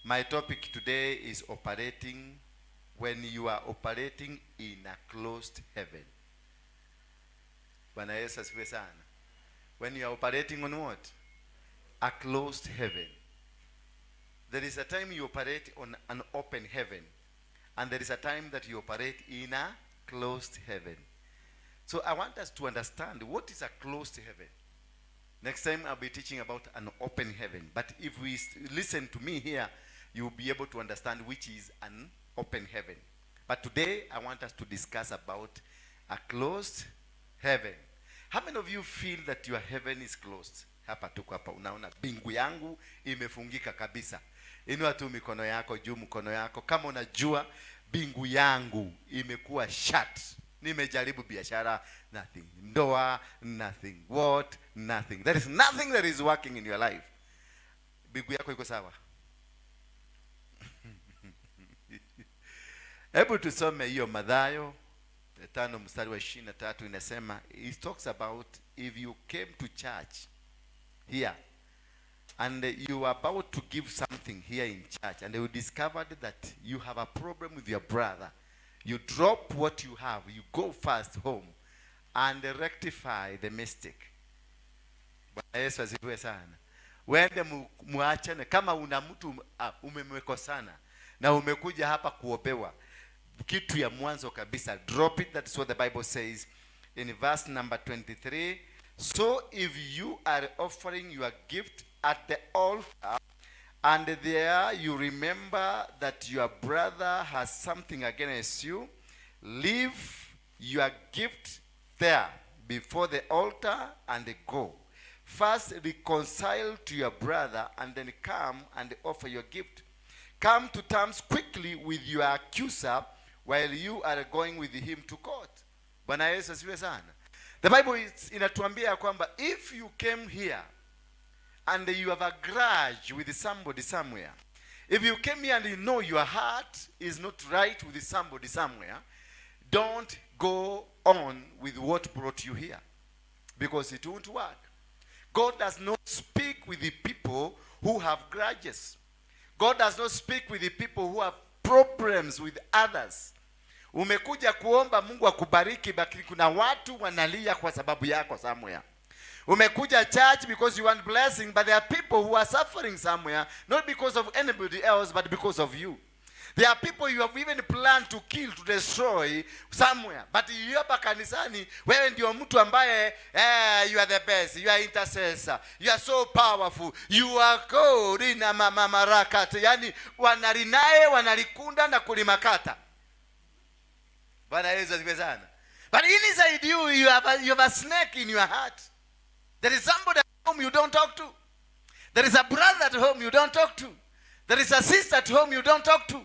My topic today is operating when you are operating in a closed heaven. Bwana Yesu asifiwe sana. When you are operating on what? A closed heaven. There is a time you operate on an open heaven, and there is a time that you operate in a closed heaven. So I want us to understand what is a closed heaven. Next time I'll be teaching about an open heaven. But if we listen to me here, you'll be able to understand which is an open heaven. But today I want us to discuss about a closed heaven. How many of you feel that your heaven is closed? Hapa tuko hapa, unaona mbingu yangu imefungika kabisa. Inua tu mikono yako juu, mkono yako kama unajua mbingu yangu imekuwa shut. Nimejaribu biashara, nothing. Ndoa, nothing. What? Nothing. There is nothing that is working in your life. Mbingu yako iko sawa? Hebu tusome hiyo Mathayo 5 mstari wa 23, inasema, it talks about if you came to church here and you are about to give something here in church and you discovered that you have a problem with your brother, you drop what you have, you go first home and rectify the mistake. Bwana Yesu asifiwe sana. Uende muachane. Kama una mtu umemwekosana na umekuja hapa kuombewa, kitu ya mwanzo kabisa, drop it. That's what the Bible says in verse number 23. So if you are offering your gift at the altar and there you remember that your brother has something against you, leave your gift there before the altar and go. First reconcile to your brother and then come and offer your gift. Come to terms quickly with your accuser while you are going with him to court. Bwana Yesu asifiwe sana. The Bible inatuambia kwamba if you came here and you have a grudge with somebody somewhere, if you came here and you know your heart is not right with somebody somewhere, don't go on with what brought you here, because it won't work. God does not speak with the people who have grudges. God does not speak with the people who have problems with others. Umekuja kuomba Mungu akubariki, lakini kuna watu wanalia kwa sababu yako somewhere. Umekuja church because you want blessing, but there are people who are suffering somewhere, not because of anybody else, but because of you. There are people you have even planned to kill, to destroy somewhere. But you hapa kanisani, wewe ndio mtu ambaye, you are the best, you are intercessor, you are so powerful, you are good in mama marakati. Yani wanalinae, wanalikunda na kulimakata. Bwana Yesu asifiwe sana. But inside you, you have a snake in your heart. There is somebody at home you don't talk to. There is a brother at home you don't talk to. There is a sister at home you don't talk to.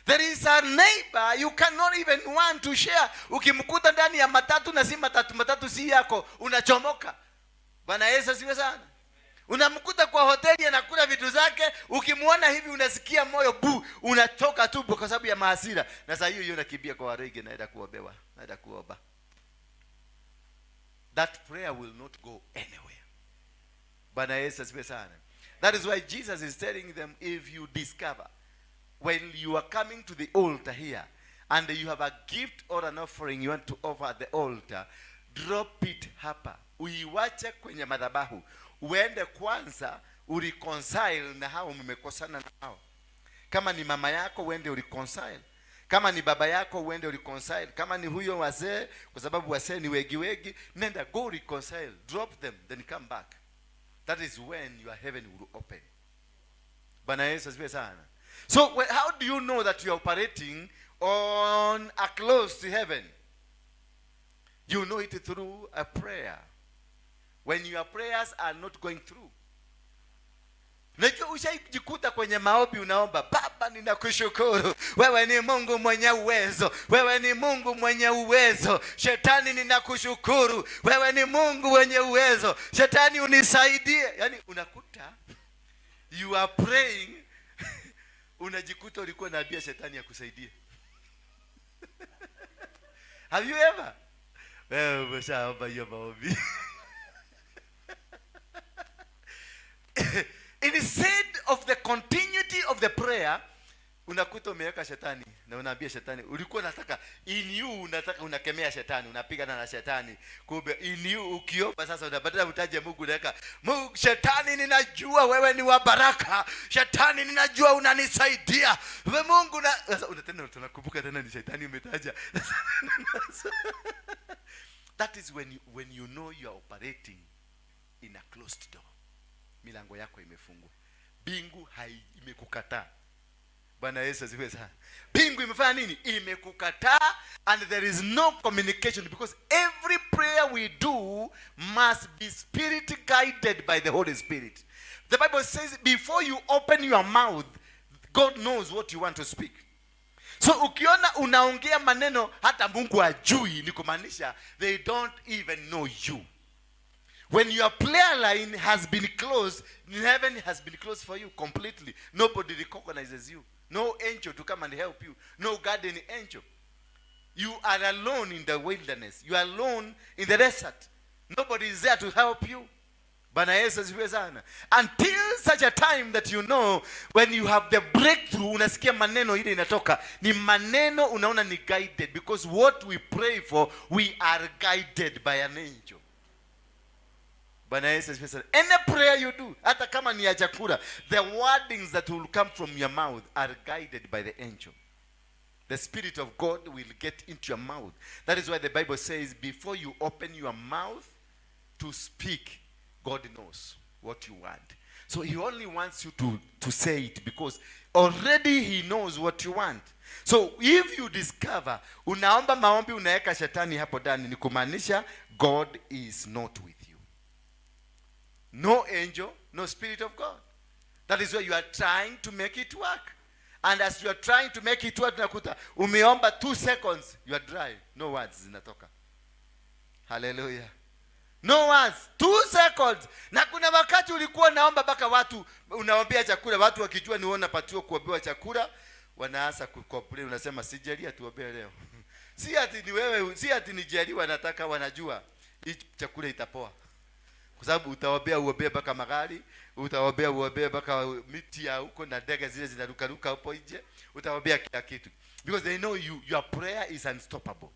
There is a neighbor you cannot even want to share. Ukimkuta ndani ya matatu na si matatu, matatu si yako, unachomoka. Bwana Yesu asifiwe sana. Unamkuta kwa hoteli anakula vitu zake, ukimuona hivi unasikia moyo bu, unatoka tu kwa sababu ya mahasira. Na saa hiyo hiyo nakimbia kwa Warege, naenda kuombewa, naenda kuomba. That prayer will not go anywhere. Bwana Yesu asifiwe sana. That is why Jesus is telling them, if you discover when you are coming to the altar here and you have a gift or an offering you want to offer at the altar, drop it hapa. Uiwache kwenye madhabahu. Uende kwanza ureconcile na hao mmekosana nao. Kama ni mama yako uende ureconcile. Kama ni baba yako uende ureconcile. Kama ni huyo wazee, kwa sababu wazee ni wegi wegi, nenda go reconcile, drop them, then come back. That is when your heaven will open. Bwana Yesu asifiwe sana. So how do you know that you are operating on a closed heaven? You know it through a prayer. When your prayers are not going through. Unajua ushaijikuta kwenye maombi unaomba, Baba ninakushukuru, wewe ni Mungu mwenye uwezo, wewe ni Mungu mwenye uwezo. Shetani ninakushukuru, wewe ni Mungu mwenye uwezo. Shetani unisaidie. Yaani unakuta you are praying, unajikuta ulikuwa unaambia shetani akusaidie. Have you ever? Wewe umeshaomba hiyo maombi. Instead of the continued intensity of the prayer, unakuta umeweka shetani na unaambia shetani, ulikuwa unataka in you, unataka unakemea shetani, unapigana na shetani. Kumbe in you ukiomba sasa, unabadala utaje Mungu, unaweka Mungu, shetani, ninajua wewe ni wa baraka, shetani, ninajua unanisaidia we Mungu na sasa unatena, tunakumbuka tena ni shetani umetaja. That is when you know you are operating in a closed door. Milango yako imefungwa, mbingu hai imekukataa. Bwana Yesu asifiwe sana. Mbingu imefanya nini? Imekukataa, and there is no communication, because every prayer we do must be spirit guided by the Holy Spirit. The Bible says before you open your mouth, God knows what you want to speak. So ukiona unaongea maneno hata Mungu ajui, ni kumaanisha they don't even know you. When your prayer line has been closed, heaven has been closed for you completely. Nobody recognizes you. No angel to come and help you. No guardian angel. You are alone in the wilderness. You are alone in the desert. Nobody is there to help you. Bwana Yesu asifiwe sana. Until such a time that you know when you have the breakthrough, unasikia maneno ile inatoka ni maneno unaona ni guided, because what we pray for, we are guided by an angel. Bwana Yesu asifiwe sana. Any prayer you do, hata kama ni ya chakula, the wordings that will come from your mouth are guided by the angel. The Spirit of God will get into your mouth. That is why the Bible says before you open your mouth to speak, God knows what you want. So he only wants you to say it, because already he knows what you want. So if you discover unaomba maombi unaweka shetani hapo ndani, ni kumaanisha God is not with you. No angel, no Spirit of God. That is why you are trying to make it work. And as you are trying to make it work, unakuta umeomba 2 seconds, you are dry. No words zinatoka. Hallelujah. No words, 2 seconds. Na kuna wakati ulikuwa unaomba mpaka watu unaombea chakula, watu wakijua ni wewe unapatiwa kuombewa chakula, wanaanza kucomplain, unasema sijalia tuombee leo. Si ati ni wewe, si ati ni Jerry wanataka, wanajua hii chakula itapoa. Kwa sababu utaombea uombee mpaka magari, utaombea uombee mpaka miti ya huko na ndege zile zinarukaruka hapo nje, utaombea kila kitu. Because they know you, your prayer is unstoppable.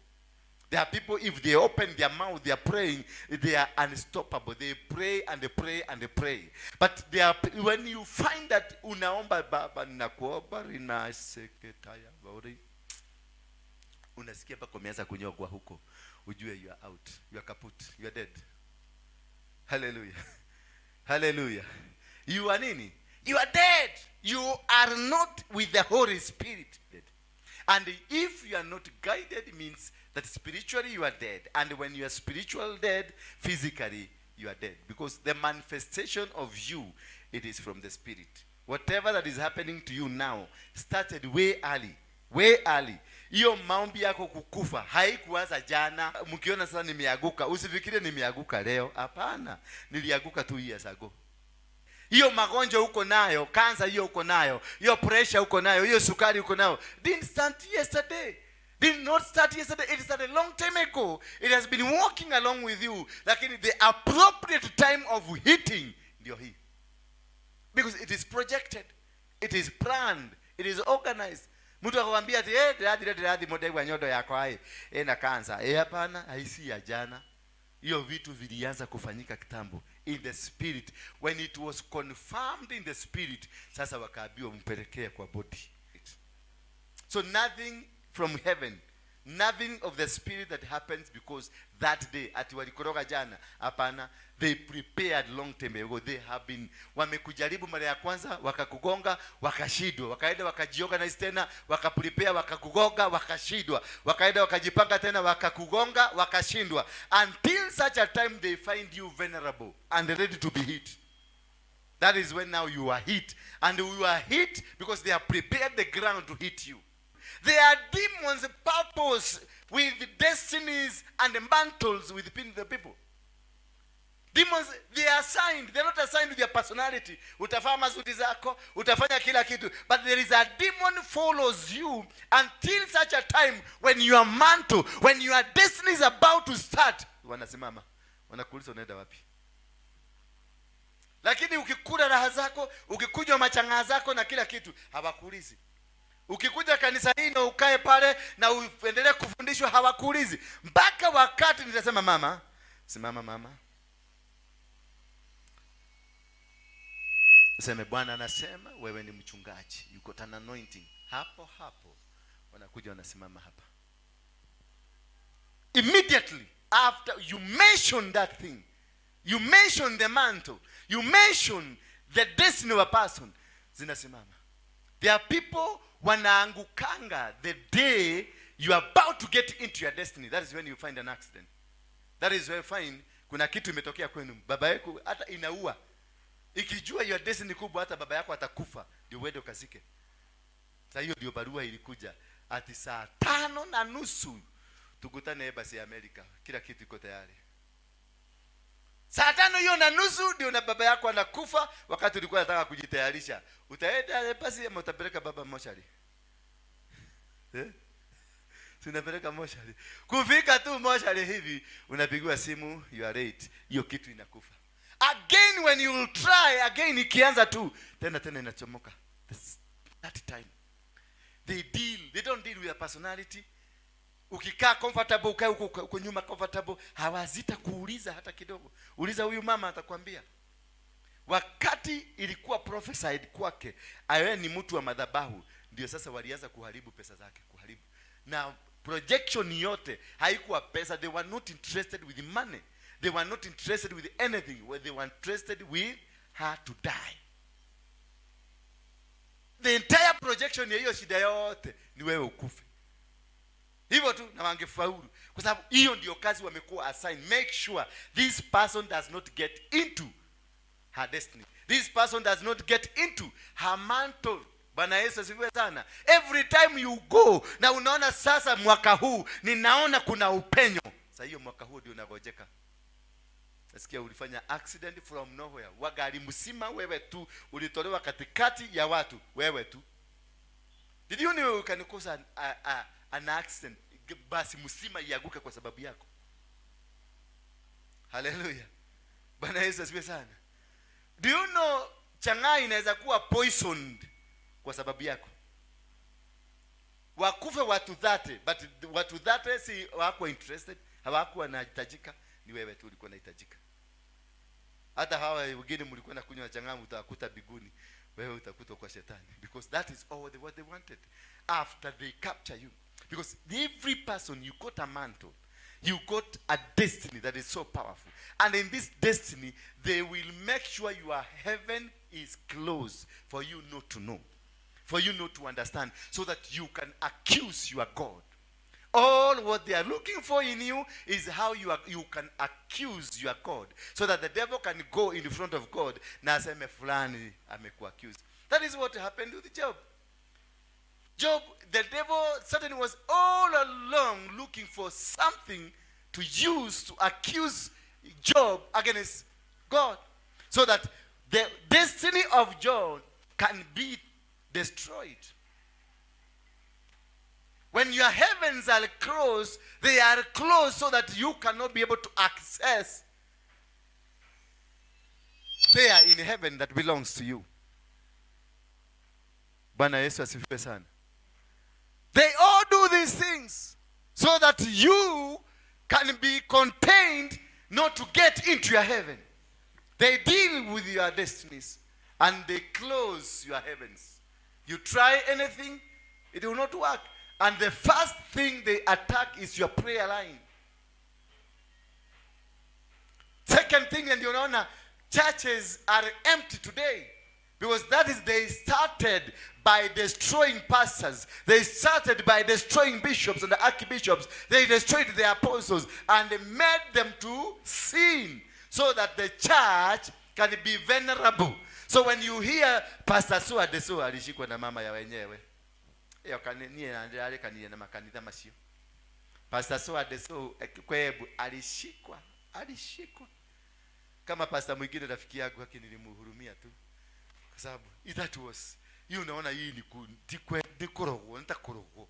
There are people, if they open their mouth, they are praying, they are unstoppable. They pray and they pray and they pray. But they are, when you find that unaomba, "Baba, ninakuomba rinaseketaya bori," unasikia mpaka umeanza kunyongwa huko, ujue you are out, you are kaput, you are dead. Hallelujah. Hallelujah. You are nini? You are dead. You are not with the Holy Spirit. And if you are not guided, means that spiritually you are dead. And when you are spiritually dead, physically you are dead. Because the manifestation of you, it is from the Spirit. Whatever that is happening to you now started way early. Way early. Hiyo maombi yako kukufa haikuanza jana. Mkiona sasa nimeanguka, usifikirie nimeanguka leo. Hapana, nilianguka 2 years ago. Hiyo magonjwa uko nayo, kansa hiyo uko nayo, hiyo pressure uko nayo, hiyo sukari uko nayo, didn't start yesterday, did not start yesterday. It started a long time ago. It has been walking along with you, lakini the appropriate time of hitting ndio hii, because it is projected, it is planned, it is organized. Mtu akwambia ati eh, ndĩrathire ndĩrathimwo ndaigua nyondo yakwa ĩ ĩna kansa eh, hapana, haisi ya jana. Hiyo vitu vilianza kufanyika kitambo in the spirit. When it was confirmed in the spirit, sasa wakaambiwa mpelekee kwa body. So nothing from heaven, nothing of the spirit that happens because that day ati walikoroga jana. Hapana, they prepared long time ago. They have been, wamekujaribu mara ya kwanza, wakakugonga, wakashindwa, wakaenda wakajiorganize tena, wakaprepare, wakakugonga, wakashindwa, wakaenda wakajipanga tena, wakakugonga, wakashindwa, until such a time they find you vulnerable and ready to be hit. That is when now you are hit. And you are hit because they have prepared the ground to hit you. There are demons' purpose with destinies and mantles within the people. Demons, they are assigned. They're not assigned with their personality. Utavaa masuti zako, utafanya kila kitu. But there is a demon follows you until such a time when your mantle, when your destiny is about to start. Wanasimama. Wanakuuliza, "Unaenda wapi?" Lakini ukikula raha zako, ukikunywa machang'aa zako na kila kitu, hawakuulizi. Ukikuja kanisa hii na ukae pale na uendelee kufundishwa, hawakuulizi mpaka wakati nitasema, mama simama, mama useme Bwana anasema wewe ni mchungaji, you got an anointing. Hapo hapo wanakuja wanasimama hapa. Immediately after you mention that thing, you mention the mantle, you mention the destiny of a person, zinasimama. There are people wanaangukanga the day you are about to get into your destiny. That is when you find an accident. That is where you find kuna kitu imetokea kwenu, baba yako hata inaua. Ikijua your destiny kubwa, hata baba yako atakufa ndio uende ukazike. Sasa hiyo ndio barua ilikuja ati 5:30 tukutane embassy ya Amerika, kila kitu iko tayari. 5:30 ndio na baba yako anakufa, wakati ulikuwa unataka kujitayarisha. Utaenda embassy ama utapeleka baba moshari? Eh? Si unapeleka moshari. Kufika tu moshari hivi unapigiwa simu, you are late. Hiyo kitu inakufa. Again when you will try again, ikianza tu tena tena inachomoka. That time they don't deal with a personality. Ukikaa comfortable, ukae huko nyuma comfortable, hawazita kuuliza hata kidogo. Uliza huyu mama atakwambia. Wakati ilikuwa prophesied kwake, awe ni mtu wa madhabahu, ndio sasa walianza kuharibu pesa zake, kuharibu. Na projection yote haikuwa pesa, they were not interested with money. They were not interested with anything. They were interested with her to die. The entire projection ya hiyo shida yote ni wewe ukufe. Hivyo tu, na wangefaulu. Kwa sababu hiyo ndio kazi wamekuwa assigned. Make sure this person does not get into her destiny. This person does not get into her mantle. Bwana Yesu asifiwe sana. Every time you go, na unaona sasa mwaka huu ninaona kuna upenyo. Sasa hiyo mwaka huu ndio unagojeka. Nasikia ulifanya accident from nowhere. Wagari mzima wewe tu ulitolewa katikati ya watu wewe tu. Did you know you can cause an accident? Basi mzima ianguke kwa sababu yako. Hallelujah. Bwana Yesu asifiwe sana. Do you know chang'aa inaweza kuwa poisoned kwa sababu yako? Wakufe watu 30, but watu 30 si hawakuwa interested, hawakuwa wanahitajika, ni wewe tu ulikuwa unahitajika. Hata hawa wengine mlikuwa na kunywa chang'aa mtawakuta biguni, wewe utakutwa kwa shetani, because that is all what they wanted after they capture you. Because every person, you got a mantle, you got a destiny that is so powerful, and in this destiny they will make sure your heaven is closed for you not to know, for you not to understand, so that you can accuse your God. All what they are looking for in you is how you can accuse your God, so that the devil can go in front of God na aseme fulani amekuaccuse. That is what happened with Job. Job, the devil certainly was all along looking for something to use to accuse Job against God, so that the destiny of Job can be destroyed. When your heavens are closed, they are closed so that you cannot be able to access there in heaven that belongs to you. Bwana Yesu asifiwe sana. They all do these things so that you can be contained not to get into your heaven. They deal with your destinies and they close your heavens. You try anything, it will not work. And the first thing they attack is your prayer line. Second thing, and you know, churches are empty today. Because that is, they started by destroying pastors. They started by destroying bishops and the archbishops. They destroyed the apostles and they made them to sin so that the church can be venerable. So when you hear Pastor so and so alishikwa na mama ya wenyewe. Iyo niye ndĩrarĩkanire na makanitha macio. Pastor so and so kwebu alishikwa, alishikwa. Kama pastor mwingine rafiki yangu haki nilimhurumia tu. Kwa sababu that was, hiyo unaona hii ni ni kurogwo, nitakurogwo.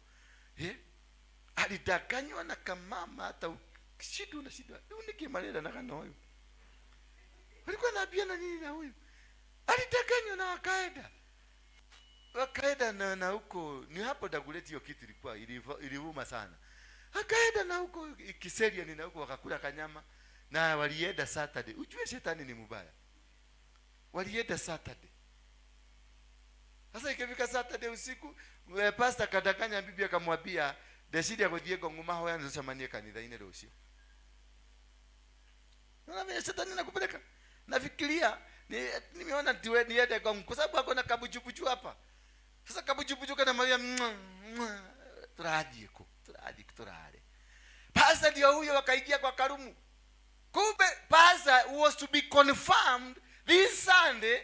Alidanganywa na kamama hata shida na shida. Niki marera na kana huyu. Walikuwa naambia na nini na huyu? Alidanganywa na wakaenda na huko ni hapo Dagoretti, hiyo kitu ilikuwa ilivuma sana. Akaenda na huko Kiserian na huko wakakula kanyama, na walienda Saturday. Ujue shetani ni mubaya. Walienda Saturday. Sasa ikifika Saturday usiku, pastor akadanganya bibi akamwambia ndeciria guthie Ngong mahoya nitucemanie kanitha-inĩ rũciũ. Unaona vile shetani anakupeleka? Nafikiria nimeona niende Ngong kwa sababu ako na kabujubuju hapa. Sasa kabujubuju kana Maria turathiĩ kũ? Turathiĩ turare. Pastor ndio huyo wakaingia kwa karumu. Kumbe pastor was to be confirmed this Sunday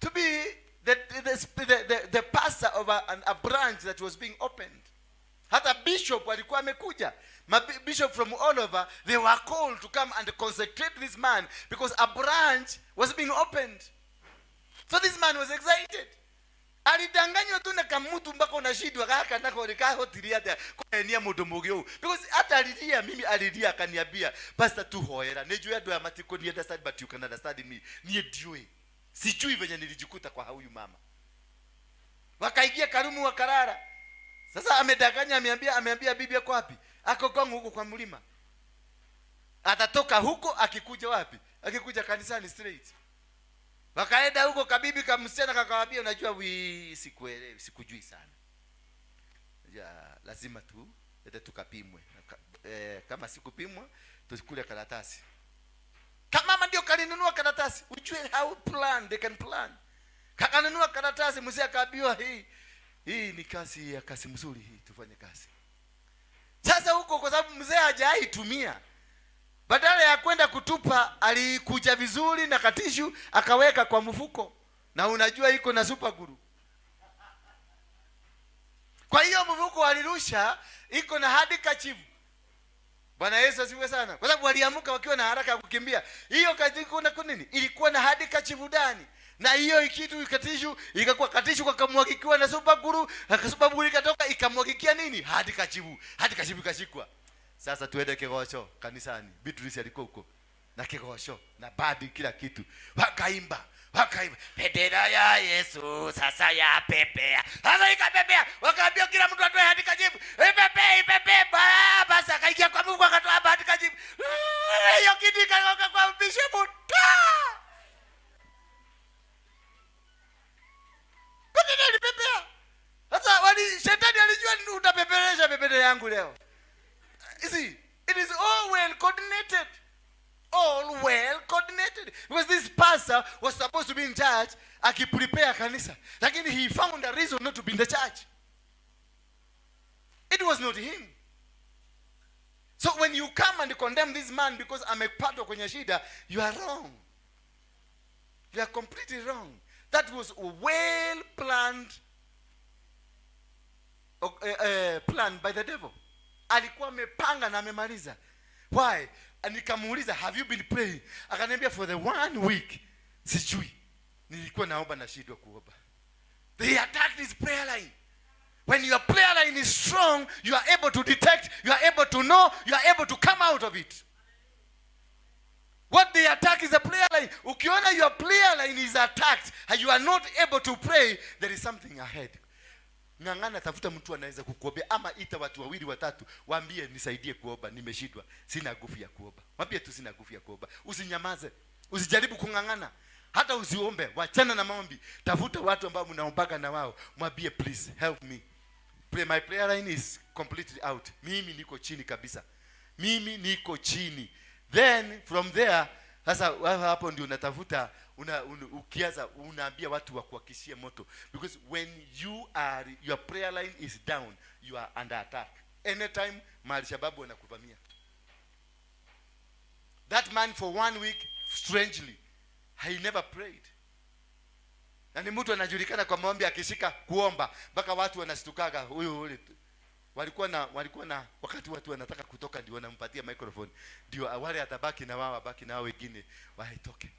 to be the pastor of a branch that was being opened. Hata bishop alikuwa amekuja. Bishop from all over, they were called to come and consecrate this man because a branch was being opened. So this man was excited. Alidanganywa tu na kamutu mpaka unashindwa gaka nako nikahotirie atia kuhenia mundu mugi ũũ, because hata alilia, mimi alilia akaniambia, "Pastor, tuhoera nijui andu aya matikuni understand, but you can understand me. Niĩ ndiũĩ, sijui venye nilijikuta kwa huyu mama." Wakaingia karumu wakalala. Sasa amedanganya, ameambia bibi ako wapi? Ako Ngong huko kwa mlima. Atatoka huko akikuja wapi? Akikuja kanisani straight. Wakaenda huko, kabibi kamsichana kakawaambia, "Unajua wi sikuelewi, sikujui sana. Ya, lazima tu ende tukapimwe. Kama sikupimwa tukule karatasi." Kama mama ndio kalinunua karatasi. Ujue how plan they can plan. Kakanunua karatasi, mzee akaambiwa, Hii ni kazi ya kazi mzuri hii, tufanye kazi." Sasa huko kwa sababu mzee hajaitumia, badala ya kwenda kutupa alikuja vizuri na katishu akaweka kwa mfuko, na unajua iko na super glue. Kwa hiyo mfuko alirusha iko na handkerchief. Bwana Yesu asifiwe sana. Kwa sababu waliamka wakiwa na haraka ya kukimbia. Hiyo katika na nini? Ilikuwa na handkerchief ndani. Na hiyo kitu katishu ikakuwa katishu kakamwagikiwa na super glue, super glue ikatoka ikamwagikia nini? Handkerchief. Handkerchief ikashikwa. Sasa tuende Kigooco kanisani. Beatrice alikuwa huko na Kigooco na badi kila kitu. Wakaimba, wakaimba bendera ya Yesu sasa ya pepea. Sasa ikapepea, wakaambia kila mtu atoe handkerchief. Ipepe, ipepe, basi akaingia kwa Mungu akatoa handkerchief. Hiyo kitu ikatoka kwa bishop. Ta! Bendera ilipepea. Sasa shetani alijua ni utapeperesha bendera yangu leo. You see, it is all well coordinated. All well coordinated. Because this pastor was supposed to be in church, akiprepare kanisa. Lakini he found a reason not to be in the church. It was not him. So when you come and condemn this man because amepatwa kwenye shida, you are wrong. You are completely wrong. That was a well planned plan by the devil. Alikuwa amepanga na amemaliza. Why? Nikamuuliza, "Have you been praying?" Akaniambia, "For the 1 week sijui. Nilikuwa naomba nashindwa kuomba." They attacked his prayer line. When your prayer line is strong, you are able to detect, you are able to know, you are able to come out of it. What they attack is the prayer line. Ukiona your prayer line is attacked and you are not able to pray, there is something ahead. Ng'ang'ana, tafuta mtu anaweza kukuombea, ama ita watu wawili watatu, waambie, "Nisaidie kuomba, nimeshindwa, sina nguvu ya kuomba." Mwambie tu, "Sina nguvu ya kuomba." Usinyamaze, usijaribu kung'ang'ana, hata usiombe, wachana na maombi. Tafuta watu ambao mnaombaga na wao, mwambie, "Please help me. Pray, my prayer line is completely out. Mimi niko chini kabisa. Mimi niko chini." Then from there sasa wewe hapo ndio unatafuta ukianza unaambia watu wakuwakishie moto, because when you are your prayer line is down, you are under attack. Anytime mahali shababu wanakuvamia. That man for 1 week, strangely, he never prayed. Na ni mtu anajulikana kwa maombi, akishika kuomba mpaka watu wanastukaga, huyu ule walikuwa na wakati watu wanataka kutoka ndio wanampatia microphone, ndio wale atabaki na wao, wabaki na wao, wengine waitoke.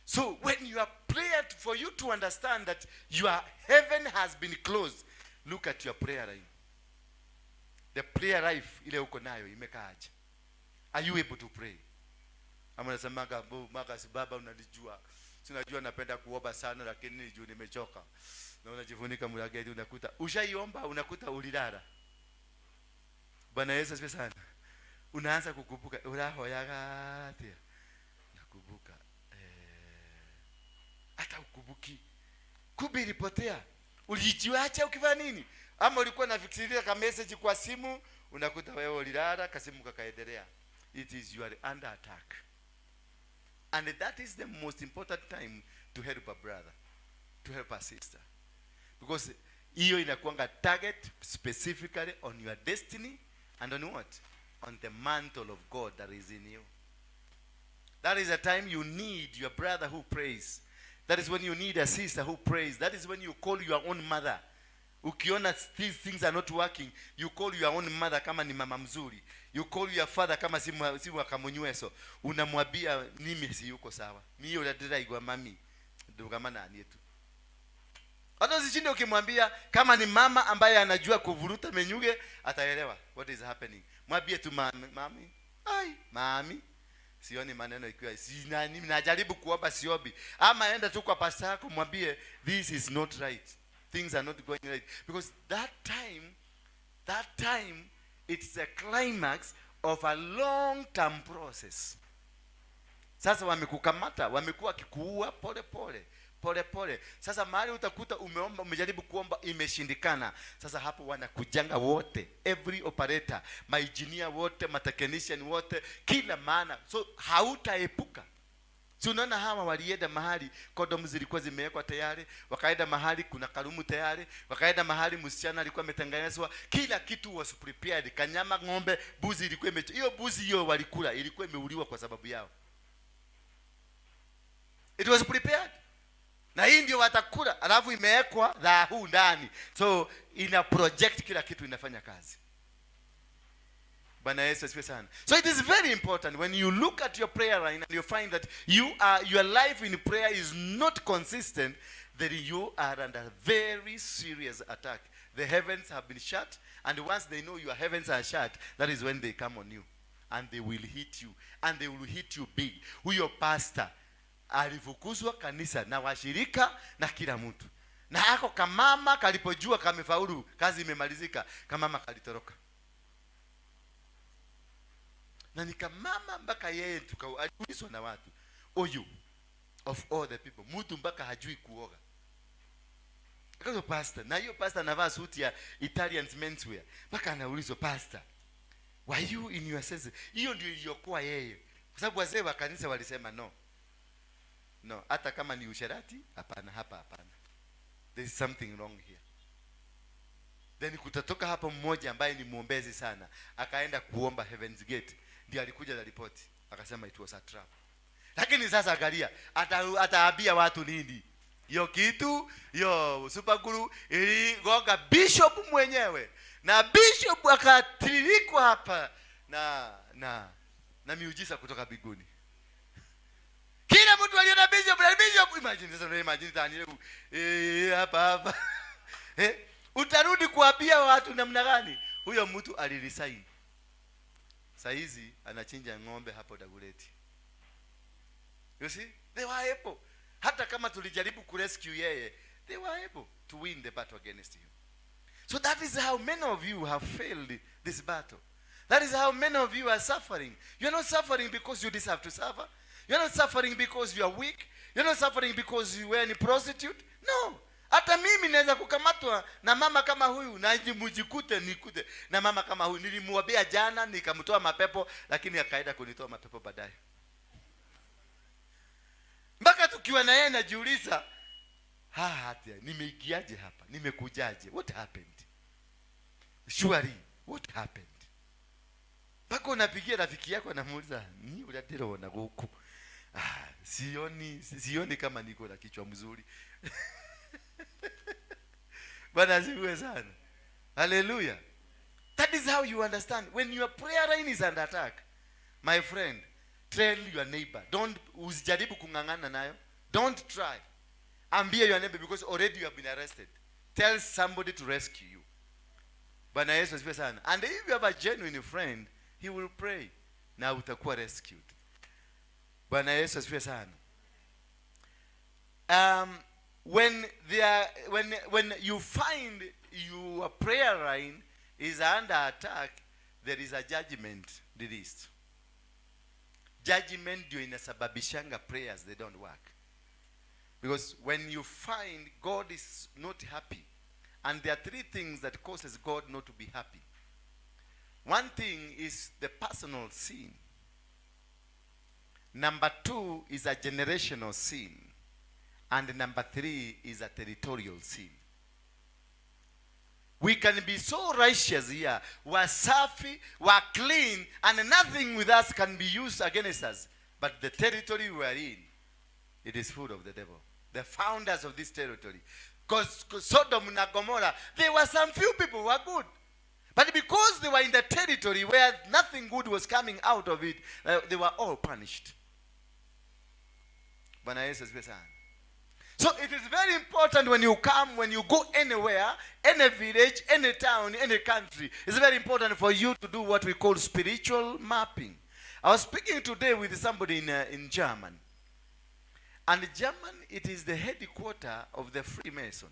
So when you are prayed, for you to understand that your heaven has been closed, look at your prayer life. The prayer life ile uko nayo imekaaje? Are you able to pray? Ama unasemaga, "Maka si baba unanijua. Si unajua napenda kuomba sana, lakini juu nimechoka. Na unajifunika mlangeti, unakuta ushaiomba, unakuta ulilala. Bwana Yesu asifiwe sana. Unaanza kukumbuka urahoyaga atia, nakumbuka hata ukumbuki, kumbe ilipotea. Ulijiacha ukifanya nini? Ama ulikuwa unafikiria ka message kwa simu, unakuta wewe ulilala, kasimu kakaendelea. It is you are under attack, and that is the most important time to help a brother, to help a sister, because hiyo inakuanga target specifically on your destiny and on what? On the mantle of God that is in you. That is a time you need your brother who prays. That is when you need a sister who prays. That is when you call your own mother. Ukiona these things are not working, you call your own mother kama ni mama mzuri. You call your father kama si wa kamunyweso. Unamwambia, "Mimi si yuko sawa. Mimi uratira mami. Ndugama na tu." Hata usishinde ukimwambia. Kama ni mama ambaye anajua kuvuruta menyuge, ataelewa what is happening. Mwambie tu, "Mami, mami, ai, mami, sioni maneno ikiwa sina, najaribu kuomba, siombi." Ama enda tu kwa pastor yako, mwambie, "This is not right. Things are not going right." Because that time it's a climax of a long term process. Sasa wamekukamata, wamekuwa wakikuua pole pole pole pole. Sasa mahali utakuta umeomba, umejaribu kuomba, imeshindikana. Sasa hapo wanakujanga wote, every operator, maengineer wote, matechnician wote, kila maana. So hautaepuka. Si unaona hawa walienda mahali kondomu zilikuwa zimewekwa tayari, wakaenda mahali kuna karumu tayari, wakaenda mahali msichana alikuwa ametengenezwa, kila kitu was prepared. Kanyama, ng'ombe, buzi ilikuwa ime hiyo buzi hiyo walikula ilikuwa imeuliwa kwa sababu yao. It was prepared. Na hii ndio watakula, alafu imewekwa dhahabu ndani, so ina project kila kitu inafanya kazi. Bwana Yesu asifiwe sana. So it is very important, when you look at your prayer line and you find that your life in prayer is not consistent, then you are under very serious attack. The heavens have been shut, and once they know your heavens are shut, that is when they come on you and they will hit you, and they will hit you big. Huyo pastor alifukuzwa kanisa na washirika na kila mtu, na ako kamama kalipojua kamefaulu, kazi imemalizika, kamama kalitoroka. Na ni kamama mpaka yeye aliulizwa na watu, "Huyu, of all the people, mtu mpaka hajui kuoga." Akazo pastor, na hiyo pastor anavaa suti ya Italian menswear, mpaka anaulizwa, "Pastor, were you in your senses?" Hiyo ndio iliyokuwa yeye, kwa sababu wazee wa kanisa walisema, "No, no, hata kama ni usherati, hapana, hapa hapana, there is something wrong here." Then kutatoka hapo mmoja ambaye ni mwombezi sana, akaenda kuomba Heaven's Gate, ndio alikuja na ripoti akasema it was a trap. Lakini sasa angalia, ataambia watu nini? Hiyo kitu, hiyo super glue iligonga bishop mwenyewe, na bishop akatiririkwa hapa na miujiza kutoka mbinguni. Kila mtu aliona bishop na bishop. Imagine sasa, imagine tani hapa hapa, utarudi kuambia watu namna gani? Huyo mtu aliresign, saizi anachinja ng'ombe hapo Dagoretti. You see, they were able, hata kama tulijaribu kurescue yeye, they were able to win the battle against him. So that is how many of you have failed this battle. That is how many of you are suffering. You're not suffering because you deserve to suffer. You're not suffering because you are weak. You're not suffering because you were a prostitute. No. Hata mimi naweza kukamatwa na mama kama huyu na mjikute nikute na mama kama huyu. Nilimwambia jana nikamtoa mapepo, lakini akaenda kunitoa mapepo baadaye. Mpaka tukiwa na yeye najiuliza, "Ha, hata nimeingiaje hapa? Nimekujaje? What happened? Surely, what happened?" Mpaka unapigia rafiki yako, anamuuliza, "Ni uratĩrona gũkũ? Ah, sioni kama niko na kichwa mzuri." Bwana asifiwe sana. Hallelujah. That is how you understand when your prayer line is under attack. My friend, tell your neighbor. Don't, usijaribu kung'ang'ana nayo. Don't try. Ambia your neighbor, because already you have been arrested. Tell somebody to rescue you. Bwana Yesu asifiwe sana. And if you have a genuine friend, he will pray na utakuwa rescued. Bwana Yesu asifiwe sana. When they are, when you find your prayer line is under attack, there is a judgment released. Judgment ndio inasababishanga prayers they don't work. Because when you find God is not happy, and there are three things that causes God not to be happy. One thing is the personal sin. Number two is a generational sin. And number three is a territorial sin. We can be so righteous here. We're safi, we're clean, and nothing with us can be used against us. But the territory we are in, it is full of the devil. The founders of this territory. Because Sodom and Gomorrah, there were some few people who were good. But because they were in the territory where nothing good was coming out of it, they were all punished. Bwana Yesu asifiwe sana. So it is very important when you come, when you go anywhere, any village, any town, any country, it's very important for you to do what we call spiritual mapping. I was speaking today with somebody in German. And German, it is the headquarter of the Freemason.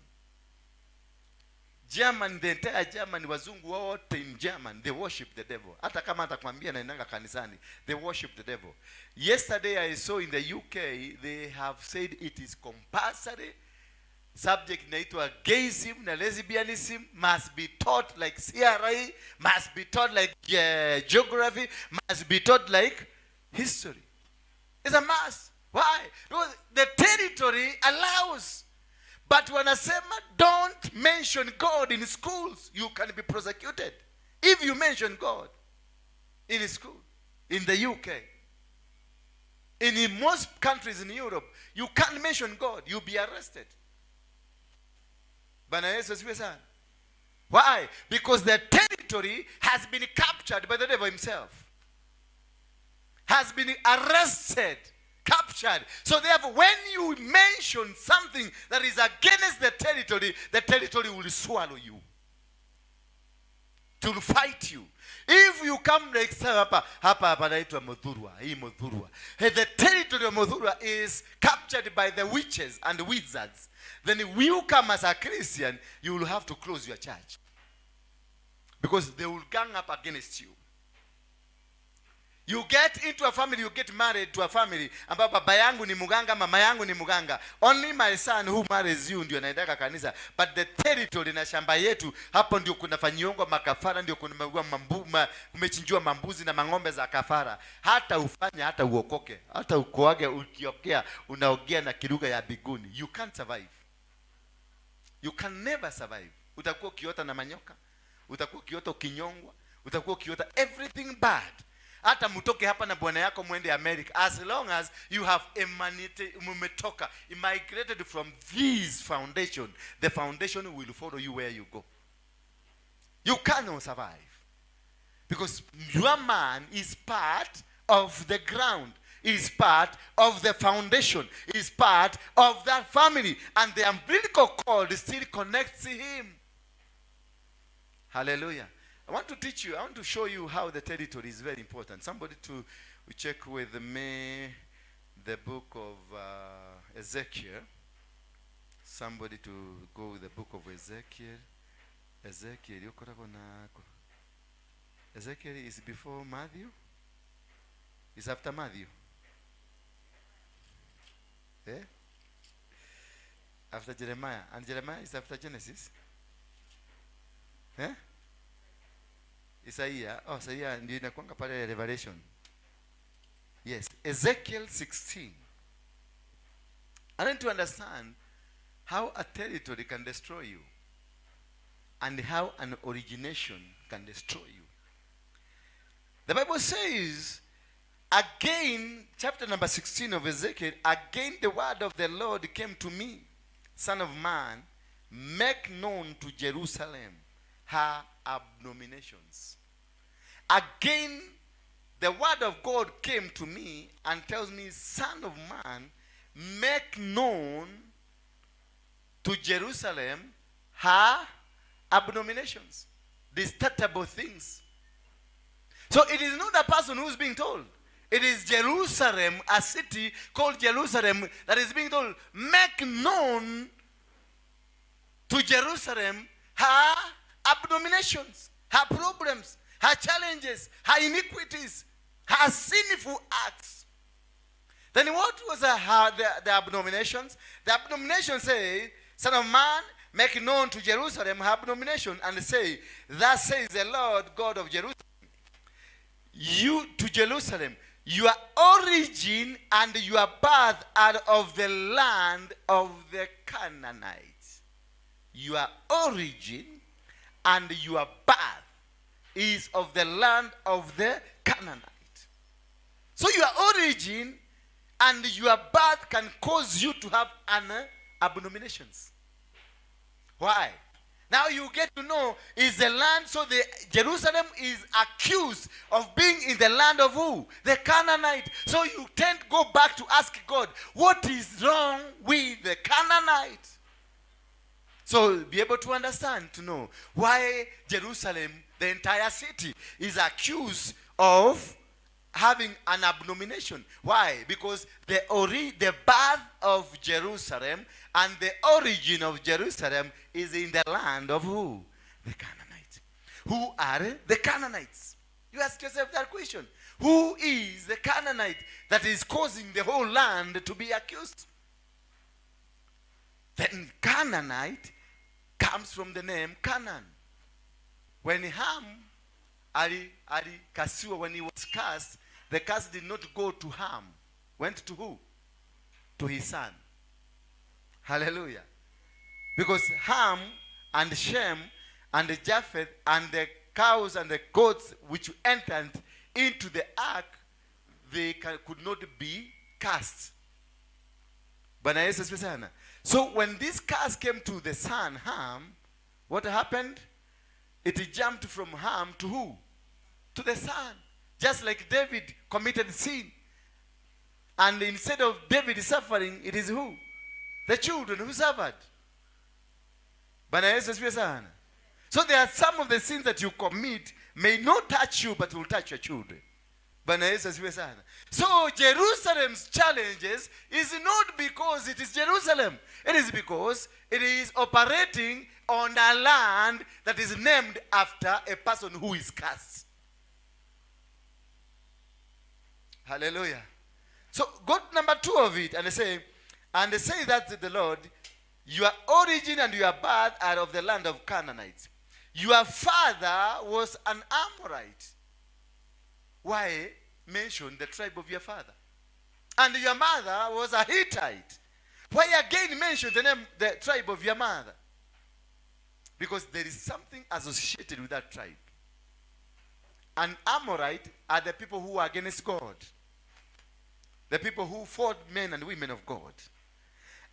German, the entire German, wazungu wote in German, they worship the devil. Hata kama atakwambia naendanga kanisani, they worship the devil. Yesterday I saw in the UK, they have said it is compulsory. Subject inaitwa gayism na lesbianism must be taught like CRE, must be taught like geography, must be taught like history. It's a must. Why? Because the territory allows. But wanasema don't mention God in schools. You can be prosecuted if you mention God in school. In the UK. In most countries in Europe, you can't mention God. You'll be arrested. Bwana Yesu asifiwe sana. Why? Because the territory has been captured by the devil himself. Has been arrested, captured. So therefore, when you mention something that is against the territory will swallow you. To fight you. If you come like hapa hapa panaitwa Muthurwa, hii Muthurwa. Hey, the territory of Muthurwa is captured by the witches and wizards. Then if you come as a Christian, you will have to close your church. Because they will gang up against you. You get into a family, you get married to a family ambapo baba yangu ni muganga, mama yangu ni muganga. Only my son who marries you ndio anaendaka kanisa. But the territory na shamba yetu, hapo ndio kunafanyiwa makafara, ndio kuna kumechinjiwa mambuzi na mang'ombe za kafara. Hata ufanye, hata uokoke, hata ukoage, ukiongea, unaongea na kilugha ya biguni. You can't survive. You can never survive. Utakuwa ukiota na manyoka, utakuwa ukiota ukinyongwa, utakuwa ukiota everything bad. Hata mtoke hapa na bwana yako mwende America, as long as you have emanated, mumetoka, immigrated from this foundation, the foundation will follow you where you go. You cannot survive because your man is part of the ground, is part of the foundation, is part of that family, and the umbilical cord still connects him. Hallelujah. I want to teach you, I want to show you how the territory is very important. Somebody to check with me the book of Ezekiel. Somebody to go with the book of Ezekiel. Ezekiel, yukoragwo na Ezekiel is before Matthew? Is after Matthew? Eh? After Jeremiah. And Jeremiah is after Genesis? Eh? Isaiah. Oh, Isaiah ndio inakuanga pale Revelation. Yes, Ezekiel 16. I want to understand how a territory can destroy you and how an origination can destroy you. The Bible says, again, chapter number 16 of Ezekiel, again the word of the Lord came to me, son of man, make known to Jerusalem her abominations. Again, the word of God came to me and tells me, son of man, make known to Jerusalem her abominations, detestable things. So it is not the person who's being told. It is Jerusalem, a city called Jerusalem, that is being told, make known to Jerusalem her abominations, her problems, her challenges, her iniquities, her sinful acts. Then what was the abominations? The abominations say, Son of man, make known to Jerusalem her abomination, and say, thus says the Lord God of Jerusalem, you to Jerusalem, your origin and your birth are of the land of the Canaanites. Your origin and your birth is of the land of the Canaanites. So your origin and your birth can cause you to have an abominations. Why? Now you get to know is the land, so the Jerusalem is accused of being in the land of who? The Canaanite. So you tend to go back to ask God, what is wrong with the Canaanite? So be able to understand, to know why Jerusalem, the entire city, is accused of having an abomination. Why? Because the birth of Jerusalem and the origin of Jerusalem is in the land of who? The Canaanites. Who are the Canaanites? You ask yourself that question. Who is the Canaanite that is causing the whole land to be accused? Then Canaanite comes from the name Canaan. When Ham alikasiwa, when he was cursed, the curse did not go to Ham. Went to who? To his son. Hallelujah. Because Ham and Shem and Japheth and the cows and the goats which entered into the ark, they could not be cursed. Bwana Yesu asifiwe sana. So when this curse came to the son Ham, what happened? It jumped from Ham to who? To the son. Just like David committed sin. And instead of David suffering, it is who? The children who suffered. Bwana Yesu asifiwe sana. So there are some of the sins that you commit may not touch you, but will touch your children. Bwana Yesu asifiwe sana. So Jerusalem's challenges is not because it is Jerusalem. It is because it is operating on a land that is named after a person who is cursed. Hallelujah. So go to number 2 of it, and they say that to the Lord, your origin and your birth are of the land of Canaanites. Your father was an Amorite. Why mention the tribe of your father? And your mother was a Hittite. Why again mention the name, the tribe of your mother? Because there is something associated with that tribe. An Amorite are the people who are against God. The people who fought men and women of God.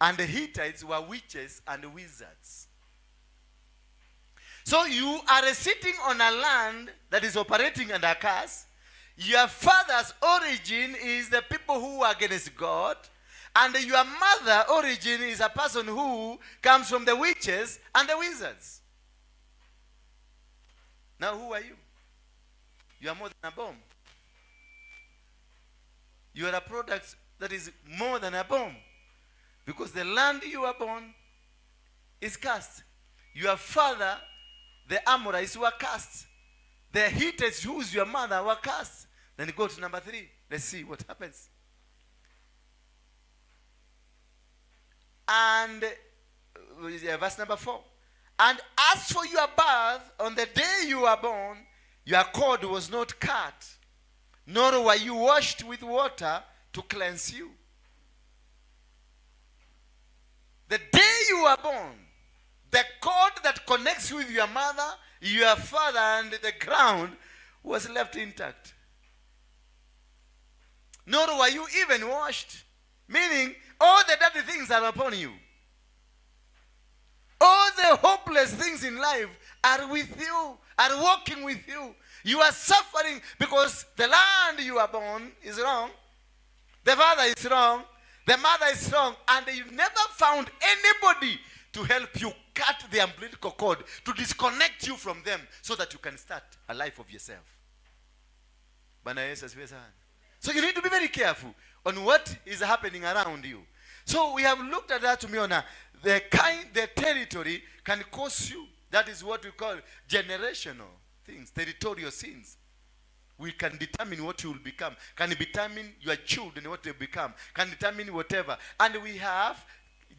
And the Hittites were witches and wizards. So you are sitting on a land that is operating under a curse. Your father's origin is the people who are against God. And your mother's origin is a person who comes from the witches and the wizards. Now who are you? You are more than a bomb. You are a product that is more than a bomb. Because the land you were born is cursed. Your father, the Amorites, were cursed. The Hittites, who is your mother, were cursed. Then go to number 3. Let's see what happens. And verse number 4. And as for your birth, on the day you were born, your cord was not cut, nor were you washed with water to cleanse you. The day you were born, the cord that connects you with your mother, your father, and the ground was left intact. Nor were you even washed. Meaning, all the dirty things are upon you. All the hopeless things in life are with you, are walking with you. You are suffering because the land you are born is wrong. The father is wrong. The mother is wrong. And you never found anybody to help you cut the umbilical cord, to disconnect you from them so that you can start a life of yourself. Bwana Yesu asifiwe sana. So you need to be very careful on what is happening around you. So we have looked at that, tumeona the kind, the territory can cause you. That is what we call generational things, territorial sins. We can determine what you will become, can determine your children what they become, can determine whatever. And we have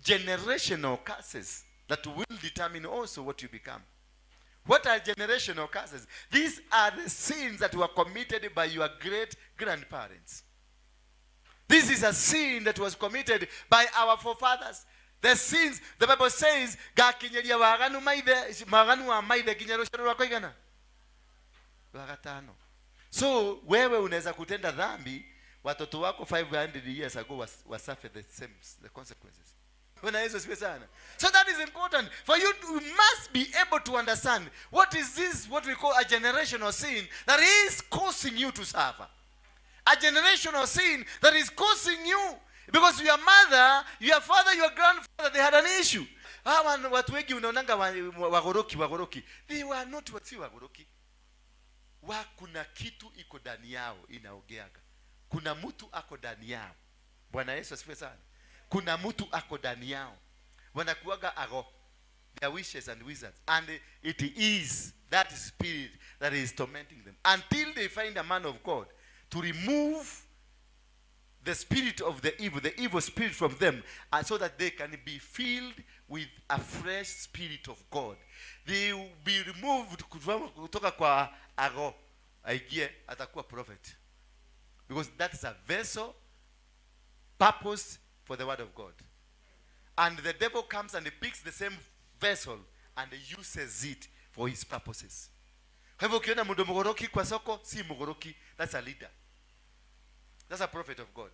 generational curses that will determine also what you become. What are generational curses? These are the sins that were committed by your great grandparents. This is a sin that was committed by our forefathers. The sins, the Bible says, gakinyeria waganu maithe, waganu wa maithe nginya rũciaro rwa kũigana rwa gatano. So wewe unaweza kutenda dhambi, watoto wako 500 years ago wasuffer the same, the consequences. Bwana Yesu asifiwe sana. So that is important for you to, you must be able to understand what is this, what we call a generational sin that is causing you to suffer. A generational sin that is causing you, because your mother, your father, your grandfather, they had an issue. Hawa watu wengi unaonanga wagoroki, wagoroki, they were not, si wagoroki wa, kuna kitu iko ndani yao inaongeaga. Kuna mtu ako ndani yao. Bwana Yesu asifiwe sana. Kuna mtu ako ndani yao, wanakuaga ago. They are witches and wizards, and it is that spirit that is tormenting them until they find a man of God to remove the spirit of the evil, the evil spirit from them, and so that they can be filled with a fresh spirit of God. They will be removed kutoka kwa ago, aingie atakuwa prophet, because that is a vessel purpose for the word of God. And the devil comes and he picks the same vessel and uses it for his purposes. Kwa hivyo ukiona mtu mgoroki kwa soko, si mgoroki, that's a leader, that's a prophet of God.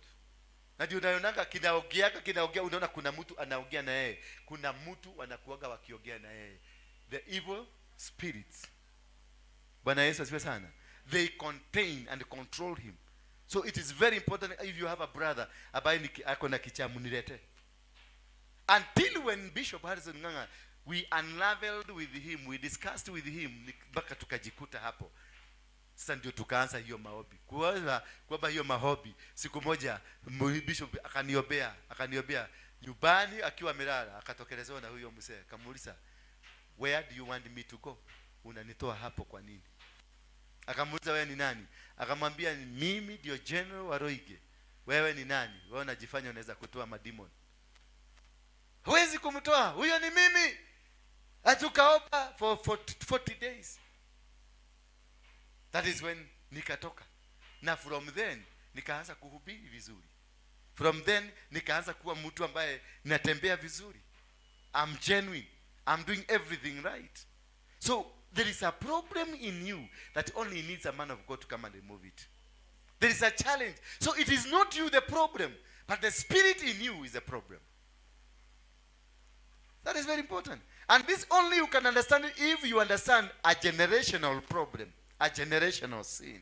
Na ndio unaonanga kinaongeaga, kinaongea, unaona kuna mtu anaongea na yeye, kuna mtu wanakuaga wakiongea na yeye, the evil spirits. Bwana Yesu asifiwe sana. They contain and control him. So it is very important, if you have a brother ambaye ako na kichaa, mnilete. Until when Bishop Harrison Ng'ang'a, we unraveled with him, we discussed with him mpaka tukajikuta hapo. Sasa ndio tukaanza hiyo maombi, kuona kwamba hiyo maombi, siku moja bishop akaniombea, akaniombea nyumbani akiwa amelala, akatokelezewa na huyo mzee, akamuuliza, "Where do you want me to go? Unanitoa hapo kwa nini?" Akamuuliza, "Wewe ni nani?" Akamwambia, "Mimi ndio General Waroige. Wewe ni nani? Wewe unajifanya unaweza kutoa mademon, huwezi kumtoa huyo, ni mimi." Atukaomba for 40 days. That is when nikatoka, na from then nikaanza kuhubiri vizuri. From then nikaanza kuwa mtu ambaye natembea vizuri. I'm genuine, I'm doing everything right. So there is a problem in you that only needs a man of God to come and remove it. There is a challenge. So it is not you the problem, but the spirit in you is a problem. That is very important. And this only you can understand it if you understand a generational problem, a generational sin.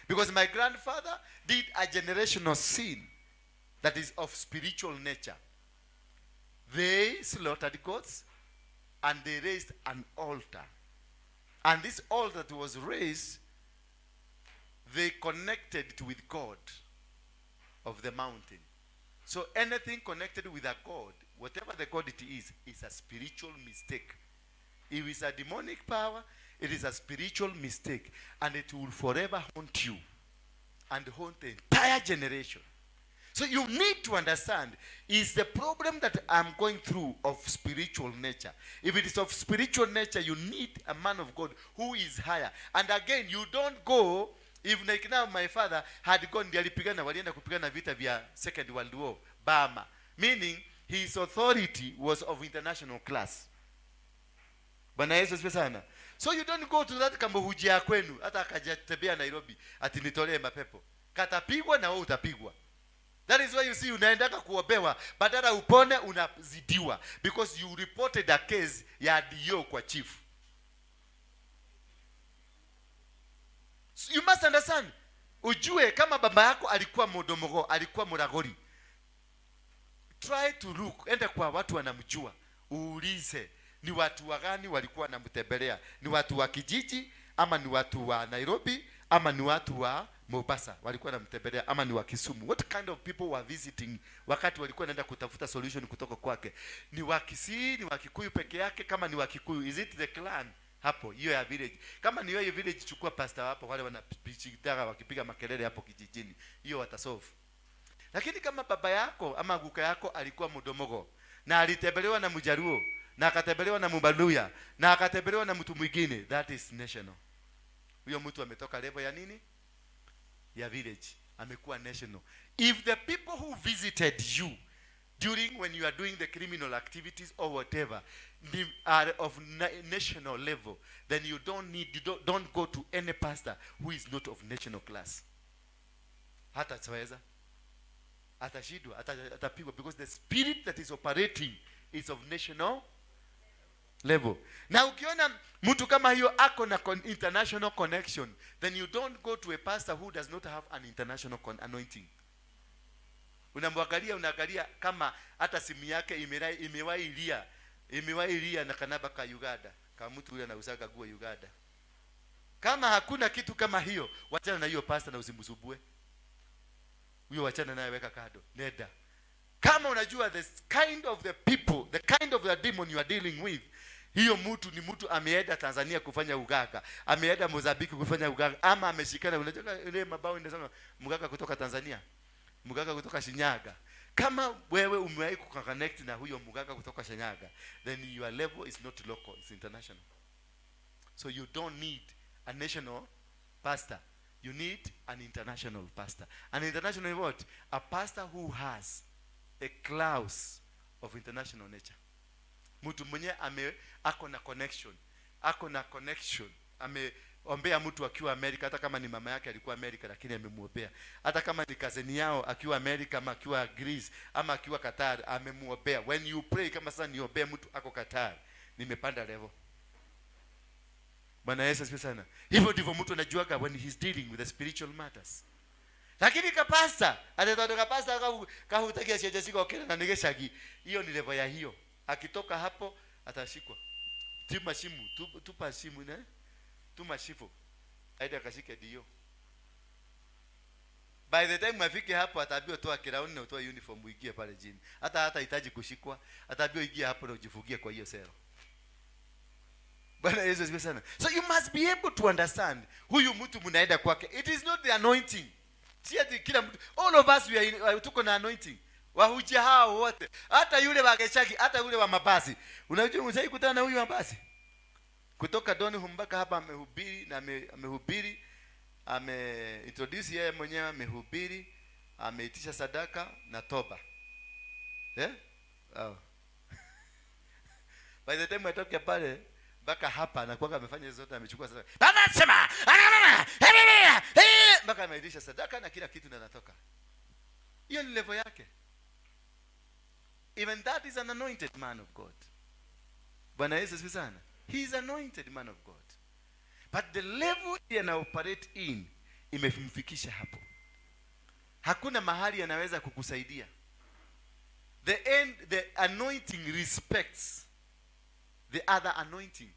Because my grandfather did a generational sin that is of spiritual nature. They slaughtered goats and they raised an altar. And this altar that was raised, they connected it with God of the mountain. So anything connected with a god, whatever the god it is a spiritual mistake. If it's a demonic power, it is a spiritual mistake, and it will forever haunt you and haunt the entire generation. So you need to understand, is the problem that I'm going through of spiritual nature? If it is of spiritual nature, you need a man of God who is higher. And again, you don't go, if like now my father had gone, ndiye alipigana, walienda kupigana vita vya Second World War, Burma. Meaning, his authority was of international class. Bwana Yesu asifiwe sana. So you don't go to that kambuhujia ya kwenu, hata akajatembea Nairobi, ati nitolee mapepo. Katapigwa na wewe utapigwa. That is why you see unaendaka kuombewa, badala upone unazidiwa, because you reported a case ya DO kwa chief. So you must understand. Ujue kama baba yako alikuwa modomogo, alikuwa muragori. Try to look, enda kwa watu wanamjua, uulize ni watu wa gani walikuwa wanamtembelea, ni watu wa kijiji ama ni watu wa Nairobi ama ni watu wa Mombasa walikuwa wanamtembelea, ama ni wa Kisumu? What kind of people were visiting wakati walikuwa wanaenda kutafuta solution kutoka kwake? Ni wa Kisii, ni wa Kikuyu peke yake? Kama ni wa Kikuyu, is it the clan hapo hiyo ya village? Kama ni hiyo village, chukua pastor hapo, wale wanapichidara wakipiga makelele hapo kijijini, hiyo watasolve. Lakini kama baba yako ama guka yako alikuwa mdomogo na alitembelewa na Mjaluo na akatembelewa na Mbaluya na akatembelewa na mtu mwingine, that is national. Huyo mtu ametoka level ya nini? Ya village, amekuwa national. If the people who visited you during when you are doing the criminal activities or whatever are of national level, then you don't need, you don't go to any pastor who is not of national class. Hata taweza, atashindwa, atapigwa, because the spirit that is operating is of national level. Na ukiona mtu kama hiyo ako na international connection, then you don't go to a pastor who does not have an international anointing. Unamwangalia, unaangalia kama hata simu yake imewahi lia na kanaba ka Uganda, kama mtu yule anauzaga nguo Uganda. Kama hakuna kitu kama hiyo, wachana na hiyo pastor na usimsumbue. Huyo wachana naye, weka kando. Nenda. Kama unajua the kind of the people, the kind of the demon you are dealing with, hiyo mtu ni mtu ameenda Tanzania kufanya uganga, ameenda Mozambique kufanya uganga, ama ameshikana, unajua ile mabao inasema mganga kutoka Tanzania, mganga kutoka Shinyanga. Kama wewe umewahi kuconnect na huyo mganga kutoka Shinyanga, then your level is not local, it's international. So you don't need a national pastor. You need an international pastor. An international what? A pastor who has a clause of international nature. Mtu mwenye ako na connection, ako na connection, ameombea mtu akiwa Amerika, hata kama ni mama yake alikuwa Amerika, lakini amemuombea. Hata kama ni cousin yao akiwa Amerika ama akiwa Greece ama akiwa Qatar, amemuombea. When you pray, kama sasa niombee mtu ako Qatar, nimepanda level. Bwana Yesu asifiwe sana. Hivyo ndivyo mtu anajuaga when he's dealing with the spiritual matters. Lakini kapasta, atatoka kapasta kahutakia chenje siko kile na nigeshagi. Hiyo ni level ya hiyo. Akitoka hapo atashikwa. Tuma simu, tupa simu ne? Tuma shifo. Aende akashike dio. By the time afike hapo ataambiwa toa kirauni na utoe uniform uingie pale chini. Hata hata hitaji kushikwa, ataambiwa ingia hapo na ujifungie kwa hiyo selo. Bwana Yesu asifiwe sana. So you must be able to understand huyu mtu mnaenda kwake. It is not the anointing. Si ati kila mtu, all of us we are in, tuko na anointing. Wahujia hao wote, hata yule wa Geshagi, hata yule wa mabasi. Unajua umeshawahi kutana na huyu wa mabasi? Kutoka Donholm mpaka hapa amehubiri na amehubiri, ame introduce yeye mwenyewe, amehubiri, ameitisha sadaka na toba. Eh? Oh. By the time atoke pale mpaka hapa anakuwa amefanya hizo zote, amechukua sadaka. Baba sema, mpaka ameitisha sadaka na kila kitu na anatoka. Hiyo ni level yake. Even that is an anointed man of God. Bwana Yesu asifiwe sana. He is anointed man of God. But the level he ana operate in imemfikisha hapo. Hakuna mahali anaweza kukusaidia. The end, the anointing respects the other anointing.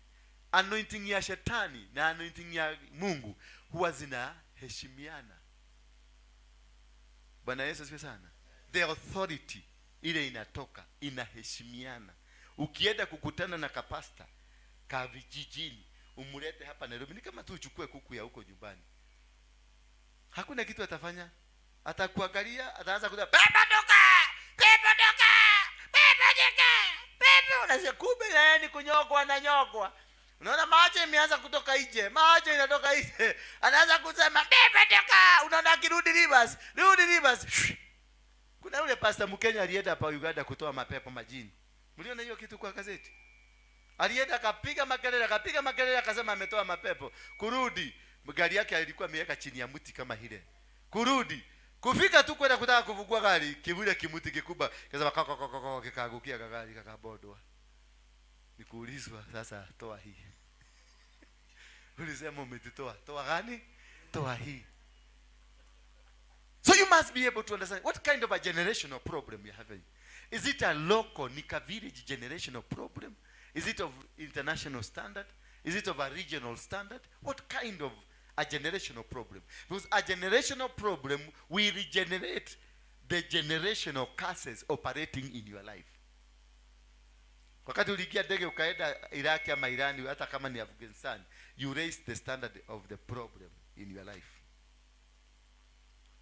Anointing ya shetani na anointing ya Mungu huwa zinaheshimiana. Bwana Yesu asifiwe sana. The authority ile inatoka inaheshimiana. Ukienda kukutana na kapasta ka vijijini umlete hapa Nairobi, ni kama tu uchukue kuku ya huko nyumbani. Hakuna kitu atafanya, atakuangalia, ataanza kusema pepo toka, pepo toka, pepo toka, pepo. Unasikia kumbe na yeye ni kunyogwa na nyogwa. Unaona macho imeanza kutoka nje, macho inatoka nje, anaanza kusema pepo toka. Unaona akirudi reverse, rudi reverse. Kuna yule pastor Mkenya alienda hapa Uganda kutoa mapepo majini. Mliona hiyo kitu kwa gazeti? Alienda akapiga makelele, akapiga makelele akasema ametoa mapepo. Kurudi, gari yake alikuwa ameweka chini ya mti kama ile. Kurudi, kufika tu kwenda kutaka kufungua gari, kivule kimuti kikubwa, kasema kaka kaka kaka, kikaangukia gari kakabodwa. Nikuulizwa sasa, toa hii. Ulisema umetutoa. Toa gani? Toa hii. So you must be able to understand what kind of a generational problem you're having. Is it a local Nika village generational problem? Is it of international standard? Is it of a regional standard? What kind of a A generational problem. Because a generational problem will regenerate the generational curses operating in your life. Wakati uliingia ndege ukaenda Iraq ama Irani, hata kama ni Afghanistan, you raise the standard of the problem in your life.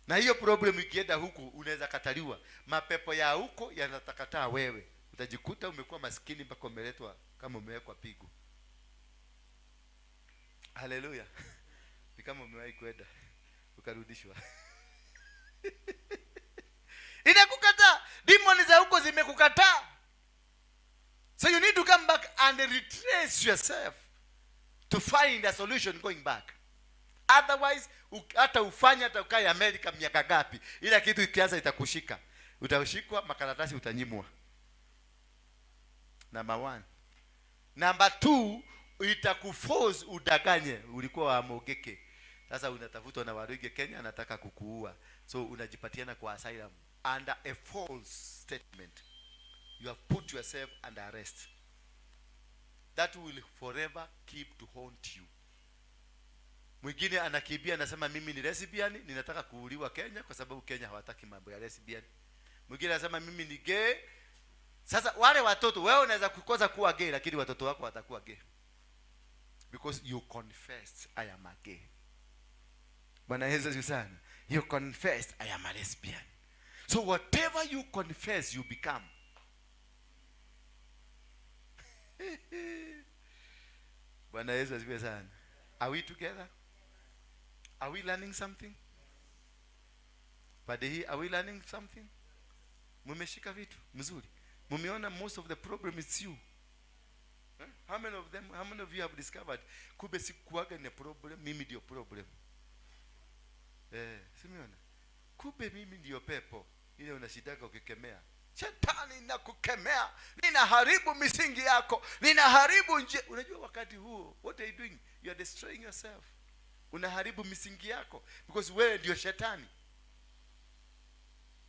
Na hiyo problem ikienda huku unaweza kataliwa. Mapepo ya huko yanatakataa wewe. Utajikuta umekuwa maskini mpaka umeletwa kama umewekwa pigo. Haleluya. Ni kama umewahi kwenda ukarudishwa. Inakukataa. Demon za huko zimekukataa. So you need to come back and retrace yourself to find a solution going back. Otherwise, hata ufanye, hata ukae Amerika miaka gapi, ila kitu ikianza itakushika. Utashikwa, makaratasi utanyimwa. Number one. Number two, itakuforce udanganye. Ulikuwa wa Mogeke. Sasa unatafutwa na Waruige Kenya, anataka kukuua. So unajipatiana kwa asylum under a false statement. You have put yourself under arrest. That will forever keep to haunt you. Mwingine anakimbia anasema, "Mimi ni lesbian, ninataka kuuliwa Kenya kwa sababu Kenya hawataki mambo ya lesbian." Mwingine anasema, "Mimi ni gay." Sasa wale watoto, wewe unaweza kukosa kuwa gay, lakini watoto wako watakuwa gay. Because you confessed, "I am a gay." Bwana Yesu asifiwe sana. You confessed, "I am a lesbian." So whatever you confess, you become. Bwana Yesu asifiwe sana. Are we together? Are we learning something? Pade hii, are we learning something? Mumeshika vitu mzuri. Mumeona most of the problem is you. Eh? How many of them, how many of you have discovered kumbe sikuwaga ni problem, mimi ndio problem? Eh, simeona? Kumbe mimi ndio pepo ile unashidaga ukikemea. Shetani, nakukemea, ninaharibu misingi yako, ninaharibu nje. Unajua wakati huo, what are you doing? You are destroying yourself. Unaharibu misingi yako because wewe ndio shetani.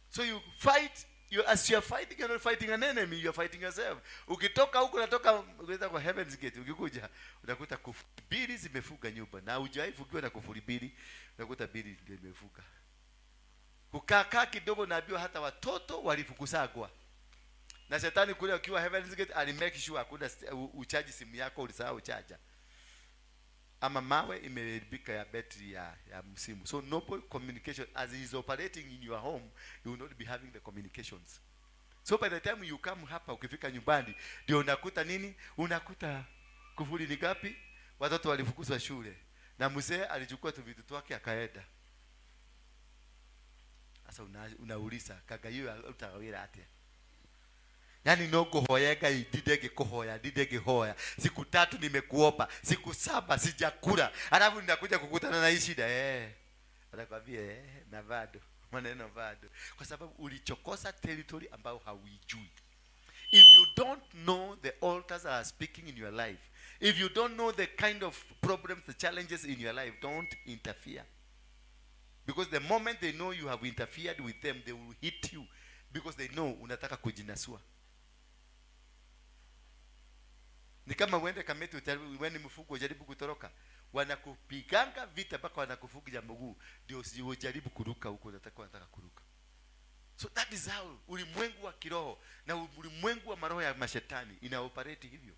So you fight, you, as you are fighting, you are not fighting an enemy, you are fighting yourself. Ukitoka huku, unatoka unaenda kwa Heaven's Gate, ukikuja unakuta kufuli mbili zimefunga nyumba, na hujawahi fungiwa na kufuli mbili, unakuta mbili ndio imefunga. Kukaa kaa kidogo, naambiwa hata watoto walifukuzagwa na shetani kule. Ukiwa Heaven's Gate, ali make sure hakuna uchaji simu yako, ulisahau chaja ama mawe imeharibika ya betri ya msimu. So no communication. As he is operating in your home, you will not be having the communications. So by the time you come hapa, ukifika nyumbani ndio unakuta nini? Unakuta kufuli ni ngapi, watoto walifukuzwa shule na mzee alichukua tu vitu twake akaenda. Sasa unauliza, kaga hiyo utawira atia? Yaani no ngũhoya Ngai, ndinde ngĩkũhoya, ndinde ngĩhoya, siku 3 nimekuomba, siku 7 sijakula, alafu ninakuja kukutana na hii shida. Eh, atakwambia, eh, na bado maneno bado, kwa sababu ulichokosa territory ambayo hauijui. If you don't know the altars that are speaking in your life, if you don't know the kind of problems, the challenges in your life, don't interfere, because the moment they know you have interfered with them, they will hit you, because they know unataka kujinasua. Ni kama uende Kamiti, uende mfugo, ujaribu kutoroka, wanakupiganga vita mpaka wanakufunga mguu ndio usijaribu kuruka huko unataka kuruka. So that is how ulimwengu wa kiroho na ulimwengu wa maroho ya mashetani ina operate hivyo.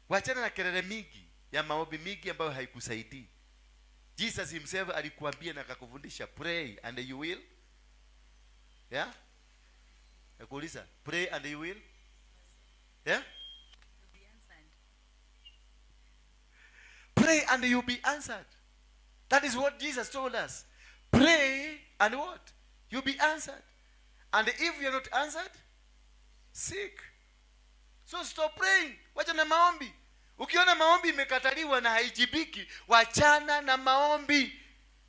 Wachana na kelele mingi ya maombi mingi ambayo haikusaidii. Jesus himself alikuambia na akakufundisha, "Pray and you will," yeah, nakuuliza, pray and you will, yeah. Be answered. Pray and you'll be answered. That is what Jesus told us. Pray and what? You'll be answered. And if you're not answered, seek. So stop praying. Wacha na maombi. Ukiona maombi imekataliwa na haijibiki, wachana na maombi.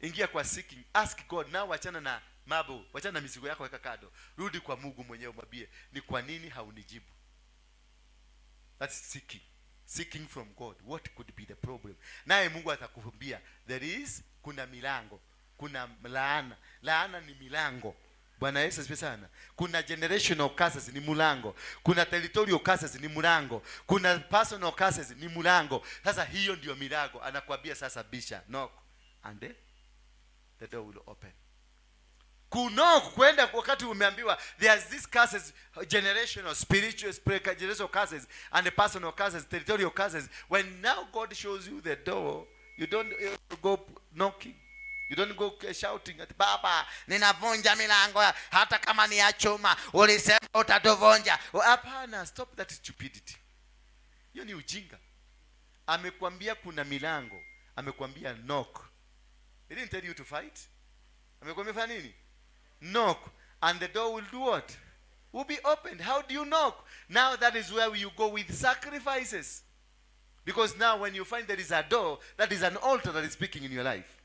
Ingia kwa seeking. Ask God. Now wachana na mambo. Wachana na mizigo yako, weka kando. Rudi kwa Mungu mwenyewe, mwambie, "Ni kwa nini haunijibu?" That's seeking. Seeking from God. What could be the problem? Naye Mungu atakuambia, there is, kuna milango, kuna laana. Laana ni milango. Bwana Yesu asifiwe sana. Kuna generational curses ni mulango, kuna territorial curses ni mulango, kuna personal curses ni mulango. Sasa hiyo ndio milango anakuambia sasa, bisha, knock and the door will open. Kuknock kwenda wakati umeambiwa there's these curses, generational, spiritual, generational curses and the personal curses, territorial curses. When now God shows you the door, you don't go knocking. You don't go shouting at Baba, ninavunja milango hata kama ni ya chuma, ulisema utatuvunja. Hapana, stop that stupidity. Hiyo ni ujinga. Amekwambia kuna milango, amekwambia knock. He didn't tell you to fight. Amekwambia fanya nini? Knock and the door will do what? Will be opened. How do you knock? Now that is where you go with sacrifices. Because now when you find there is a door, that is an altar that is speaking in your life.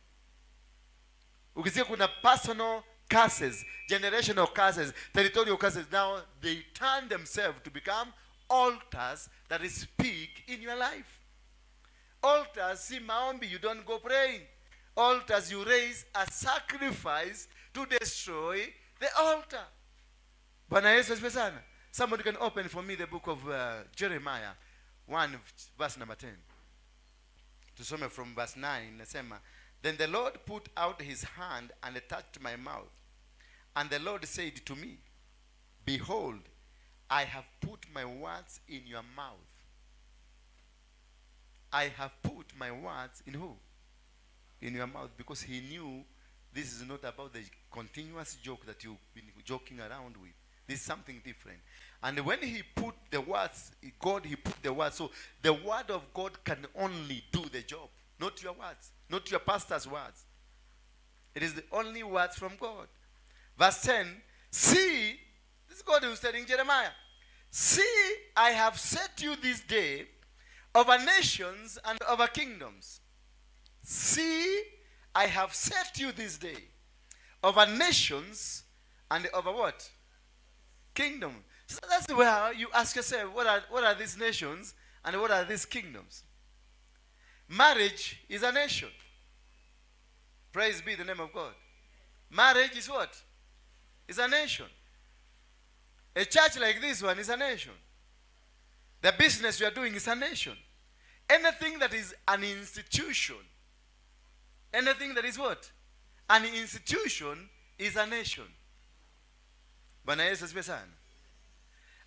Ukisikia kuna personal curses, generational curses, territorial curses, now they turn themselves to become altars that speak in your life. Altars si maombi, you don't go praying. Altars, you raise a sacrifice to destroy the altar. Bwana Yesu asifiwe sana. Somebody can open for me the book of Jeremiah 1 verse number 10. Tusome from verse 9, inasema, "Then the Lord put out his hand and touched my mouth. And the Lord said to me, 'Behold, I have put my words in your mouth.'" I have put my words in who? In your mouth. Because he knew this is not about the continuous joke that you've been joking around with. This is something different. And when he put the words, God, he put the words. So the word of God can only do the job. Not your words. Not your pastor's words. It is the only words from God. Verse 10, "See," this is God who is telling Jeremiah, "See, I have set you this day over nations and over kingdoms." See, I have set you this day over nations and over what? Kingdom. So that's where you ask yourself, what are these nations and what are these kingdoms? Marriage is a nation. Praise be the name of God. Marriage is what? Is a nation. A church like this one is a nation. The business you are doing is a nation. Anything that is an institution, anything that is what? An institution is a nation. Bwana Yesu asifiwe sana.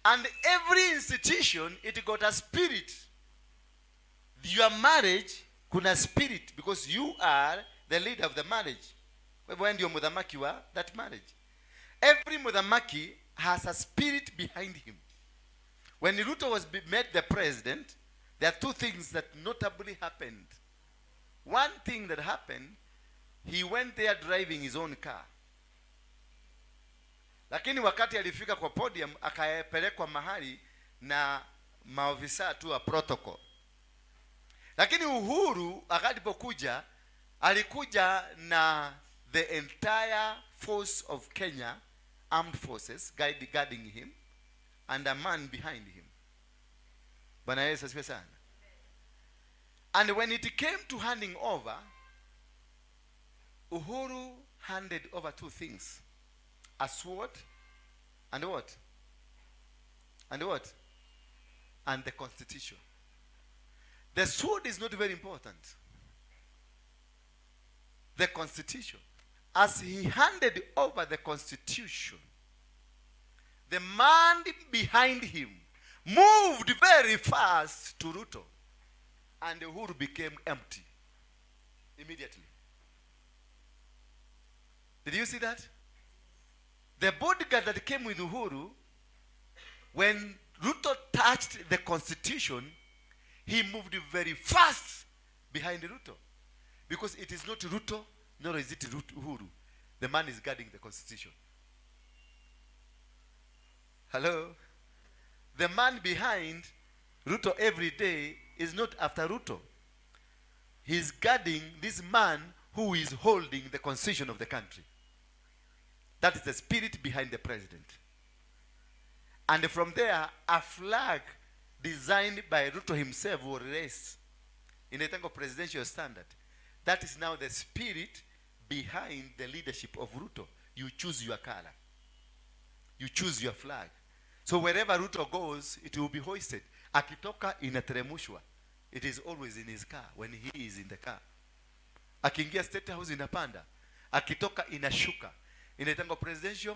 And every institution, it got a spirit. Your marriage, kuna spirit because you are the leader of the marriage. Kwa hivyo wewe ndio muthamaki wa that marriage. Every muthamaki has a spirit behind him. When Ruto was made the president, there are two things that notably happened. One thing that happened, he went there driving his own car. Lakini wakati alifika kwa podium akapelekwa mahali na maofisa tu wa protocol. Lakini Uhuru akalipokuja alikuja na the entire force of Kenya armed forces guarding him and a man behind him. Bwana Yesu asifiwe sana. And when it came to handing over, Uhuru handed over two things: a sword and what? And what? And the constitution. The sword is not very important. The constitution. As he handed over the constitution, the man behind him moved very fast to Ruto, and Uhuru became empty immediately. Did you see that? The bodyguard that came with Uhuru, when Ruto touched the constitution, he moved very fast behind Ruto. Because it is not Ruto, nor is it Uhuru. The man is guarding the constitution. Hello? The man behind Ruto every day is not after Ruto. He's guarding this man who is holding the constitution of the country. That is the spirit behind the president. And from there, a flag designed by Ruto himself was raised in the tango presidential standard. That is now the spirit behind the leadership of Ruto. You choose your color. You choose your flag. So wherever Ruto goes, it will be hoisted. Akitoka inateremushwa. It is always in his car when he is in the car. Akiingia State House inapanda, akitoka inashuka. Inaitangwa presidential.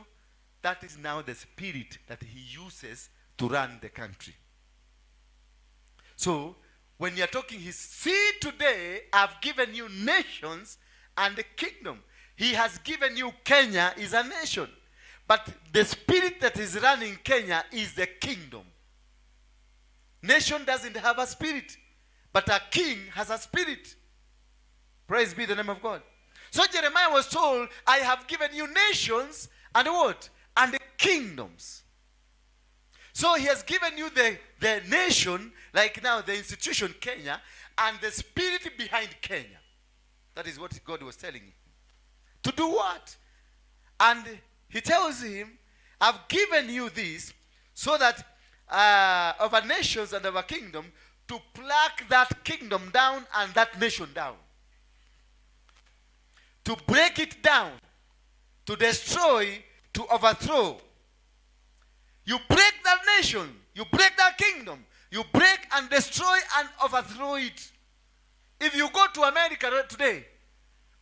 That is now the spirit that he uses to run the country. So when you're talking, he see, today I've given you nations and the kingdom. He has given you Kenya is a nation. But the spirit that is running Kenya is the kingdom. Nation doesn't have a spirit, but a king has a spirit. Praise be the name of God. So Jeremiah was told, I have given you nations and what? And the kingdoms. So he has given you the nation, like now the institution Kenya, and the spirit behind Kenya. That is what God was telling him. To do what? And he tells him, I've given you this so that over nations and over kingdom, to pluck that kingdom down and that nation down. To break it down, to destroy, to overthrow. You break that nation, you break that kingdom, you break and destroy and overthrow it. If you go to America today,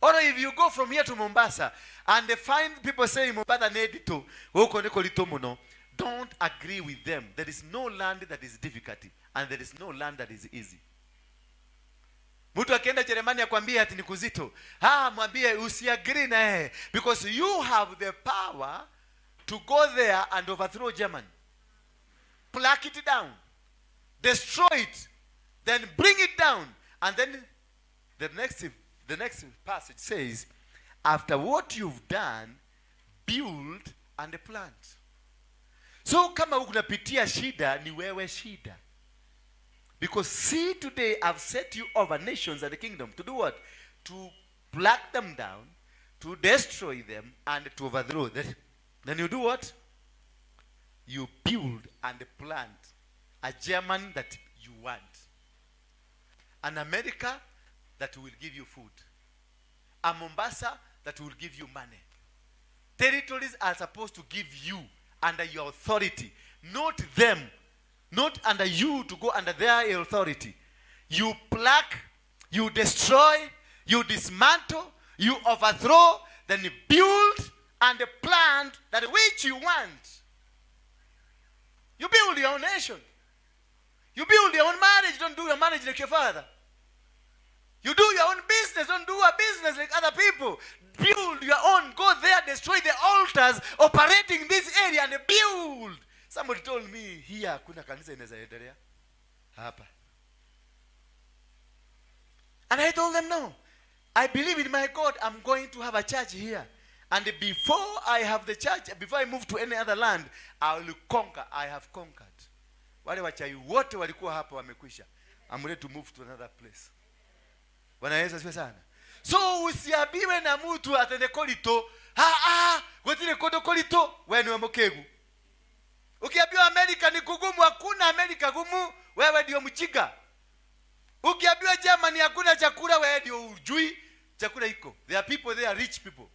or if you go from here to Mombasa and they find people saying Mombasa nĩ nditũ, gũkũ nĩ kũritũ mũno, don't agree with them. There is no land that is difficult and there is no land that is easy. Mtu akienda Jerumani akwambie ati ni kuzito, ah, mwambie usiagree na yeye, because you have the power to go there and overthrow Germany. Pluck it down, destroy it, then bring it down. And then the next passage says, after what you've done, build and plant. So kama unapitia shida, ni wewe shida. Because see, today I've set you over nations and the kingdom to do what? To pluck them down, to destroy them, and to overthrow them. Then you do what? You build and plant a German that you want, an America that will give you food, a Mombasa that will give you money. Territories are supposed to give you under your authority, not them, not under you to go under their authority. You pluck, you destroy, you dismantle, you overthrow, then you build and plant that which you want. You build your own nation. You build your own marriage. Don't do your marriage like your father. You do your own business. Don't do a business like other people. Build your own. Go there, destroy the altars operating this area and build. Somebody told me here kuna kanisa inaweza endelea hapa. And I told them, no. I believe in my God. I'm going to have a church here. And before I have the church, before I move to any other land, I will conquer. I have conquered. Wale wachawi wote walikuwa hapa wamekwisha. I'm ready to move to another place. Bwana Yesu asifiwe sana. So usiambiwe na mtu ati nĩ kũritũ. Ha ah, gũtirĩ kũndũ kũritũ. We niwe mũkĩgu. Ukiambiwa Amerika ni kugumu, hakuna Amerika gumu, wewe ndio mjinga. Ukiambiwa Germany hakuna chakula, wewe ndio ujui chakula iko. There are people there, rich people.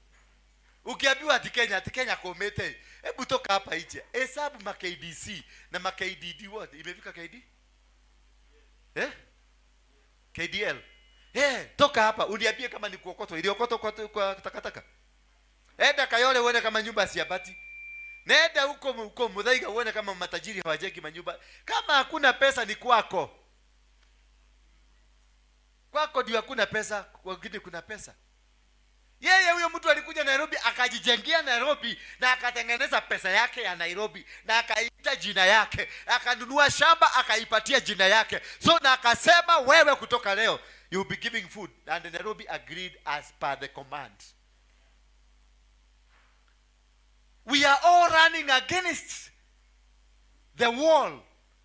Ukiambiwa ati Kenya kũmĩte, hebu toka hapa nje. Hesabu ma KDC na ma KDD, what? Imefika KD? Eh? KDL. Eh, toka hapa uniambie kama ni kuokotwa. Iliokotwa kwa takataka. Enda Kayole uone kama nyumba si ya bati. Nenda huko huko Muthaiga uone kama matajiri hawajengi manyumba. Kama hakuna pesa ni kwako. Kwako ndio hakuna pesa, kwa wengine kuna pesa. Yeye huyo mtu alikuja Nairobi akajijengea Nairobi na akatengeneza pesa yake ya Nairobi na akaita jina yake, akanunua shamba akaipatia jina yake. So na akasema, wewe kutoka leo you will be giving food, and Nairobi agreed as per the command. We are all running against the wall.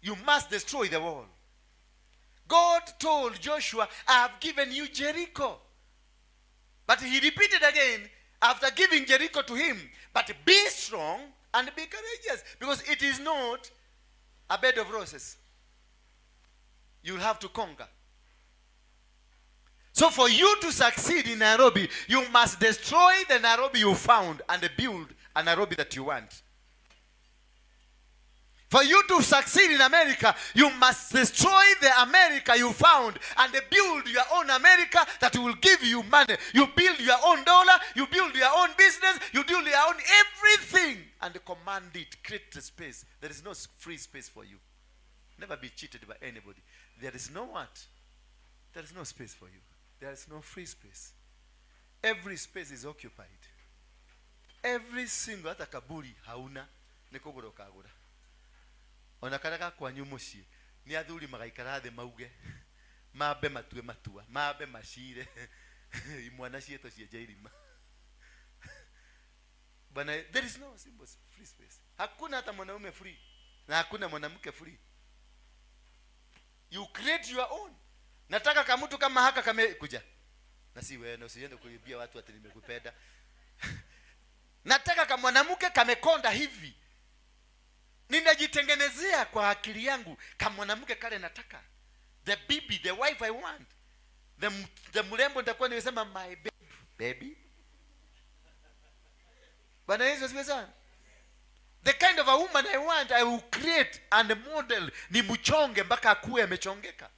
You must destroy the wall. God told Joshua, I have given you Jericho. But he repeated again after giving Jericho to him, but be strong and be courageous, because it is not a bed of roses. You'll have to conquer. So for you to succeed in Nairobi, you must destroy the Nairobi you found and build a Nairobi that you want. For you to succeed in America, you must destroy the America you found and build your own America that will give you money. You build your own dollar, you build your own business, you build your own everything and command it. Create the space. There is no free space for you. Never be cheated by anybody. There is no what? There is no space for you. There is no free space. Every space is occupied. Every single, hata kaburi hauna, nĩ kũgũra ũkagũra. Ona karĩa ga kwanyu mũciĩ nĩ athuri magaikara thĩ mauge mambe matue matua mambe macire imwana cietwo cienje irima. Bwana, there is no simple free space. Hakuna hata mwanaume free na hakuna mwanamke free. You create your own. Nataka kamutu kama haka kame kuja na si wewe, na usiende kuibia watu ati nimekupenda. Nataka kama mwanamke kamekonda hivi, ninajitengenezea kwa akili yangu kama mwanamke kale nataka, the baby, the wife I want, the mrembo nitakuwa nimesema my baby, baby. Bwana Yesu asifiwe sana. The kind of a woman I want, I will create and model, ni mchonge mpaka akuwe amechongeka.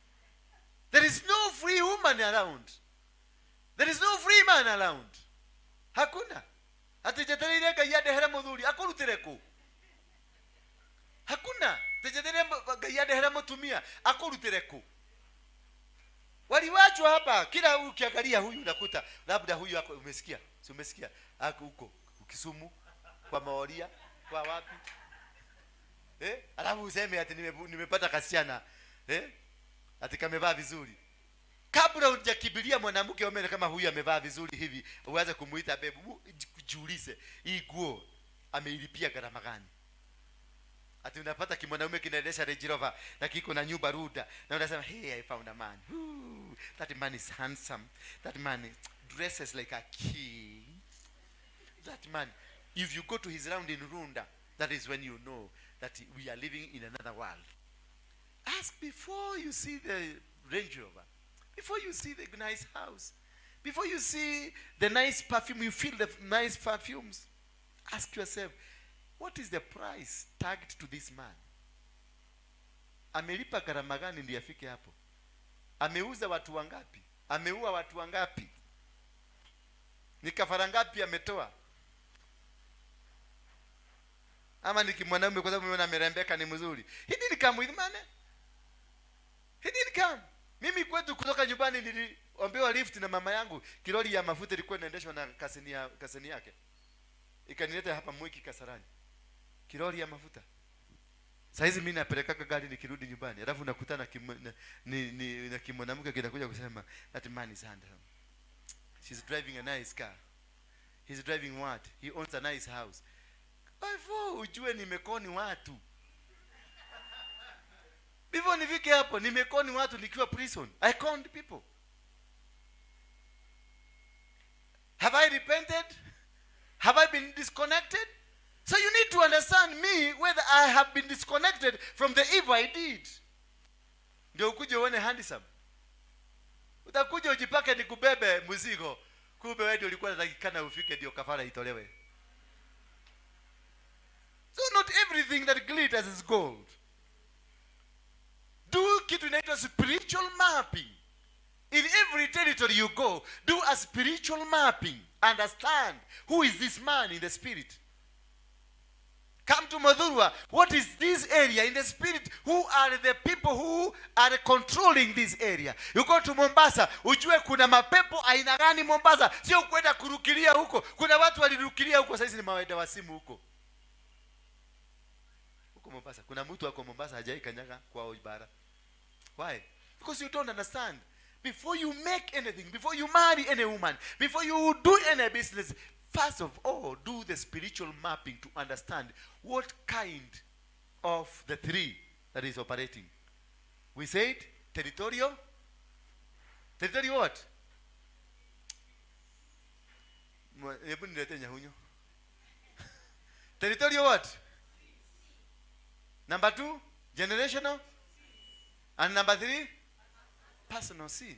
There is no free woman around. There is no free man around. Hakuna. Ati njetereire Ngai andehere muthuri akurutire ku? Hakuna. Ati njetereire Ngai andehere mutumia akurutire ku? Waliwachwa hapa, kila ukiangalia huyu unakuta labda huyu ako, umesikia? Si umesikia? Ako huko Kisumu kwa Maoria, kwa wapi? Alafu useme ati nimepata kasichana. Ati kamevaa vizuri. Kabla hujakimbilia mwanamke uone kama huyu amevaa vizuri hivi, uanze kumuita babe, jiulize hii nguo ameilipia gharama gani? Ati unapata kimwanaume kinaendesha Range Rover na kiko na nyumba Runda na unasema hey, I found a man. Ooh, that man is handsome. That man dresses like a king. That man, if you go to his round in Runda, that is when you know that we are living in another world. Ask before you see the Range Rover, before you see the nice house, before you see the nice perfume, you feel the nice perfumes. Ask yourself, what is the price tagged to this man? Amelipa gharama gani ndiye afike hapo? Ameuza watu wangapi? Ameua watu wangapi? Ni kafara ngapi ametoa? Ama ni kimwanaume kwa sababu umeona amerembeka ni mzuri. He didn't come with money. He didn't come. Mimi kwetu kutoka nyumbani niliombewa lift na mama yangu. Kilori ya mafuta ilikuwa inaendeshwa na kaseni yake. Ikanileta hapa Mwiki Kasarani. Kilori ya mafuta. Saizi mimi napelekaka gari nikirudi nyumbani. Alafu nakutana na kimwanamke kinakuja kusema that man is handsome. She's driving a nice car. He's driving what? He owns a nice house. Before ujue nimekoni watu. Before nifike hapo nimekoni watu nikiwa prison. I conned people. Have I repented? Have I been disconnected? So you need to understand me whether I have been disconnected from the evil I did. Ndio ukuje uone handsome. Utakuja ujipake nikubebe mzigo. Kumbe wewe ndio ulikuwa unatakikana ufike ndio kafara itolewe. So not everything that glitters is gold. Do kitu inaitwa spiritual mapping. In every territory you go, do a spiritual mapping. Understand who is this man in the spirit. Come to Muthurwa. What is this area in the spirit? Who are the people who are controlling this area? You go to Mombasa, ujue kuna mapepo aina gani Mombasa. Sio kwenda kurukilia huko. Kuna watu walirukilia huko, sasa ni maweda wa simu huko. Huko Mombasa, kuna mtu ako Mombasa hajai kanyaga kwao Ibara. Why? Because you don't understand. Before you make anything, before you marry any woman, before you do any business, first of all, do the spiritual mapping to understand what kind of the three that is operating. We said territorial. Territorial what? Hebu niletee nyahunyo. Territorial what? Number 2, generational. And number 3, personal sin.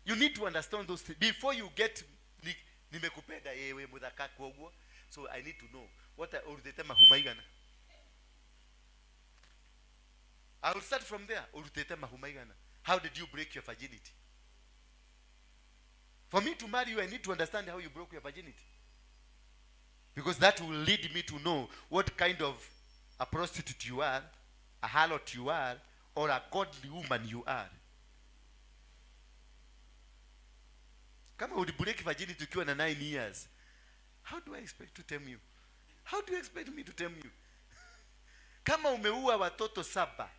You need to understand those things before you get nimekupenda yewe muthaka koguo. So I need to know what I urutite mahu maigana. I will start from there. Urutĩte mahu maigana? How did you break your virginity? For me to marry you, I need to understand how you broke your virginity, because that will lead me to know what kind of a prostitute you are, a harlot you are, or a godly woman you are. Kama ulibreak virginity ukiwa na 9 years, how do I expect to tame you? How do you expect me to tame you? Kama umeua watoto saba,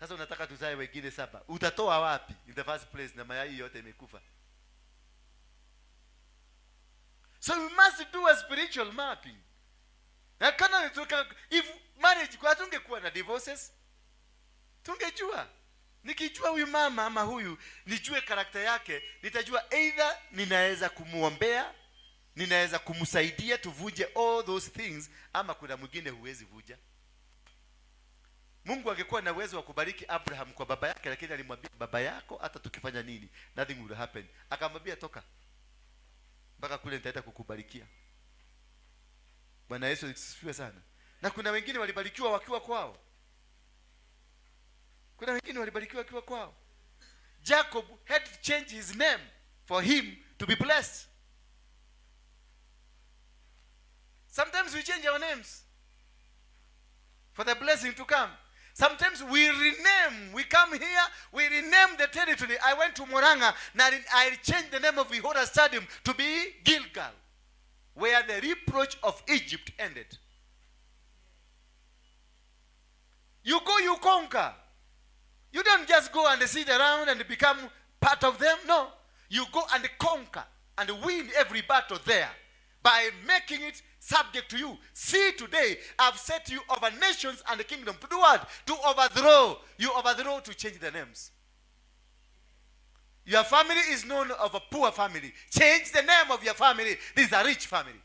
sasa unataka tuzae wengine saba, utatoa wapi in the first place na mayai yote imekufa? So we must do a spiritual mapping. Na kana if marriage kwa tungekuwa na divorces, tungejua. Nikijua huyu mama ama huyu, nijue character yake, nitajua either ninaweza kumuombea, ninaweza kumsaidia tuvunje all those things, ama kuna mwingine huwezi vuja. Mungu angekuwa na uwezo wa kubariki Abraham kwa baba yake, lakini alimwambia baba yako hata tukifanya nini nothing will happen. Akamwambia toka mpaka kule nitaenda kukubarikia. Bwana Yesu asifiwe sana. Na kuna wengine walibarikiwa wakiwa kwao. Kuna wengine walibarikiwa wakiwa kwao. Jacob had to change his name for him to be blessed. Sometimes we change our names for the blessing to come. Sometimes we rename. We come here, we rename the territory. I went to Murang'a, and I changed the name of Ihora Stadium to be Gilgal, where the reproach of Egypt ended. You go, you conquer. You don't just go and sit around and become part of them. No. You go and conquer and win every battle there by making it subject to you. See, today I've set you over nations and the kingdom. To do what? To overthrow. You overthrow to change the names. Your family is known of a poor family. Change the name of your family. This is a rich family.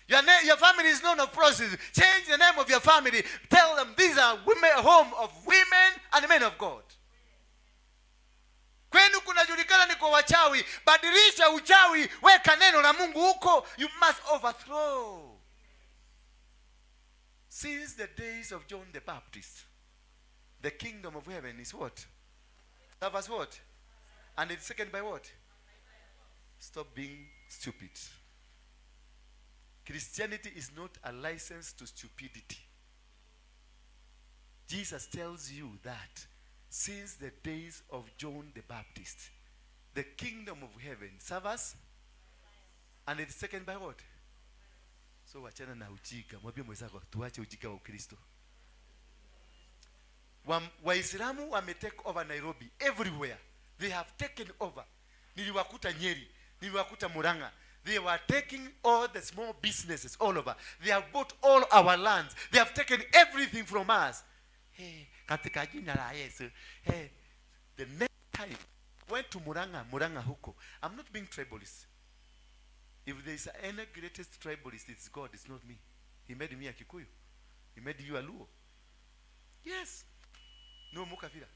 Your family is known of prostitutes. Change the name of your family. Tell them these are women, home of women and men of God. Kwenu kunajulikana ni kwa wachawi. Badilisha uchawi, weka neno la Mungu huko. You must overthrow. Since the days of John the Baptist, the kingdom of heaven is what? That was what? And it's second by what? Stop being stupid. Christianity is not a license to stupidity. Jesus tells you that since the days of John the Baptist, the kingdom of heaven suffers, and it's taken by what? So wachana na ujinga. Mwambie mwenzako tuache ujinga wa Ukristo. Waislamu wame take over Nairobi everywhere. They have taken over. Niliwakuta Nyeri, niliwakuta Murang'a. They were taking all the small businesses all over. They have bought all our lands. They have taken everything from us. Hey, katika jina la Yesu. Hey, the next time went to Murang'a, Murang'a huko. I'm not being tribalist. If there is any greatest tribalist, it's God, it's not me. He made me a Kikuyu. He made you a Luo. Yes. No mukafira.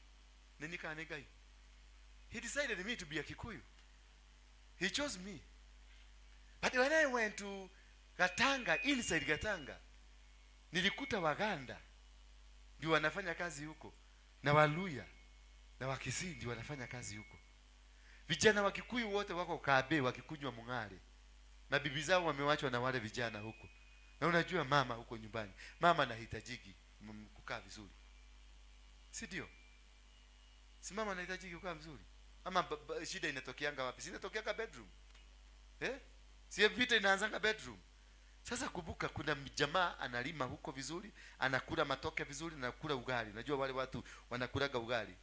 Nini ka negai. He decided me to be a Kikuyu. He chose me. But when I went to Gatanga, inside Gatanga, nilikuta Waganda ndio wanafanya kazi huko, na Waluya na Wakisii ndio wanafanya kazi huko. Vijana wa Kikuyu wote wako Kabe wakikunywa mung'are, na bibi zao wamewachwa na wale vijana huko. Na unajua mama huko nyumbani, mama anahitajiki kukaa vizuri, si ndio? Si mama anahitajiki kukaa vizuri? Ama shida inatokeanga wapi? Si inatokeanga bedroom? Eh? Si vita inaanzanga bedroom? Sasa kumbuka, kuna jamaa analima huko vizuri, anakula matoke vizuri, anakula ugali. Unajua wale watu wanakulaga ugali.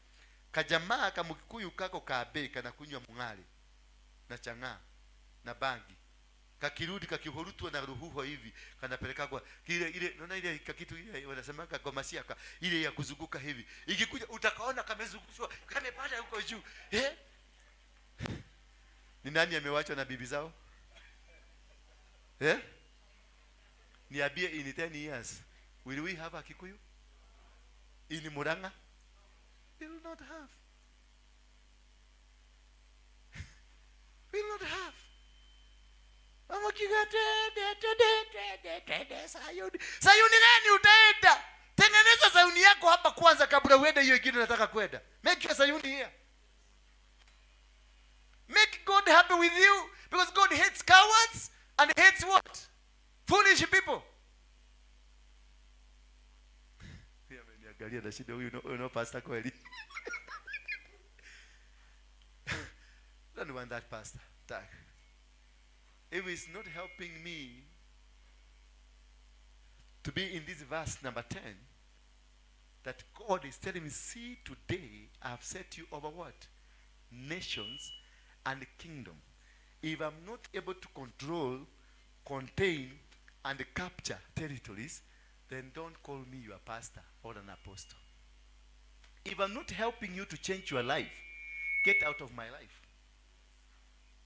Kajamaa kamkikuyu kako kabe kanakunywa mung'are na chang'aa na bangi. Kakirudi kakihurutwa na ruhuho hivi, kanapeleka kwa ile ile, unaona ile kakitu ile wanasema kagoma siaka, ile ya kuzunguka hivi. Ikikuja utakaona kamezungushwa, kamepanda huko juu. Eh? Ni nani amewachwa na bibi zao? Eh? Niambie, in 10 years will we have a Kikuyu in Murang'a? We will not have. We will not have. Mama kiga twende, twende, twende, twende Sayuni. Sayuni gani utaenda? Tengeneza Tengeneza Sayuni yako hapa kwanza kabla uende hiyo ingine unataka kwenda. Make your Sayuni here. Make God happy with you, because God hates cowards and hates what? Foolish people. Ameniangalia na shida huyu, no pastor kweli. Don't want that pastor. Tag. If it's not helping me to be in this verse number 10, that God is telling me, see, today I have set you over what? Nations and kingdom. If I'm not able to control, contain, and capture territories, then don't call me your pastor or an apostle. If I'm not helping you to change your life, get out of my life.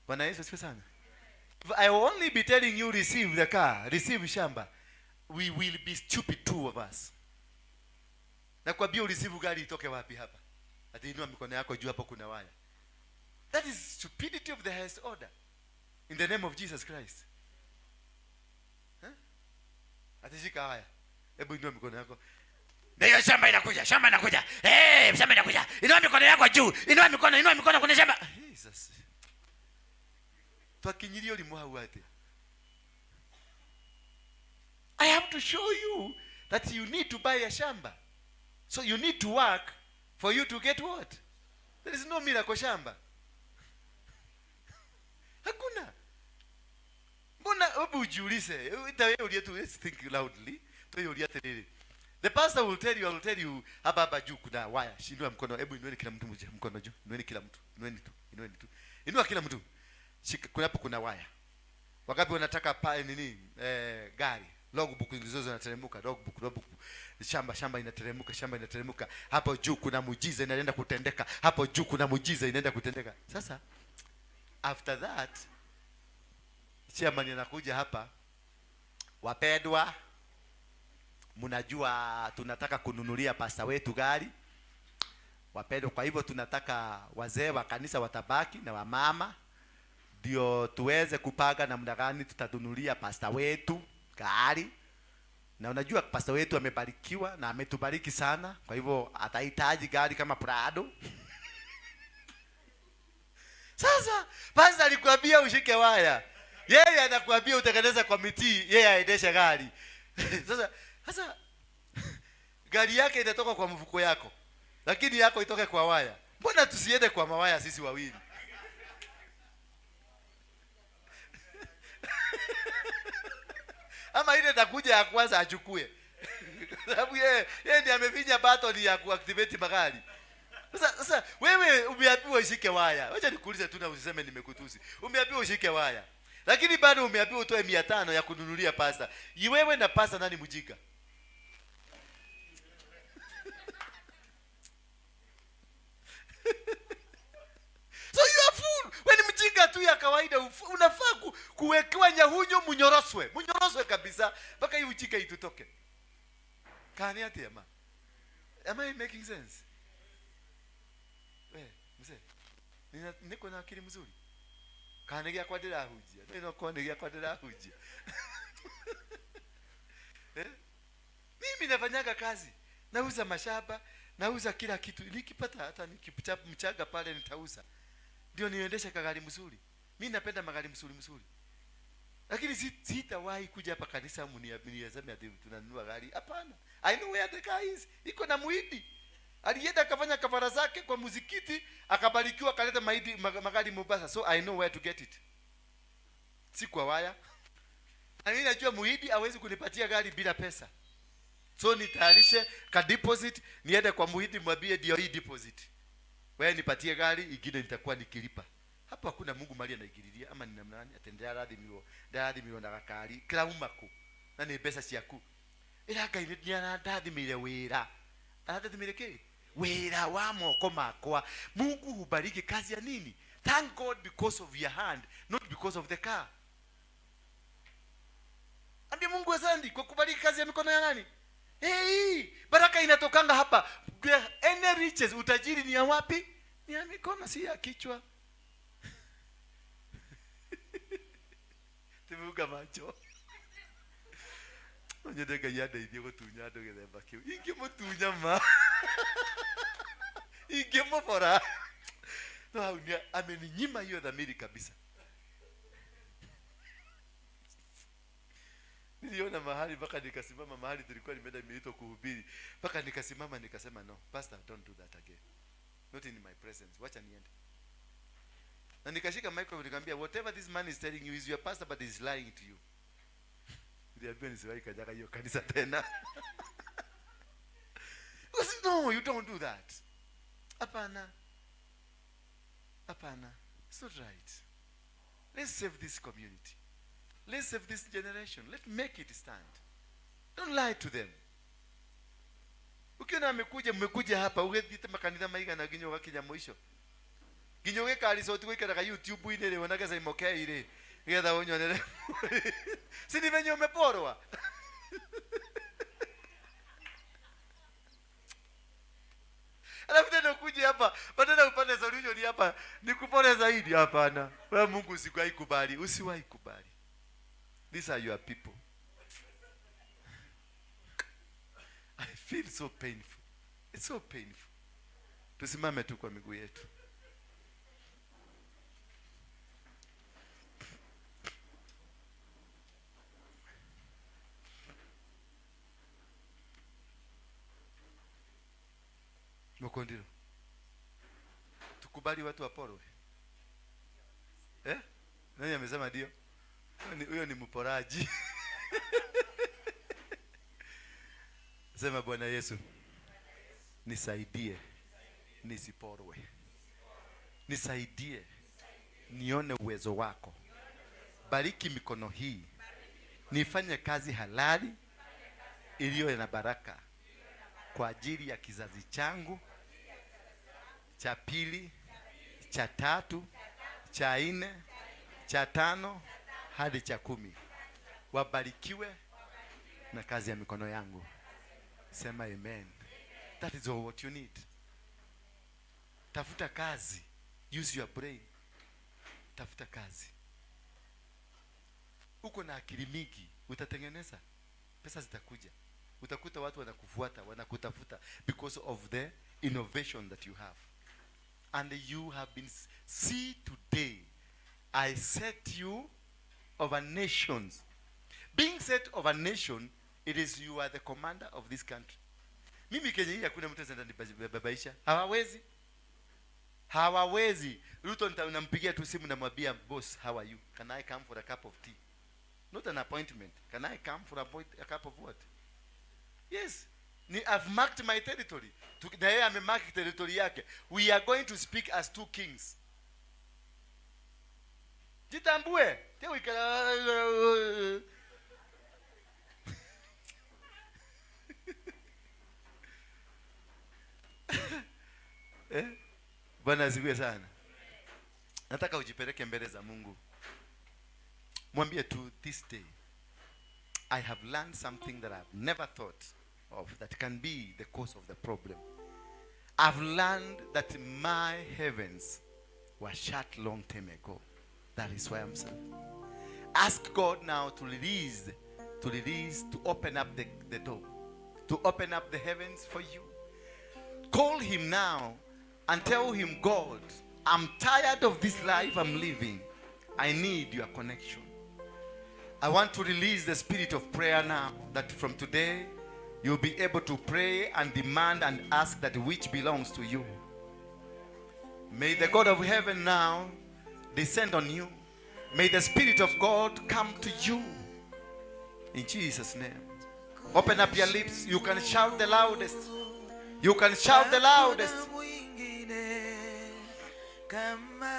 Bwana Yesu asifiwe sana. If I will only be telling you receive the car, receive shamba, we will be stupid, two of us. Nakwambia ureceive gari itoke wapi hapa? Ati inua mikono yako juu, hapo kuna waya. That is stupidity of the highest order. In the name of Jesus Christ. Huh? Ati shika haya. Hebu inua mikono yako. Na hiyo shamba inakuja, shamba inakuja. Eh, shamba inakuja. Inua mikono yako juu. Inua mikono, inua mikono kuna shamba. Jesus. Twakinyirio limũ hau atĩa? I have to show you that you need to buy a shamba. So you need to work for you to get what? There is no miracle shamba. Hakuna. Mbona hebu ujiulize, ulie tu, let's think loudly. Tuulie atĩrĩrĩ. The pastor will tell you, I will tell you, hapa hapa juu kuna waya. Inua mkono, hebu inueni kila mtu mkono juu. Inueni kila mtu. Inueni tu, inueni tu. Inua kila mtu. Shika, kuna hapo kuna waya. Wakati wanataka pa nini, gari, logbook zilizo zinateremka, logbook, logbook. Shamba, shamba inateremka, shamba inateremka. Hapo juu kuna muujiza inaenda kutendeka. Hapo juu kuna muujiza inaenda kutendeka. Sasa after that chairman anakuja hapa, wapendwa, mnajua tunataka kununulia pasta wetu gari. Wapendwa, kwa hivyo tunataka wazee wa kanisa watabaki na wamama ndio tuweze kupanga namna gani tutatunulia pasta wetu gari. Na unajua pasta wetu amebarikiwa na ametubariki sana, kwa hivyo atahitaji gari kama Prado. Sasa pasta alikwambia ushike waya, yeye anakuambia utengeneze committee, yeye aendeshe gari. Sasa gari yake itatoka kwa mfuko yako, lakini yako itoke kwa waya. Mbona tusiende kwa mawaya sisi wawili? Ama ile itakuja ya kwanza achukue. Kwa sababu yeye ndiye amefinya button ya kuactivate magari. Sasa wewe umeambiwa ushike waya. Wacha nikuulize tu na usiseme nimekutusi. Umeambiwa ushike waya, lakini bado umeambiwa utoe 500 ya kununulia pasta. Wewe na pasta nani mjinga? So you are fool. Wewe ni mjinga tu ya kawaida. Unafaa kuwekewa nyahunyo, munyoroswe. Munyoroswe kabisa mpaka hii ujinga itutoke. Kani ati ama? Am I making sense? We, mzee. Niko na akili mzuri. Kani gya kwa ndĩrahunjia. Nĩ no kwa nĩ gĩakwa ndĩrahunjia. Mimi nafanyaga kazi. Nauza mashamba, nauza kila kitu. Nikipata hata nikipicha mchanga pale nitauza. Ndio niendeshe kagari mzuri. Mimi napenda magari mzuri mzuri. Lakini sitawahi kuja hapa kanisa mniaseme ati tunanunua gari. Hapana. I know where the car is. Iko na muhindi. Alienda akafanya kafara zake kwa muzikiti, akabarikiwa, akaleta magari Mombasa. So I know where to get it. Si kwa waya. Na mimi najua muhindi hawezi kunipatia gari bila pesa. So nitayarishe ka deposit, niende kwa muhindi mwambie ndio hii deposit. Wewe nipatie gari, ingine nitakuwa nikilipa. Hapo hakuna Mungu mali anaingililia ama ni namna gani atendea radhimirwo, ndarathimirwo na gakari kirauma ku na ni mbeca ciaku. Ira Ngai ni arandathimire wira. Arandathimire ki? Wira wa moko makwa. Mungu hubariki kazi ya nini? Thank God because of your hand, not because of the car. Ambia Mungu asante kwa kubariki kazi ya mikono ya nani? Hey, baraka inatokanga hapa. Any riches, utajiri ni ya wapi? Ni ya mikono, si ya kichwa. Tumeunga macho. No nyende Ngai andeithie gũtunya andũ gĩthemba kĩu. Ingĩmũtunya ma. Ingĩmũbora. No hau nĩ ameninyima hiyo dhamiri kabisa. Niliona mahali mpaka nikasimama mahali tulikuwa nimeenda nimeitwa kuhubiri. Mpaka nikasimama nikasema no, pastor, don't do that again. Not in my presence. Wacha niende. Na nikashika microphone nikamwambia, whatever this man is telling you is your pastor, but he's lying to you. Niliambiwa nisiwahi kanyaga hiyo kanisa tena. Because no, you don't do that. Hapana. Hapana. It's not right. Let's save this community. Let's save this generation. Let's make it stand. Don't lie to them. Ukiona amekuja, mmekuja hapa, ugethiite makanitha maigana nginya ũgakinya mũico. Nginya ũgĩka resort gũikaraga YouTube-inĩ rĩ, wonage Simon K rĩ, nĩgetha ũnyonere. Si ni venye umeporwa? Alafu tena ukuje hapa, badala upate solution hapa, nikupore zaidi. Hapana. Wewe Mungu usiwahi kubali, usiwahi kubali. These are your people. I feel so painful. It's so painful. Tusimame tu kwa miguu yetu. Mokondiro. Tukubali watu waporwe? Eh? Nani amesema ndio? Huyo ni mporaji. Sema Bwana Yesu, nisaidie nisiporwe. Nisaidie nione uwezo wako. Bariki mikono hii, nifanye kazi halali iliyo na baraka kwa ajili ya kizazi changu cha pili, cha tatu, cha nne, cha tano hadi cha 10. Wabarikiwe na kazi ya mikono yangu. Sema amen. That is all what you need. Tafuta kazi. Use your brain. Tafuta kazi. Uko na akili mingi, utatengeneza. Pesa zitakuja. Utakuta watu wanakufuata, wanakutafuta because of the innovation that you have. And you have been, see today, I set you over nations. Being set over nation, it is you are the commander of this country. Mimi Kenya hii hakuna mtu ananibabaisha. Hawawezi. Hawawezi. Ruto nampigia tu simu namwambia, boss, how are you? Can I come for a cup of tea? Not an appointment. Can I come for a cup of what? Yes. Ni, I've marked my territory. Na yeye amemark territory yake. We are going to speak as two kings. Jitambue. Teo ikala. Eh? Bwana asifiwe sana. Nataka ujipeleke mbele za Mungu. Mwambie tu, this day I have learned something that I've never thought of that can be the cause of the problem. I've learned that my heavens were shut long time ago. That is why I'm saying. Ask God now to release, to release, to open up the door, to open up the heavens for you. Call him now and tell him, God, I'm tired of this life I'm living. I need your connection. I want to release the spirit of prayer now, that from today you'll be able to pray and demand and ask that which belongs to you. May the God of heaven now descend on you. May the Spirit of God come to you. In Jesus' name. Open up your lips. You can shout the loudest. You can shout the loudest. Mwingine kama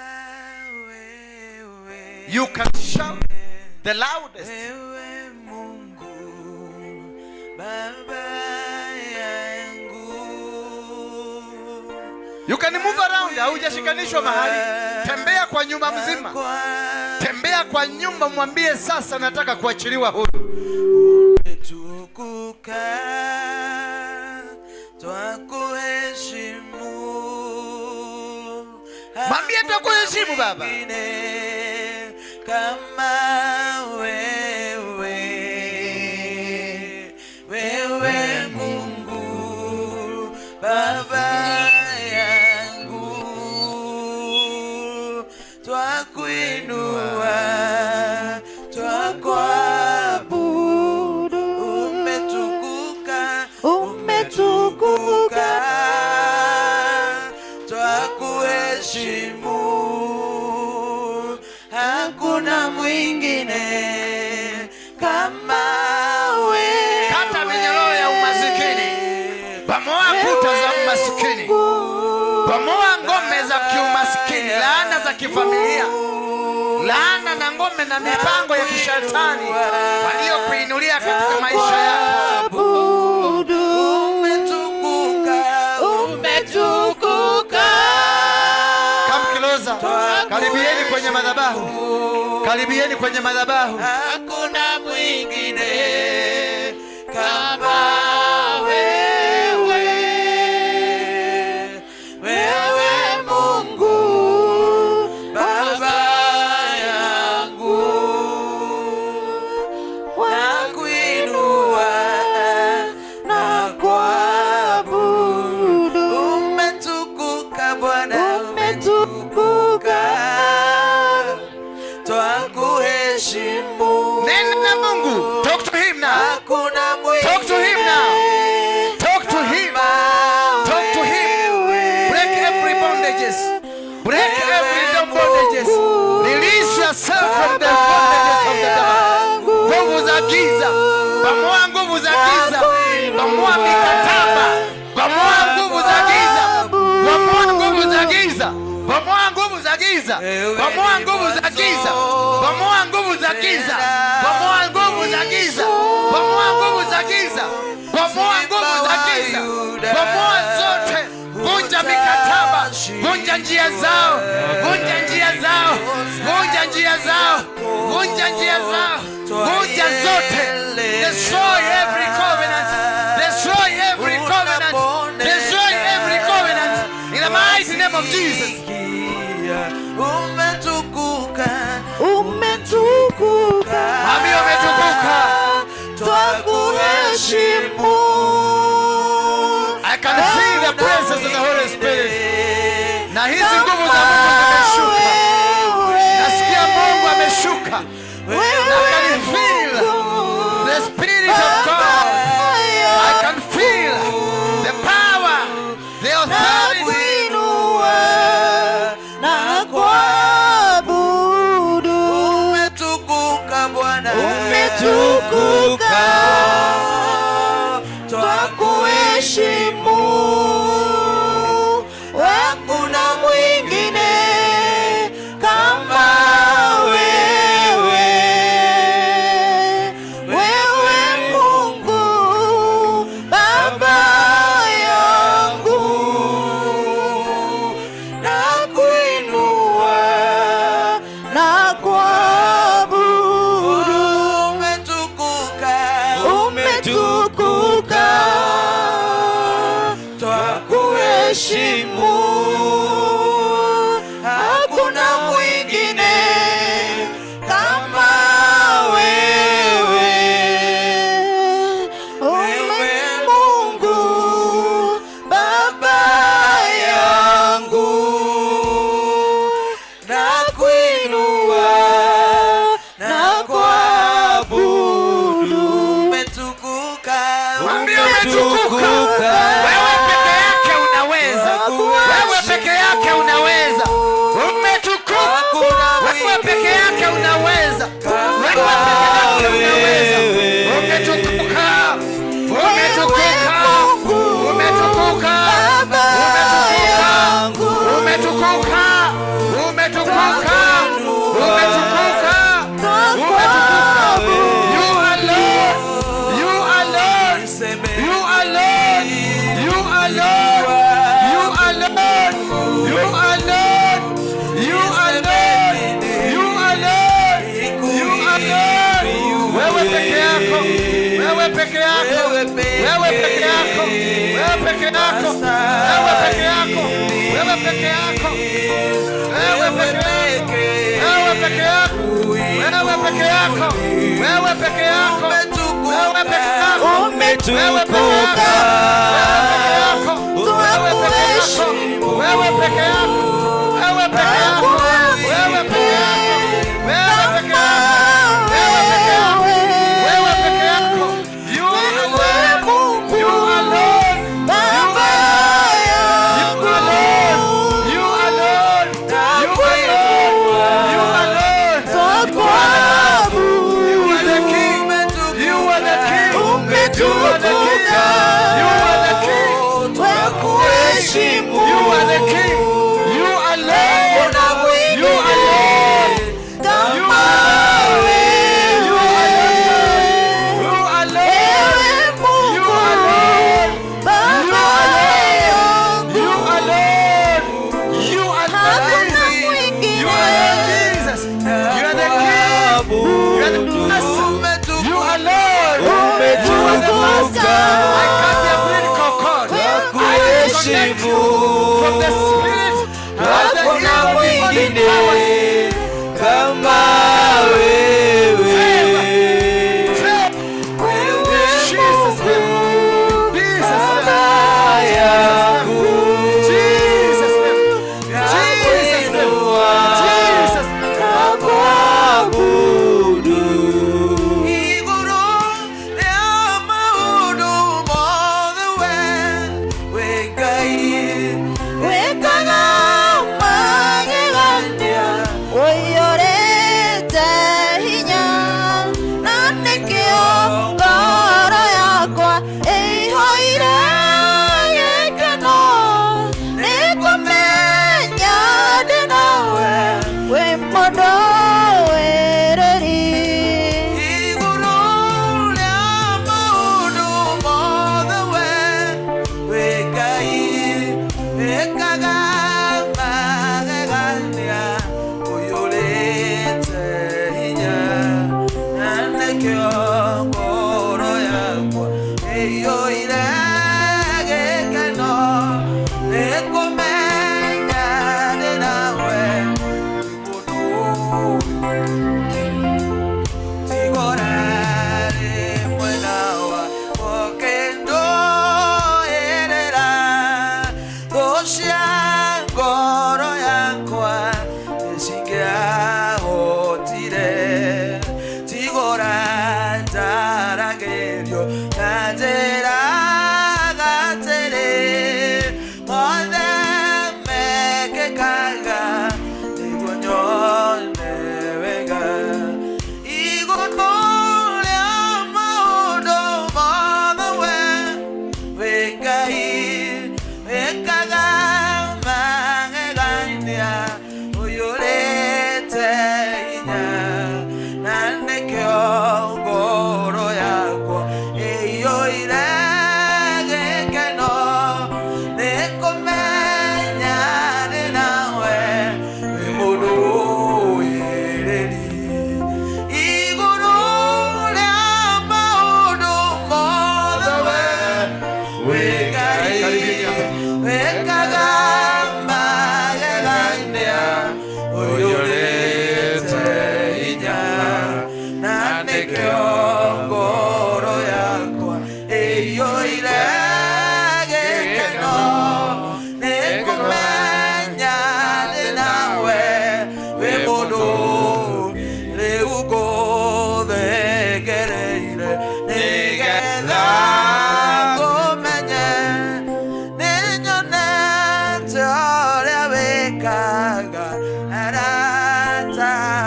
wewe. You can shout the loudest. Wewe Mungu Baba yangu. You can move around. Haujashikanishwa mahali. Tembea kwa nyumba mzima. Tembea kwa nyumba, mwambie sasa nataka kuachiliwa huru. Umetukuka, twakuheshimu. Mwambie twakuheshimu, Baba. Mwingine kama wewe. Twakuinua, twakuabudu. Umetukuka, umetukuka, twakuheshimu, hakuna mwingine kama wewe. Kata minyororo ya umasikini, bomoa kuta za umasikini, bomoa ngome za kiumasikini, laana za kifamilia, laana na ngome na mipango ya kishetani waliokuinulia katika maisha yako. Umetukuka, Umetukuka. Come closer. Karibieni kwenye madhabahu. Karibieni kwenye madhabahu. Hakuna mwingine kama wewe, wewe Mungu Baba yangu, nakuinua na kuabudu. Umetukuka Bwana, umetukuka, twakuheshimu. Nena na Mungu. Talk to him now. Hakuna mwingine Talk to him now. Talk to him. Talk to him. Break every bondages. Break every bondages. Release yourself from the bondages of the devil. Nguvu za giza. Bomoa nguvu za giza. Bomoa mikataba. Bomoa nguvu za giza. Bomoa nguvu za giza. Bomoa nguvu za giza. Bomoa nguvu za giza. Bomoa nguvu za giza. Bomoa nguvu za giza. Bomoa nguvu za giza. Bomoa nguvu za giza. Bomoa zote. Vunja mikataba. Vunja njia zao. Vunja njia zao. Vunja njia zao. Vunja njia zao. Vunja zote. Destroy every covenant. Destroy every covenant. Destroy every covenant. In the mighty name of Jesus. Umetukuka, Umetukuka. Mwambie umetukuka. Twakuheshimu. I can feel the presence of the Holy Spirit. Na hizi nguvu za Mungu zimeshuka. Nasikia Mungu ameshuka. I can feel the Spirit of God. I can feel the power, the authority. Nakuinua na kuabudu. Umetukuka Bwana, Umetukuka. Twakuheshimu. Hakuna mwingine kama wewe. Wewe Mungu Baba yangu, nakuinua na kuabudu. Umetukuka, Umetukuka, twakuheshimu. Hakuna mwingine kama wewe. Wewe Mungu Baba yangu, nakuinua na kuabudu. Umetukuka, Mwambie umetukuka. Wewe peke yake unaweza. Wewe peke yake unaweza. Umetukuka. Wewe peke yake unaweza. Wewe peke yake unaweza. Umetukuka. Umetukuka. Umetukuka. Umetukuka. Umetukuka. Umetukuka. Umetukuka. You are Lord. You are Lord. You are Lord. You are Lord. You are Lord. You are Lord. You are Lord. You are Lord. You are Lord. Wewe peke yako. Wewe peke yako. Wewe peke yako. Wewe peke yako. Wewe peke yako. Wewe peke yako. Wewe peke yako. Wewe peke yako. Wewe peke yako. Wewe peke yako. Wewe peke yako. Wewe peke yako. Wewe peke yako. Wewe peke yako. Wewe peke yako. Wewe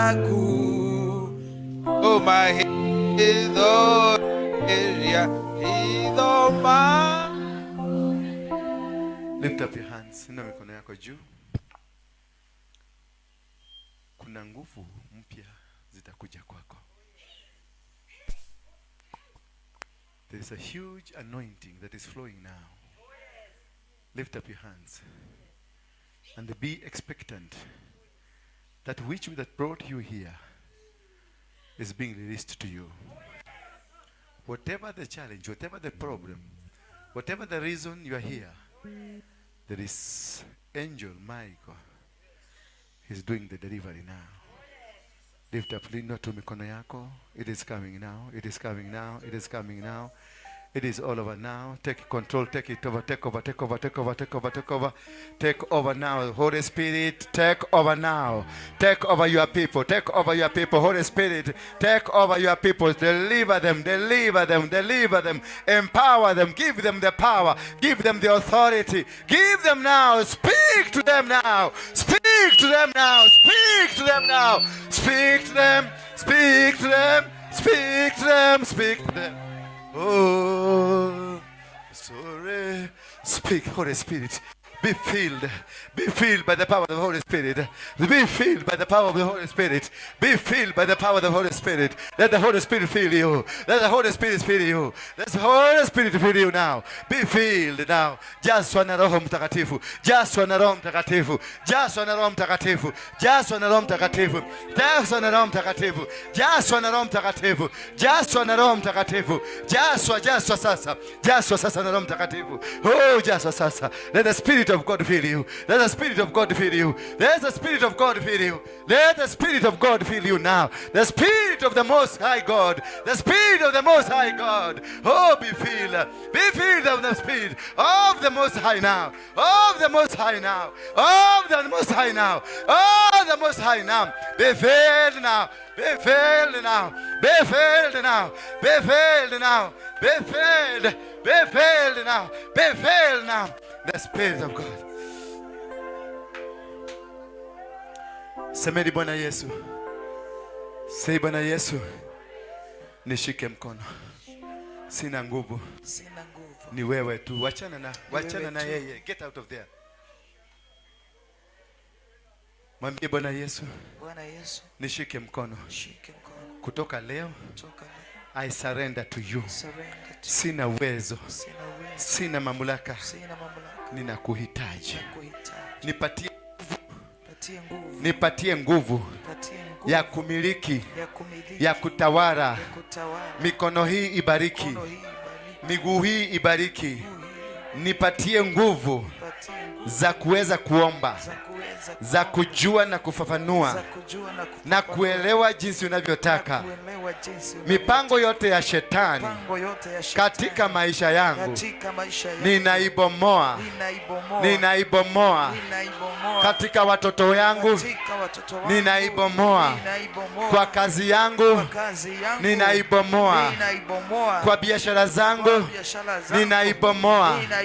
Arataku. Oh my hitho area hitho ma. Lift up your hands. Inua mikono yako juu. Kuna nguvu mpya zitakuja kwako. There is a huge anointing that is flowing now. Lift up your hands and be expectant that which that brought you here is being released to you. Whatever the challenge, whatever the problem, whatever the reason you are here, there is Angel Michael. He's doing the delivery now. Lift up, inua tu mikono yako. It is coming now. It is coming now. It is coming now. It is all over now. Take control. Take it over. Take over. Take over. Take over. Take over. Take over. Take over now. Holy Spirit, take over now. Take over your people. Take over your people. Holy Spirit, take over your people. Deliver them. Deliver them. Deliver them. Empower them. Give them the power. Give them the authority. Give them now. Speak to them now. Speak to them now. Speak to them now. Speak to them. Speak to them. Speak to them. Speak to them. Oh, sorry. Speak, Holy Spirit. Be filled. Be filled by the power of the Holy Spirit. Be filled by the power of the Holy Spirit. Be filled by the power of the Holy Spirit. Let the Holy Spirit fill you. Let the Holy Spirit fill you. Let the Holy Spirit fill you now. Be filled now. Jazwa na Roho Mtakatifu. Jazwa na Roho Mtakatifu. Jazwa na Roho Mtakatifu. Jazwa na Roho Mtakatifu. Jazwa na Roho Mtakatifu. Jazwa na Roho Mtakatifu. Jazwa na Roho Mtakatifu. Jazwa, jazwa sasa. Jazwa sasa na Roho Mtakatifu. Oh, jazwa sasa. Let the Spirit of God fill you. Let the Spirit of God fill you. Let the Spirit of God fill you. Let the Spirit of God fill you now. The Spirit of the Most High God. The Spirit of the Most High God. Oh, be filled. Be filled of the Spirit of the Most High now. Of the Most High now. Of the Most High now. Of the Most High now. Be filled now. Be filled now. Be filled now. Be filled now. Be filled. Be filled now. Be filled now. The Spirit of God. Semeni Bwana Yesu. Say Bwana Yesu. Nishike mkono. Sina nguvu. Sina nguvu. Ni wewe tu. Wachana na Wewe tu. yeye. Get out of there. Mwambie Bwana Yesu, Bwana Yesu, nishike mkono. shike mkono. Kutoka leo Toka leo, I surrender to you. surrender to Sina uwezo, Sina uwezo, sina mamlaka, sina mamlaka, ninakuhitaji. kuhitaji. Nipatie, Patie nguvu, nipatie nguvu patie nguvu ya kumiliki, ya kumiliki, ya kutawala. ya kutawala. Mikono hii ibariki, Mikono hii ibariki, miguu hii ibariki. miguu hii Nipatie nguvu patie nguvu za kuweza kuomba, za kuweza za kujua na za kufafanua kujua na na kufafanua, kuelewa jinsi na unavyotaka. kuelewa jinsi Mipango yote ya shetani mipango yote ya shetani katika maisha yangu katika maisha yangu ninaibomoa, ninaibomoa, ninaibomoa ninaibomoa katika watoto yangu, katika watoto wangu ninaibomoa ninaibomoa kwa kazi yangu, kwa kazi yangu ninaibomoa ninaibomoa kwa biashara kwa zangu, biashara zangu ninaibomoa. ninaibomoa.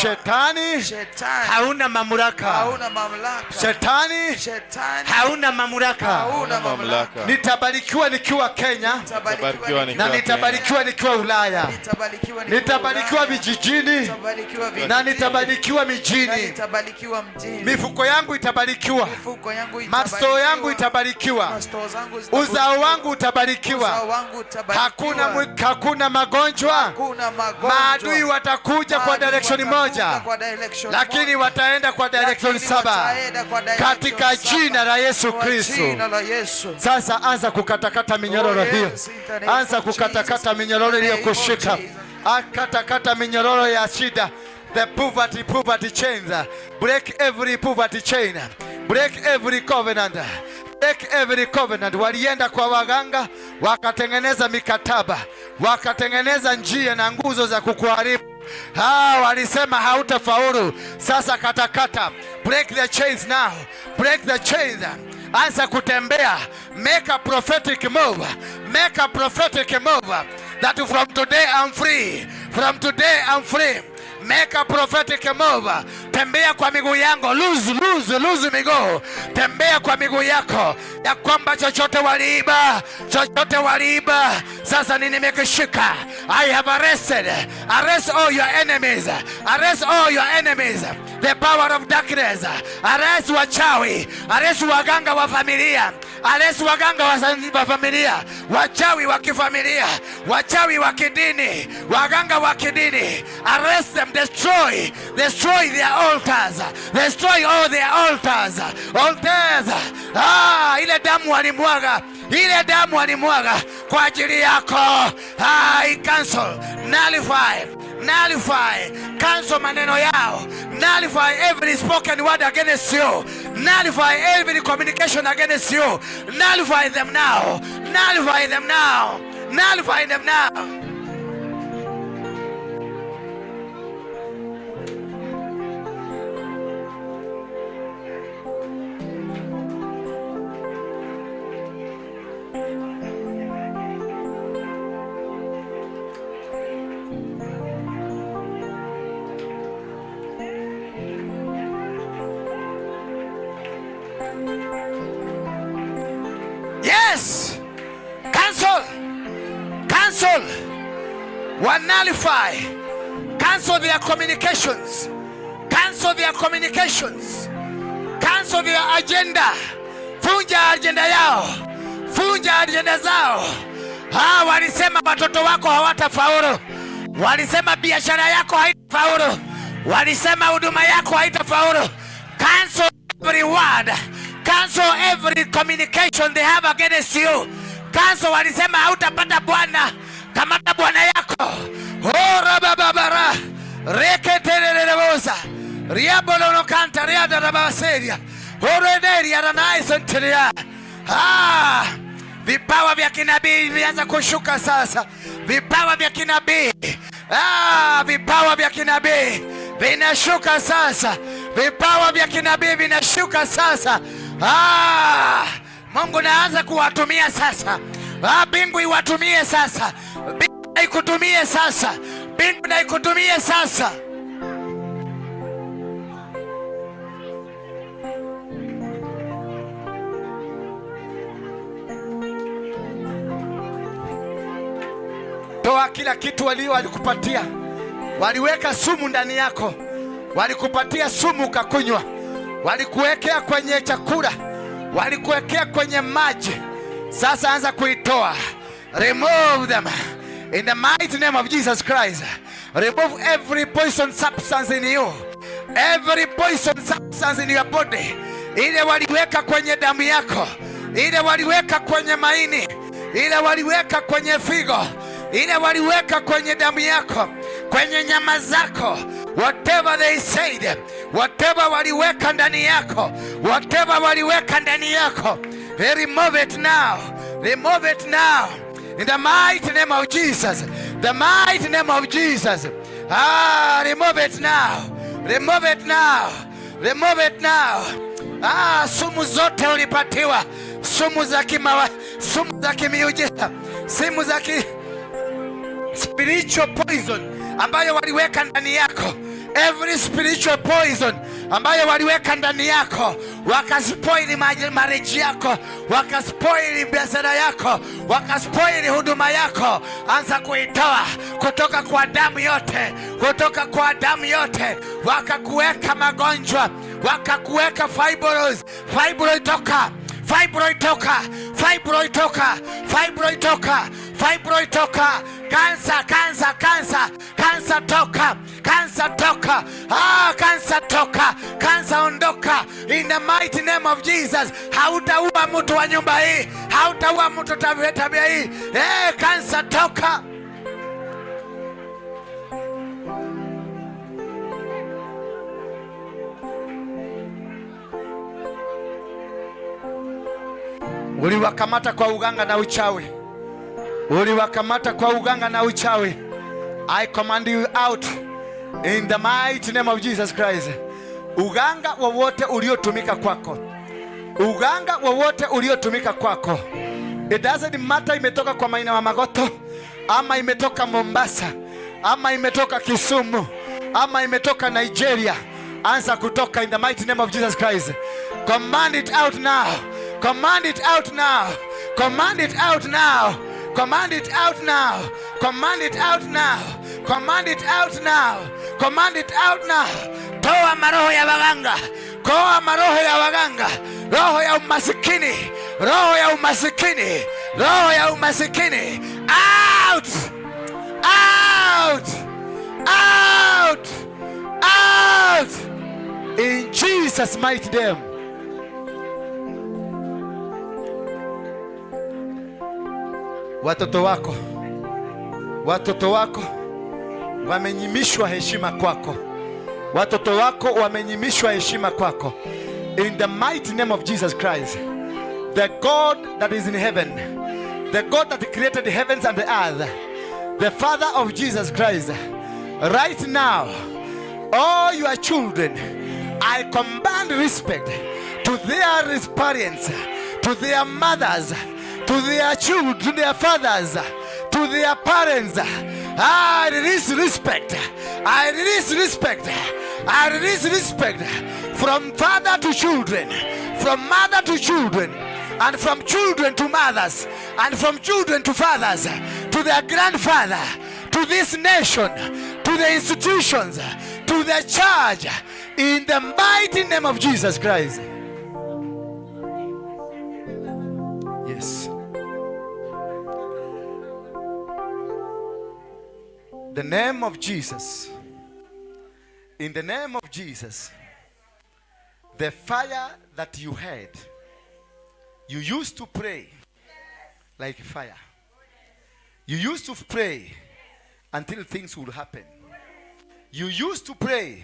Shetani Shetani hauna mamlaka, hauna mamlaka. Shetani Shetani hauna mamlaka. hauna mamlaka. Nitabarikiwa nikiwa Kenya Nitabarikiwa na nikiwa nitabarikiwa nikiwa Ulaya, nitabarikiwa nikiwa nitabarikiwa Ulaya. vijijini Nitabarikiwa na vijijini. nitabarikiwa Na mijini. nitabarikiwa mjini. Mifuko yangu itabarikiwa, Mifuko yangu mastoo yangu itabarikiwa. itabarikiwa, Mastoo zangu zitabarikiwa. uzao wangu Uzao utabarikiwa. wangu utabarikiwa. Hakuna magonjwa. Hakuna magonjwa. Maadui watakuja kwa Maadui direction watakuja moja, kwa direction lakini moja. wataenda kwa direction Lakini 7 wataenda kwa direction katika 7. jina la Yesu Kwa Kristo. jina la Yesu. Sasa anza kukatakata minyororo Oh, hiyo, yes, in the name anza of kukatakata Jesus. minyororo In the name of iliyokushika, Jesus. akatakata minyororo ya shida, the poverty chains, break every poverty chain, break every covenant, break every covenant. Walienda kwa waganga wakatengeneza mikataba, wakatengeneza njia na nguzo za kukuharibu. Walisema hautafaulu. Sasa katakata, break the chains now, break the chains. Anza kutembea, make a prophetic move, make a prophetic move that from today I'm free, from today I'm free. Make a prophetic move. Tembea kwa miguu yangu, lose, lose, lose miguu. Tembea kwa miguu yako, ya kwamba chochote waliiba, chochote waliiba, sasa ni nimekishika. I have arrested. Arrest all your enemies. Arrest all your enemies. The power of darkness. Arrest wachawi. Arrest waganga wa familia. Arrest waganga wa familia, wachawi wa kifamilia, wachawi wa kidini, waganga wa kidini. Arrest them, destroy, destroy their altars, destroy all their altars, altars. Ah, ile damu walimwaga, ile damu walimwaga kwa ajili yako. I cancel, nullify, nullify, cancel maneno yao, nullify every spoken word against you, nullify every communication against you, nullify them now, nullify them now, nullify them now. Yes, cancel, cancel, nullify, cancel their communications, cancel their communications, cancel their agenda. Vunja agenda yao, vunja agenda zao. Ah, walisema watoto wako hawatafaulu, walisema biashara yako haitafaulu, walisema huduma yako haitafaulu. Cancel every word, cancel every communication they have against you. Cancel, walisema hautapata bwana, kamata bwana yako. Ora bababara reketererebosa riabolono kanta riada rabaseria orederia ranaisenteria. Ah, vipawa vya kinabii vianza kushuka sasa, vipawa vya kinabii ah, vipawa vya kinabii vinashuka sasa, vipawa vya kinabii vinashuka sasa. Ah, Mungu naanza kuwatumia sasa. Ah, mbingu iwatumie sasa, mbingu na ikutumie sasa, mbingu na ikutumie sasa. Toa kila kitu walikupatia, waliweka sumu ndani yako, walikupatia sumu ukakunywa, walikuwekea kwenye chakula, walikuwekea kwenye maji. Sasa anza kuitoa. Remove them in the mighty name of Jesus Christ. Remove every poison substance in you, every poison substance in your body. Ile waliweka kwenye damu yako, ile waliweka kwenye maini, ile waliweka kwenye figo, ile waliweka kwenye damu yako, kwenye nyama zako, whatever they said, whatever waliweka ndani yako, whatever waliweka ndani yako, remove it now, remove it now, in the mighty name of Jesus, the mighty name of Jesus. Ah, remove it now, remove it now, remove it now. Ah, sumu zote ulipatiwa, sumu za kimawa, sumu za kimiujiza, sumu za ki spiritual poison ambayo waliweka ndani yako, every spiritual poison ambayo waliweka ndani yako, wakaspoil marriage yako, wakaspoil biashara yako, wakaspoil huduma yako, anza kuitoa kutoka kwa damu yote, kutoka kwa damu yote, wakakuweka magonjwa, wakakuweka fibroids, fibroid toka, fibroid toka, fibroid toka, fibroid toka, fibroid toka, kansa, kansa, kansa, kansa toka, kansa toka, ah, kansa toka, kansa ondoka, in the mighty name of Jesus. Hautaua mtu wa nyumba hii, hautaua mtu tabia hii. Eh, kansa toka. Uliwakamata kwa uganga na uchawi, uliwakamata kwa uganga na uchawi. I command you out in the mighty name of Jesus Christ. Uganga wowote uliotumika kwako, uganga wowote uliotumika kwako, it doesn't matter imetoka kwa Maina wa Magoto ama imetoka Mombasa ama imetoka Kisumu, ama imetoka Nigeria, anza kutoka in the mighty name of Jesus Christ. Command it out now. Command it out now. Command it out now. Command it out now. Command it out now. Command it out now. Command it out now. Toa maroho ya waganga. Toa maroho ya waganga. Roho ya umasikini. Roho ya umasikini. Roho ya umasikini. Out! Out! Out! Out! In Jesus' mighty name. Watoto wako, watoto wako wamenyimishwa heshima kwako. Watoto wako wamenyimishwa heshima kwako. In the mighty name of Jesus Christ, the God that is in heaven, the God that created the heavens and the earth, the Father of Jesus Christ, right now, all your children, I command respect to their parents, to their mothers, to their children, to their fathers, to their parents. I release respect. I release respect. I release respect from father to children, from mother to children, and from children to mothers, and from children to fathers, to their grandfather, to this nation, to the institutions, to the church, in the mighty name of Jesus Christ. Yes. The name of Jesus. In the name of Jesus, the fire that you had, you used to pray like fire. You used to pray until things would happen. You used to pray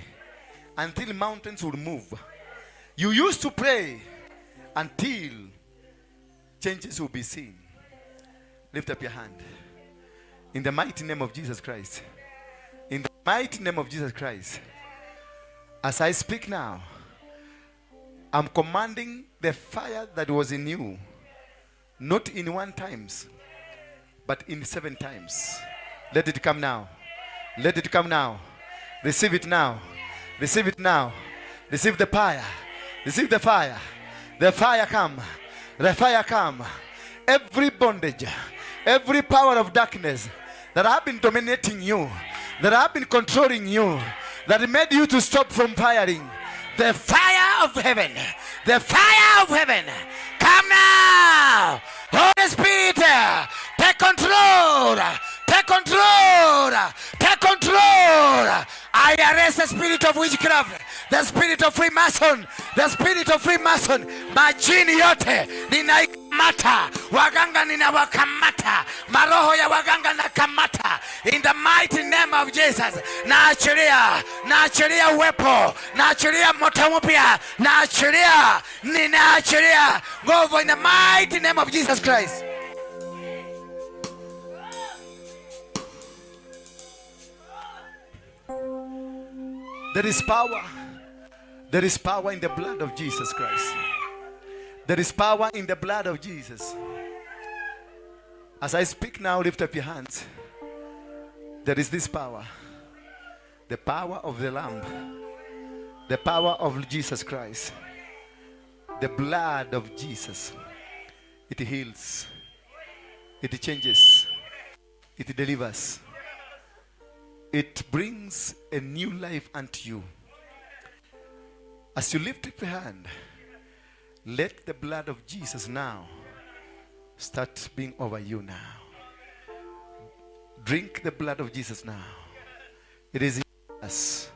until mountains would move. You used to pray until changes will be seen. Lift up your hand. In the mighty name of Jesus Christ. In the mighty name of Jesus Christ. As I speak now, I'm commanding the fire that was in you, not in one times, but in seven times. Let it come now. Let it come now. Receive it now. Receive it now. Receive the fire. Receive the fire. The fire come. The fire come. Every bondage, every power of darkness that have been dominating you, that have been controlling you, that made you to stop from firing. The fire of heaven, the fire of heaven, come now. Holy Spirit, take control, take control, take control. I arrest the spirit of witchcraft, the spirit of Freemason, the spirit of Freemason. Majini yote ninaikamata, waganga ninawakamata, maroho ya waganga nakamata, in the mighty name of Jesus. Naachilia, naachilia uwepo, naachilia moto mpya, naachilia, ninaachilia nguvu in the mighty name of Jesus Christ. There is power. There is power in the blood of Jesus Christ. There is power in the blood of Jesus. As I speak now, lift up your hands. There is this power. The power of the Lamb. The power of Jesus Christ. The blood of Jesus. It heals. It changes. It delivers. It brings a new life unto you. As you lift up your hand, let the blood of Jesus now start being over you now. Drink the blood of Jesus now. It is here with us.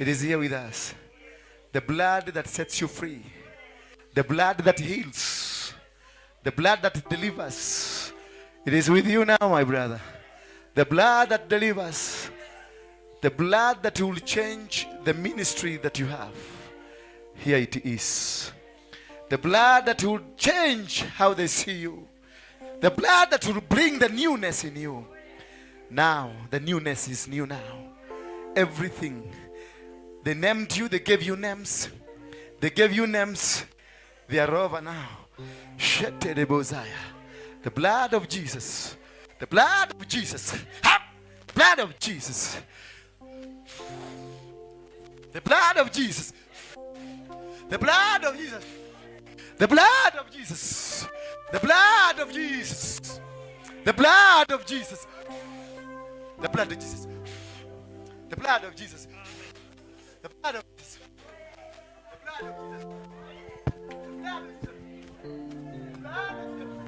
It is here with us. The blood that sets you free. The blood that heals. The blood that delivers. It is with you now, my brother. The blood that delivers. The blood that will change the ministry that you have. Here it is. The blood that will change how they see you. The blood that will bring the newness in you. Now, the newness is new now. Everything. They named you, they gave you names. They gave you names. They are over now. The blood of Jesus. The blood of Jesus. Ha! Blood of Jesus. The blood of Jesus. The blood of Jesus. The blood of Jesus. The blood of Jesus. The blood of Jesus. The blood of Jesus. The blood of Jesus. The blood of Jesus. The blood of Jesus. The blood of Jesus. The blood of Jesus.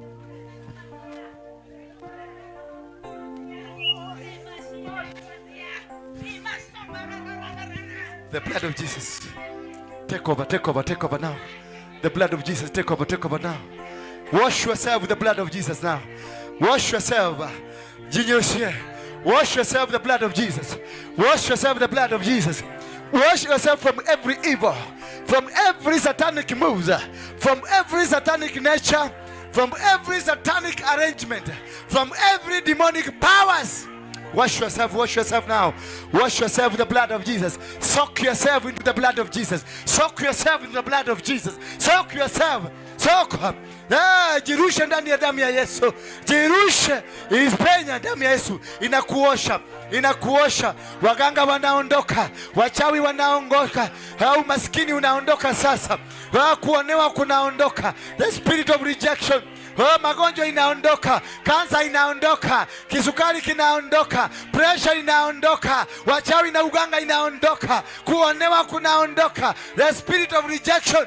The blood of Jesus. Take over, take over, take over now. The blood of Jesus, take over, take over now. Wash yourself with the blood of Jesus now. Wash yourself. Jinyoshe. Wash yourself with the blood of Jesus. Wash yourself with the blood of Jesus. Wash yourself from every evil, from every satanic moves, from every satanic nature, from every satanic arrangement, from every demonic powers. Wash yourself, wash yourself now. Wash yourself with the blood of Jesus. Soak yourself into the blood of Jesus. Soak yourself into the blood of Jesus. Soak yourself. Soak. Jirushe ndani ya damu ya Yesu. Jirushe, ipenya damu ya Yesu. Inakuosha, inakuosha. Waganga wanaondoka, wachawi wanaondoka, umaskini unaondoka sasa. Kuonewa kunaondoka. The spirit of rejection. Oh, magonjwa inaondoka, kansa inaondoka, kisukari kinaondoka, pressure inaondoka, wachawi na uganga inaondoka, kuonewa kunaondoka, the spirit of rejection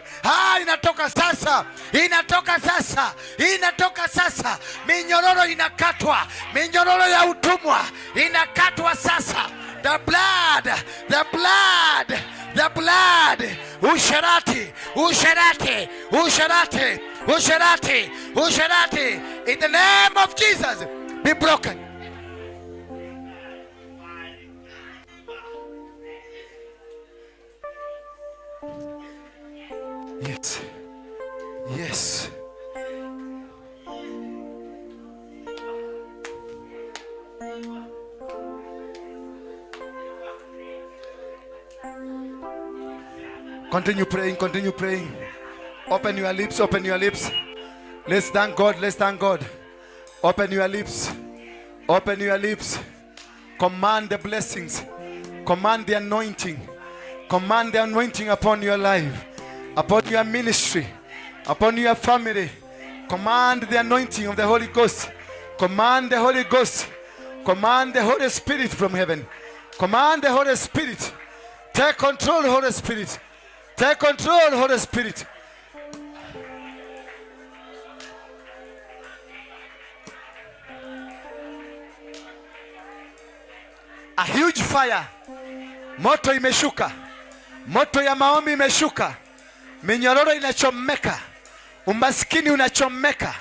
inatoka sasa, inatoka sasa, inatoka sasa. Minyororo inakatwa, minyororo ya utumwa inakatwa sasa. The blood, the blood, the blood. Usherati, usherati, usherati, usherati, usherati. In the name of Jesus, be broken. Yes. Yes. Continue praying, continue praying. Open your lips, open your lips. Let's thank God, let's thank God. Open your lips. Open your lips. Command the blessings. Command the anointing. Command the anointing upon your life, upon your ministry, upon your family. Command the anointing of the Holy Ghost. Command the Holy Ghost. Command the Holy Spirit from heaven. Command the Holy Spirit. Take control, Holy Spirit. Take control, Holy Spirit. A huge fire. Moto imeshuka. Moto ya maombi imeshuka. Minyororo inachomeka. Umaskini unachomeka.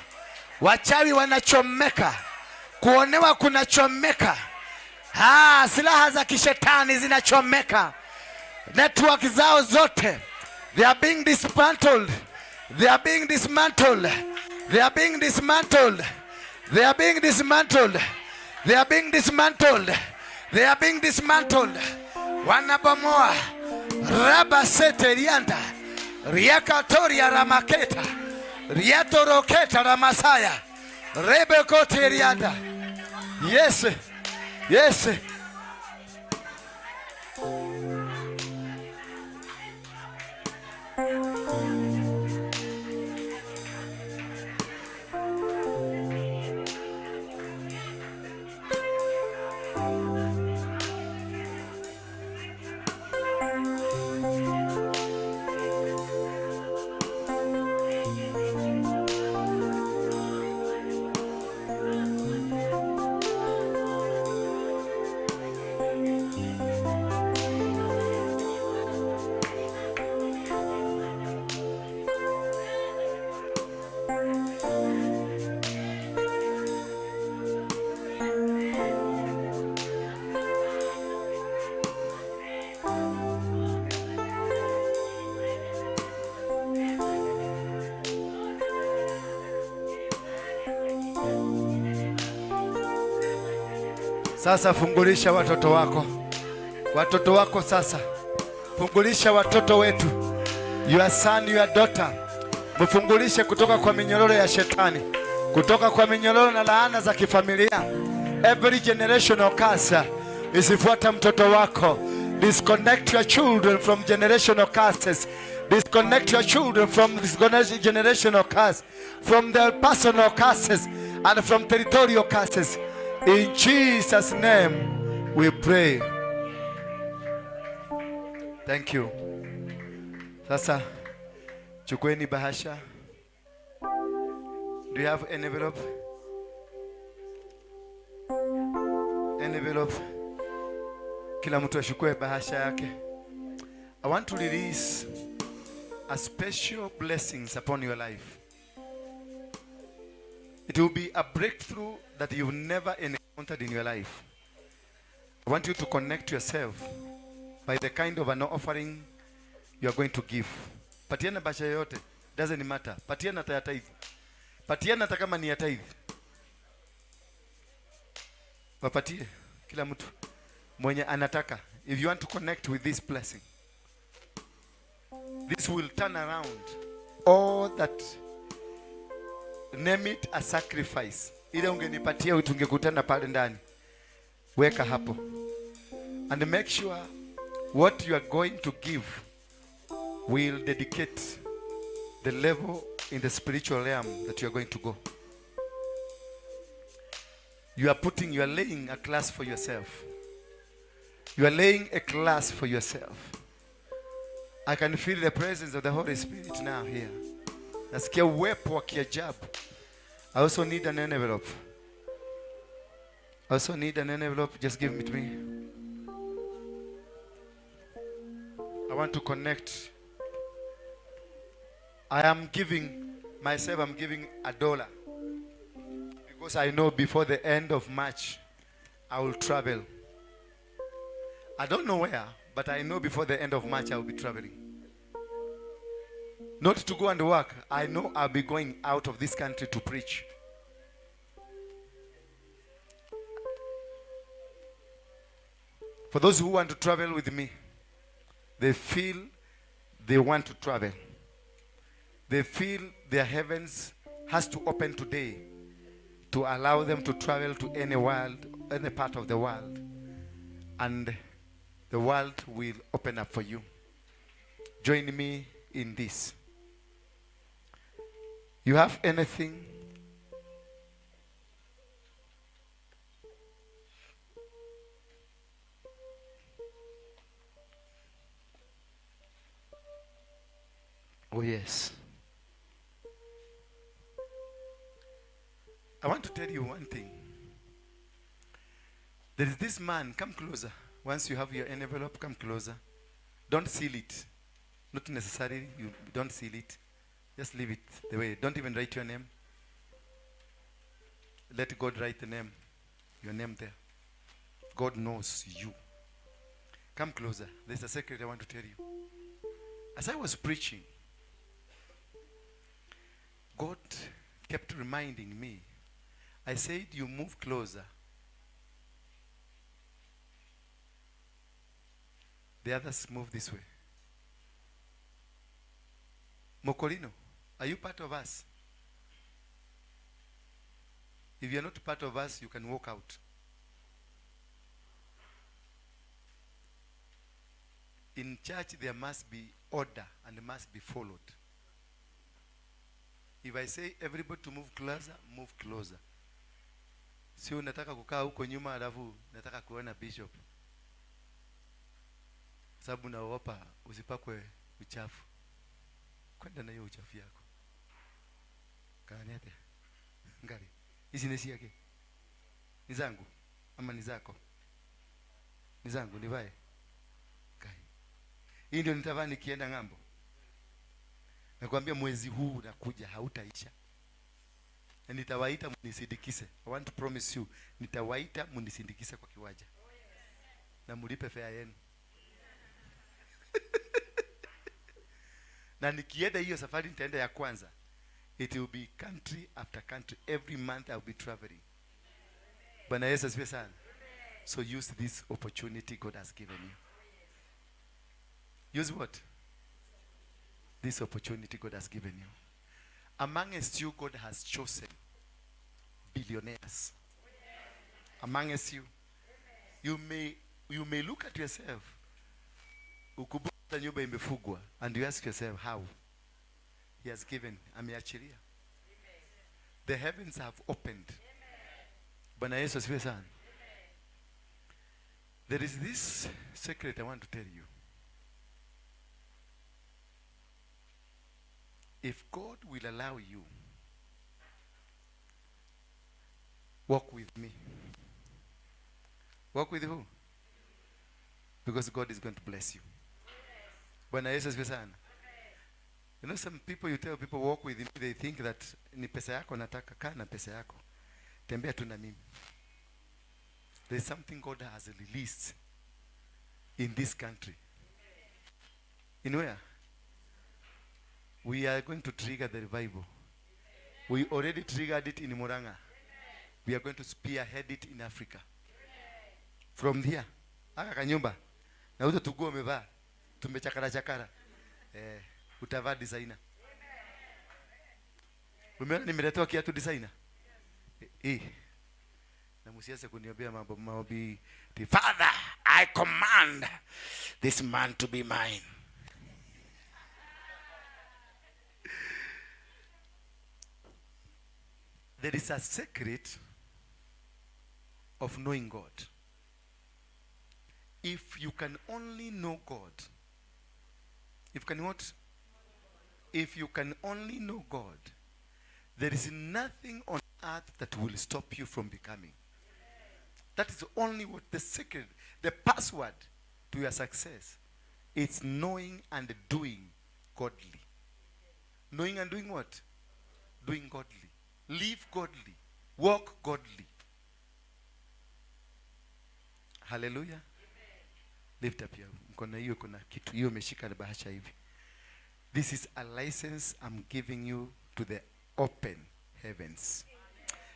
Wachawi wanachomeka. Kuonewa kunachomeka. Silaha za kishetani zinachomeka. Network zao zote, they are being dismantled. They are being dismantled. They are being dismantled. They are being dismantled. They are being dismantled. They are being dismantled. Wanabomoa. Raba sete rianda. Riakatoria ramaketa. Riatoroketa ramasaya. Rebekote rianda. Yes. Yes. Sasa fungulisha watoto wako, watoto wako sasa, fungulisha watoto wetu, your son, your daughter, mfungulishe kutoka kwa minyororo ya shetani, kutoka kwa minyororo na laana za kifamilia. Every generational curse isifuata mtoto wako. Disconnect your children from generational curses. Disconnect your children from this generational curse, from their personal curses, and from territorial curses. In Jesus' name we pray. Thank you. Sasa chukueni bahasha. Do you have envelope? Envelope. Kila mtu achukue bahasha yake. I want to release a special blessings upon your life. It will be a breakthrough that you've never encountered in your life. I want you to connect yourself by the kind of an offering you are going to give. Patiana bahasha yoyote, doesn't matter. Patiana hata ya tithe. Patiana hata kama ni ya tithe. Wapatie kila mtu mwenye anataka. If you want to connect with this blessing, this will turn around all that. Name it a sacrifice. Ile ungenipatia tungekutana pale ndani. Weka hapo. And make sure what you are going to give will dedicate the level in the spiritual realm that you are going to go. You are laying a class for yourself. You are laying a class for yourself. I can feel the presence of the Holy Spirit now here. Nasikia uwepo wa kiajabu. I also need an envelope. I also need an envelope. Just give it to me. I want to connect. I am giving myself, I'm giving $1. Because I know before the end of March, I will travel. I don't know where, but I know before the end of March, I will be traveling. Not to go and work. I know I'll be going out of this country to preach. For those who want to travel with me, they feel they want to travel. They feel their heavens has to open today to allow them to travel to any world, any part of the world. And the world will open up for you. Join me in this. You have anything? Oh, yes. I want to tell you one thing. There is this man, come closer. Once you have your envelope, come closer. Don't seal it. Not necessarily, you don't seal it. Just leave it the way. Don't even write your name. Let God write the name, your name there. God knows you. Come closer. There's a secret I want to tell you. As I was preaching, God kept reminding me. I said, you move closer. The others move this way. Mokolino, are you part of us? If you're not part of us, you can walk out. In church, there must be order and must be followed. If I say everybody to move closer, move closer. Si unataka kukaa huko nyuma alafu nataka kuona bishop. Sababu naogopa usipakwe uchafu. Kwenda na hiyo uchafu yako. Kaaniate. Ngari. Hizi ni yake. Ni zangu ama ni zako? Ni zangu nivae. Kai. Hii ndio nitavaa nikienda ng'ambo. Nakwambia mwezi huu unakuja hautaisha. Na nitawaita mnisindikize. I want to promise you, nitawaita mnisindikize kwa kiwanja. Na mlipe fare yenu. Na nikienda hiyo safari nitaenda ya kwanza. It will be country after country. Every month I will be traveling. Bwana Yesu asifiwe sana. So use this opportunity God has given you. Use what? This opportunity God has given you. Amongst you, God has chosen billionaires. Amongst you. You may look at yourself. Ukumbuke hata nyumba imefungwa and you ask yourself how. He has given, ameachilia. The heavens have opened. Bwana Yesu asifiwe sana. There is this secret I want to tell you. If God will allow you, walk with me. Walk with who? Because God is going to bless you. Bwana Yesu asifiwe sana. You know, some people, you tell people walk with me, they think that ni pesa yako nataka, kaa na pesa yako. Tembea tu na mimi. There's something God has released in this country. In where? We are going to trigger the revival. We already triggered it in Murang'a. We are going to spearhead it in Africa. From here, aka kanyumba na uto tuguo umevaa tumechakara chakara, utavaa designer. Umeona nimeletewa kiatu designer? Na msianze kuniombea mambo maombi. The Father, I command this man to be mine. There is a secret of knowing God. If you can only know God, if you can what? If you can only know God, there is nothing on earth that will stop you from becoming. That is only what the secret, the password to your success. It's knowing and doing godly. Knowing and doing what? Doing godly. Live godly. Walk godly. Hallelujah. Lift up your mkono hiyo, kuna kitu hiyo umeshika na bahasha hivi. This is a license I'm giving you to the open heavens.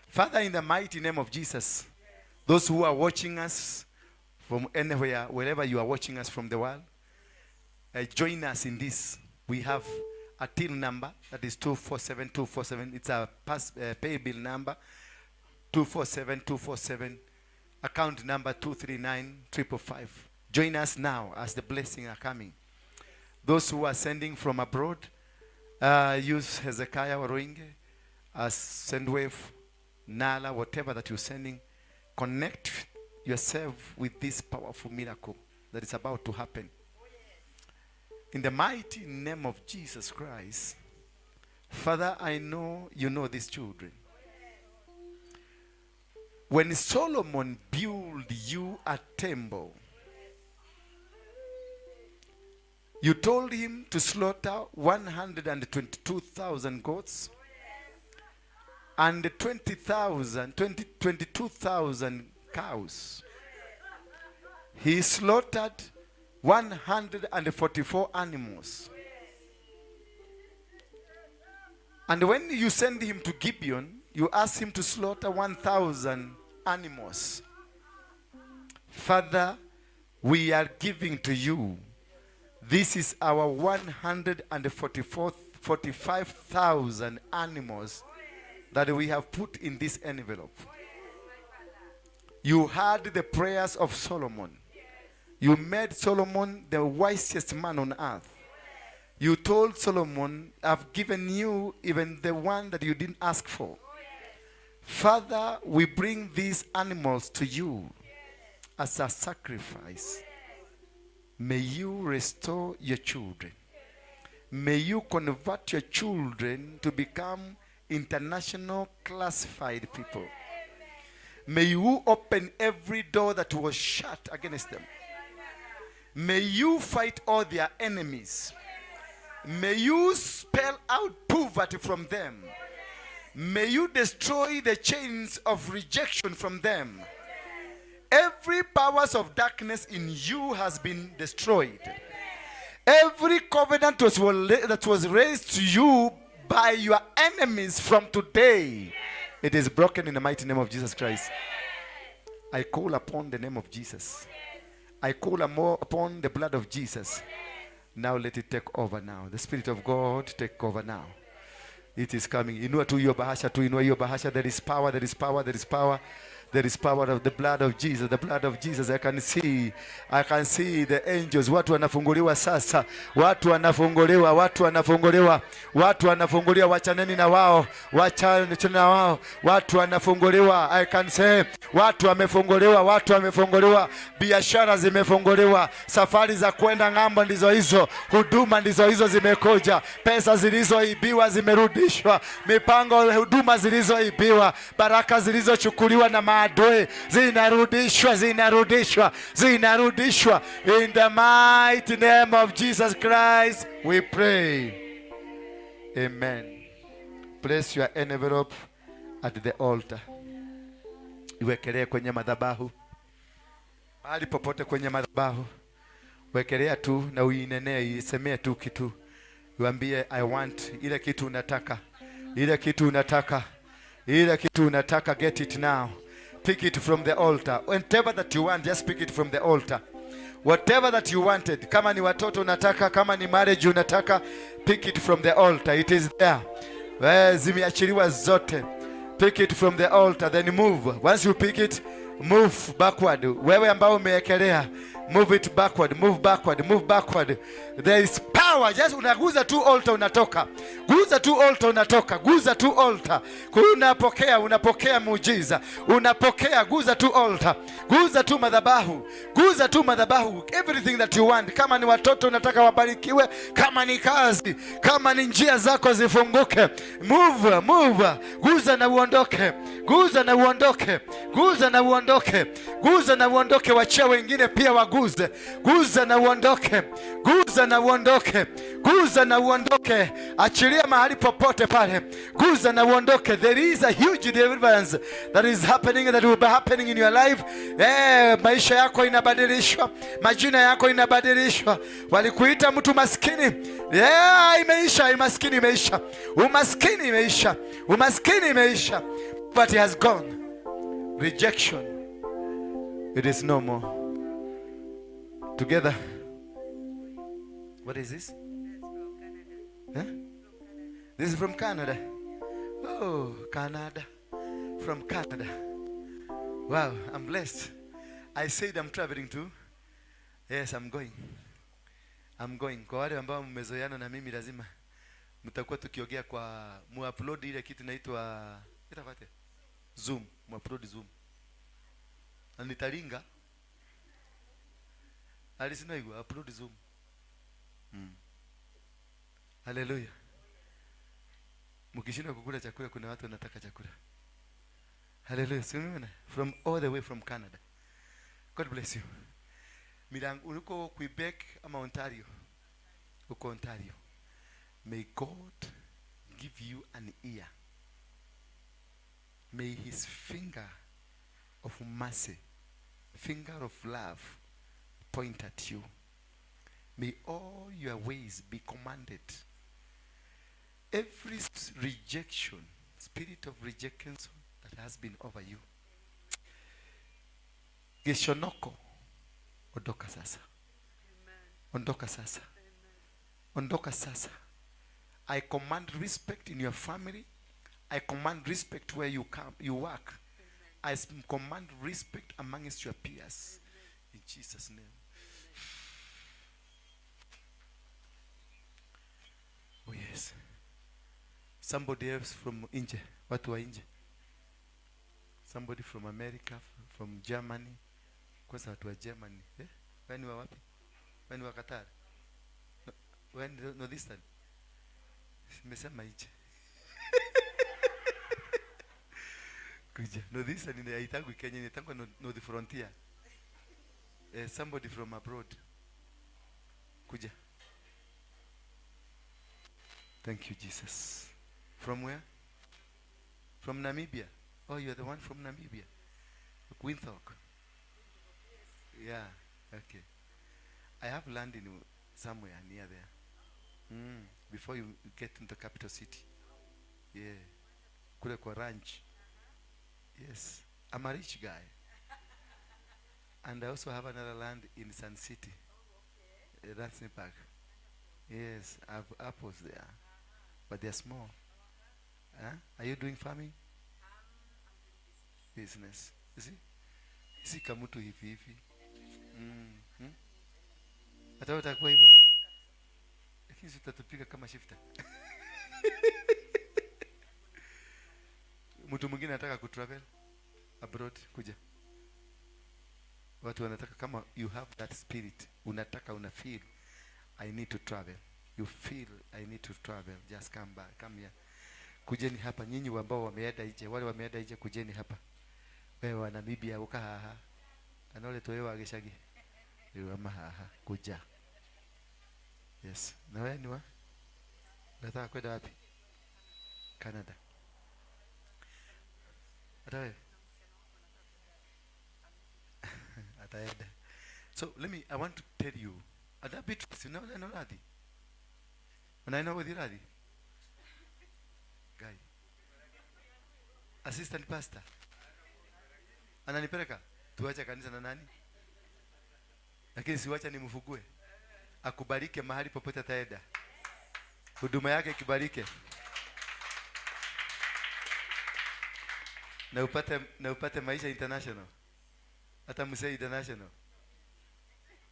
Father, in the mighty name of Jesus, those who are watching us from anywhere, wherever you are watching us from the world, join us in this. We have a till number that is 247247. It's a pay bill number 247247. Account number 239555. Join us now as the blessings are coming. Those who are sending from abroad, use Hezekiah Waruinge, Sendwave, Nala, whatever that you're sending. Connect yourself with this powerful miracle that is about to happen. In the mighty name of Jesus Christ, Father, I know you know these children. When Solomon built you a temple, you told him to slaughter 122,000 goats and 22,000 cows. He slaughtered 144 animals. And when you send him to Gibeon, you ask him to slaughter 1,000 animals. Father, we are giving to you. This is our 145,000 animals that we have put in this envelope. You heard the prayers of Solomon. You made Solomon the wisest man on earth. You told Solomon, I've given you even the one that you didn't ask for. Father, we bring these animals to you as a sacrifice. May you restore your children. May you convert your children to become international classified people. May you open every door that was shut against them. May you fight all their enemies. May you spell out poverty from them. May you destroy the chains of rejection from them. Every powers of darkness in you has been destroyed. Every covenant that was raised to you by your enemies from today, it is broken in the mighty name of Jesus Christ. I call upon the name of Jesus. I call upon the blood of Jesus. Now let it take over now. The Spirit of God take over now. It is coming. Inua tu hiyo bahasha tu, inua hiyo bahasha. There is power, there is power, there is power. There is power of the blood of Jesus, the blood of Jesus. I can see the angels. Watu wanafunguliwa sasa, watu wanafunguliwa, watu wanafunguliwa, watu wanafunguliwa. Wachaneni na wao, wachaneni na wao. Watu wanafunguliwa. I can say, watu wamefunguliwa, watu wamefunguliwa, biashara zimefunguliwa, safari za kwenda ng'ambo ndizo hizo, huduma ndizo hizo zimekuja, pesa zilizoibiwa zimerudishwa, mipango, huduma zilizoibiwa, baraka zilizochukuliwa na maadui zinarudishwa, zinarudishwa, zinarudishwa. In the mighty name of Jesus Christ we pray. Amen. Place your envelope at the altar. Iwekelee kwenye madhabahu, mahali popote kwenye madhabahu, wekelea tu na uinenee, isemee tu kitu, uambie, "I want ile kitu unataka, ile kitu unataka, ile kitu unataka." Get it now. Pick it from the altar. Whatever that you want, just pick it from the altar. Whatever that you wanted, kama ni watoto unataka, kama ni marriage unataka, pick it from the altar. It is there. Zimeachiliwa zote. Pick it from the altar, then move. Once you pick it, move backward. Wewe ambao umewekelea, move it backward, move backward, move backward. There is power. Just unaguza tu altar, unatoka. Guza tu altar, unatoka. Guza tu altar. Unapokea, unapokea muujiza, unapokea. Guza tu altar, guza tu madhabahu, guza tu madhabahu. Everything that you want. Kama ni watoto unataka wabarikiwe, kama ni kazi, kama ni njia zako zifunguke, move, move, guza na uondoke, guza na uondoke, guza na uondoke, guza na uondoke. Wachia wengine pia waguze. Guza na uondoke, guza na uondoke, guza na uondoke. Achilia mahali popote pale, guza na uondoke. There is a huge deliverance that is happening, that will be happening in your life. Maisha yako inabadilishwa, majina yako inabadilishwa. Walikuita mtu maskini, yeah, imeisha. Umaskini imeisha, umaskini imeisha, umaskini imeisha. But he has gone. Rejection, it is no more. Together. What is this? Huh? This is from Canada. Oh, Canada. From Canada. Wow, I'm blessed. I said I'm traveling too. Yes, I'm going. I'm going. Kwa wale ambao mmezoeana na mimi, lazima mtakuwa tukiongea kwa muupload ile kitu inaitwa itakuwa Zoom, muupload Zoom. Na nitalinga. Alisinaigwa upload Zoom. Haleluya. Mkishindwa kukula chakula, kuna watu wanataka chakula. Haleluya. Si umeona? From all the way from Canada. God bless you. Milango, uliko Quebec ama Ontario? Uko Ontario. May God give you an ear. May his finger of mercy, finger of love, point at you. May all your ways be commanded. Every rejection, spirit of rejection that has been over you, gĩconoko, ondoka sasa. Ondoka sasa. Ondoka sasa. I command respect in your family. I command respect where you come, you work. I command respect amongst your peers. In Jesus' name. Oh yes. Somebody else from nje, watu wa nje. Somebody from America, from Germany. Kwanza watu wa Germany. Eh? Wewe ni wa wapi? Wewe ni wa Qatar? No, wewe ni Northeastern? Nimesema nje. Kuja. Northeastern inaitangwa Kenya, inaitangwa North Frontier. Somebody from abroad. Kuja. Thank you, Jesus. From where? From Namibia. Oh, you're the one from Namibia. Windhoek. Yeah, okay. I have land in somewhere near there. Before you get into the capital city. Yeah. Kule kwa ranch. Yes. I'm a rich guy. And I also have another land in Sun City. Park. Yes, I have apples there. But they're small. Huh? Are you doing farming? Business. You see? Si kama mtu hivi hivi. Hata utakuwa hivyo. Lakini si utatupiga kama shifter. Mtu mwingine anataka kutravel abroad, kuja. Watu wanataka, kama you have that spirit, unataka, una feel I need to travel. You feel I need to travel, just come back, come here. Kujeni hapa nyinyi ambao wameenda nje, wale wameenda nje kujeni hapa. Wewe wa Namibia uka haha. Anole toyo wa gicagi. Rĩu haha kuja. Yes. Na wewe ni wa? Unataka kwenda wapi? Canada. Hata wewe? Ataenda. So let me, I want to tell you, Ada Beatrice, unaona radhi? Unaenda with radhi? Guy. Assistant pastor. Ananipeleka? Tuache kanisa na nani? Lakini siwacha nimfugue. Akubalike mahali popote ataenda. Huduma yake ikibalike. Na upate maisha international. Hata msee international.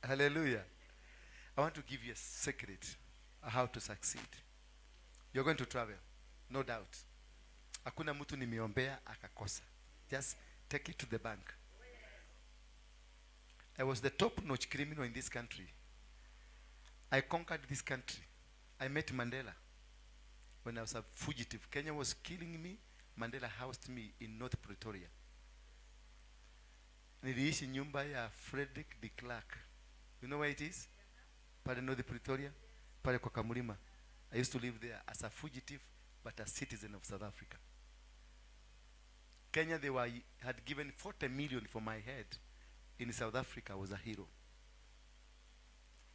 Hallelujah. I want to give you a secret how to succeed. You're going to travel, no doubt. Hakuna mtu nimeombea akakosa. Just take it to the bank. I was the top-notch criminal in this country. I conquered this country. I met Mandela when I was a fugitive. Kenya was killing me. Mandela housed me in North Pretoria. Niliishi nyumba ya Frederick de Klerk. You know where it is? Pale North Pretoria, pale kwa Kamulima. I used to live there as a fugitive, but a citizen of South Africa. Kenya, they had given 40 million for my head. In South Africa, I was a hero.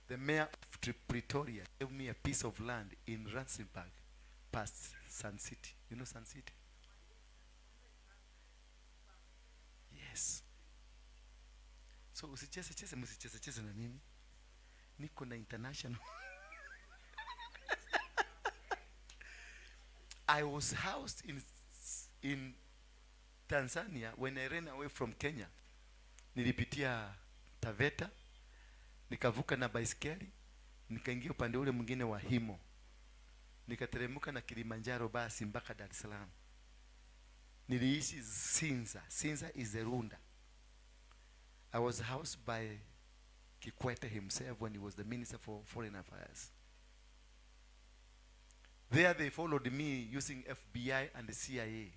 The mayor of Pretoria gave me a piece of land in Rustenburg, past Sun City. You know Sun City? Yes. So usicheze cheze, msicheze cheze na mimi. Niko na international. I was housed in Tanzania when I ran away from Kenya. Nilipitia Taveta, nikavuka na baiskeli, nikaingia upande ule mwingine wa Himo. Nikateremka na Kilimanjaro basi mpaka Dar es Salaam. Niliishi Sinza. Sinza is the Runda. I was housed by Kikwete himself when he was the Minister for Foreign Affairs. There they followed me using FBI and the CIA.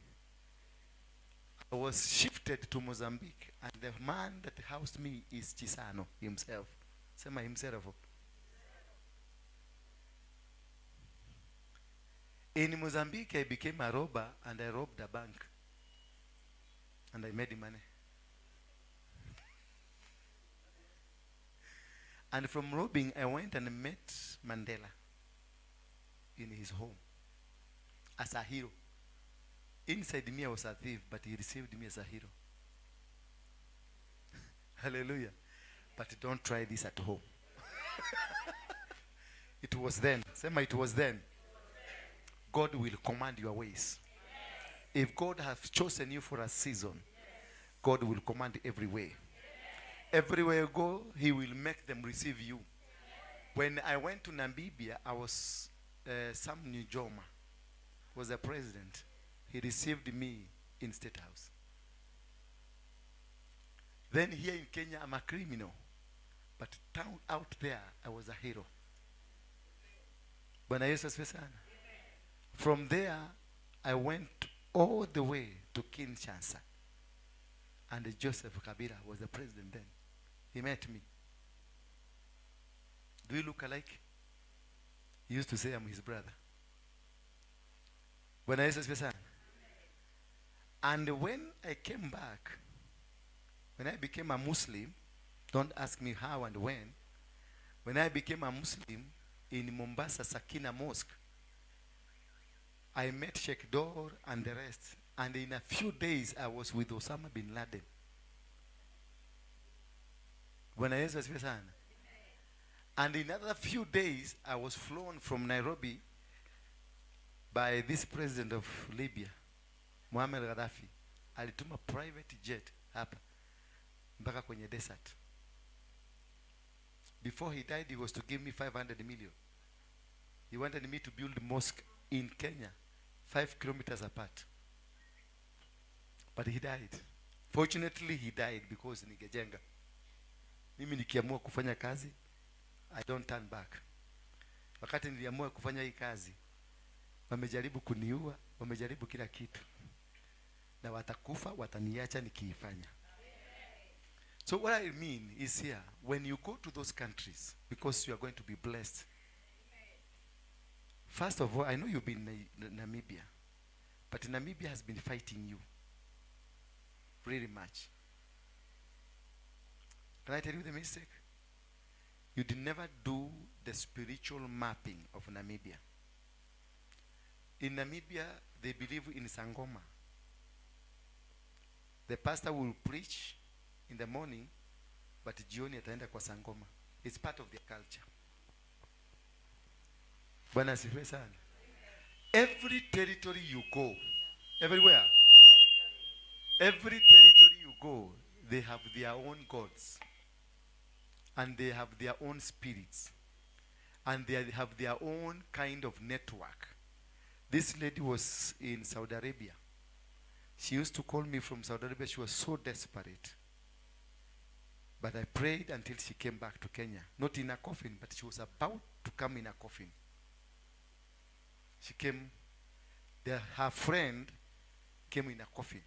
I was shifted to Mozambique, and the man that housed me is Chisano himself. Sema himself. In Mozambique, I became a robber, and I robbed a bank. And I made money. And from robbing, I went and met Mandela in his home as a hero. Inside me, I was a thief, but he received me as a hero. Hallelujah. But don't try this at home. It was then. Sema, it was then. God will command your ways. If God has chosen you for a season, God will command every way. Everywhere you go, he will make them receive you. When I went to Namibia, I was Sam Nujoma was the president. He received me in State House. Then here in Kenya, I'm a criminal. But down out there, I was a hero. Bwana Yesu asifiwe sana. From there, I went all the way to Kinshasa. And Joseph Kabila was the president then. He met me. Do we look alike? He used to say I'm his brother. Bwana Yesu asifiwe sana. And when I came back, when I became a Muslim, don't ask me how and when. When I became a Muslim in Mombasa Sakina Mosque, I met Sheikh Dor and the rest. And in a few days, I was with Osama bin Laden. Bwana Yesu asifiwe sana. And in another few days, I was flown from Nairobi by this president of Libya, Muammar Gaddafi. Alituma private jet hapa mpaka kwenye desert. Before he died, he was to give me 500 million. He wanted me to build mosque in Kenya, 5 kilometers apart. But he died. Fortunately, he died because ningejenga. Mimi nikiamua kufanya kazi, I don't turn back. Wakati niliamua kufanya hii kazi, wamejaribu kuniua, wamejaribu kila kitu. Na watakufa, wataniacha nikiifanya. So what I mean is here, when you go to those countries, because you are going to be blessed. First of all, I know you've been in Namibia, but Namibia has been fighting you really much. Can I tell you the mistake? You did never do the spiritual mapping of Namibia. In Namibia, they believe in Sangoma. The pastor will preach in the morning, but jioni ataenda kwa Sangoma. It's part of their culture. Bwana asifiwe sana. Every territory you go, everywhere, every territory you go, they have their own gods. And they have their own spirits. And they have their own kind of network. This lady was in Saudi Arabia. She used to call me from Saudi Arabia. She was so desperate. But I prayed until she came back to Kenya. Not in a coffin, but she was about to come in a coffin. She came, her friend came in a coffin.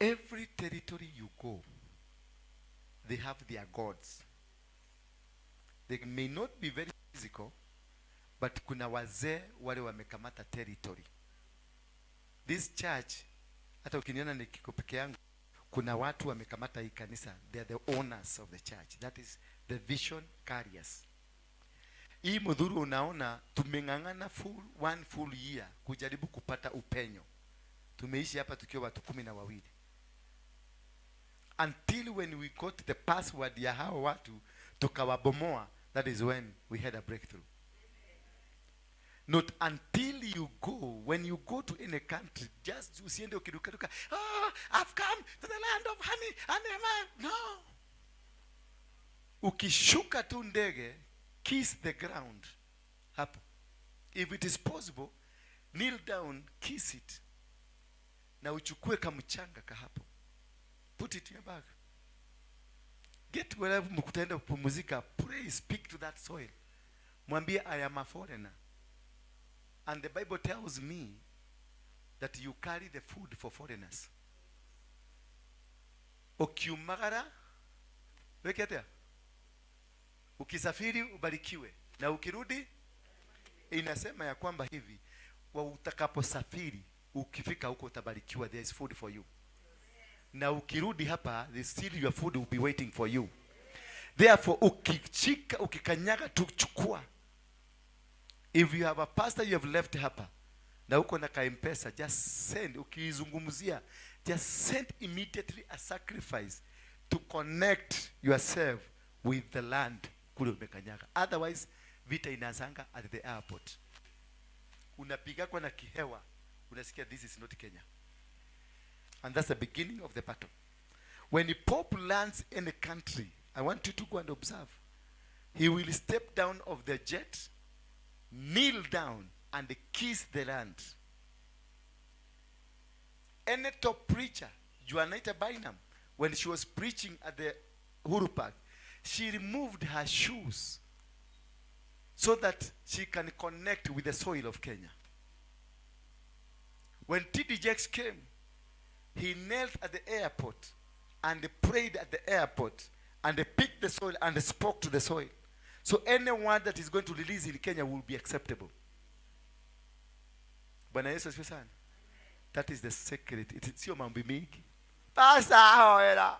Every territory you go, they have their gods. They may not be very physical, but kuna wazee wale wamekamata territory. This church, hata ukiniona nikiko peke yangu, kuna watu wamekamata hii kanisa. They are the owners of the church. That is the vision carriers. Hii Muthurwa unaona tumeng'ang'ana one full year kujaribu kupata upenyo. Tumeishi hapa tukiwa watu 12. Until when we got the password ya hao watu tukawabomoa, that is when we had a breakthrough. Not until you go, when you go to any country, just usiende ukirukaruka, oh, I've come to the land of honey and man. No. Ukishuka tu ndege, kiss the ground. Hapo. If it is possible, kneel down, kiss it. Na uchukue kamchanga ka hapo. Put it in your bag. Get wherever mkutaenda kupumzika, pray, speak to that soil. Mwambie, I am a foreigner. And the Bible tells me that you carry the food for foreigners. Ukiumagara, weke atia? Ukisafiri ubarikiwe. Na ukirudi, inasema ya kwamba hivi, wa utakaposafiri, ukifika huko utabarikiwa, there is food for you. Na ukirudi hapa, the still your food will be waiting for you. Therefore, ukichika, ukikanyaga tu chukua. If you have a pastor you have left hapa, na uko na ka-M-Pesa, just send, ukiizungumzia, just send immediately a sacrifice to connect yourself with the land kule umekanyaga. Otherwise, vita inaanzanga at the airport. Unapiga kwa na kihewa, unasikia this is not Kenya. And that's the beginning of the battle. When the Pope lands in a country, I want you to go and observe. He will step down of the jet, kneel down, and kiss the land. Any top preacher, Juanita Bynum, when she was preaching at the Uhuru Park, she removed her shoes so that she can connect with the soil of Kenya. When T.D. Jakes came, he knelt at the airport and prayed at the airport and picked the soil and spoke to the soil. So anyone that is going to release in Kenya will be acceptable. Bwana Yesu asifiwe sana. That is the secret. It is sio mambo mingi. Pastor ahoera.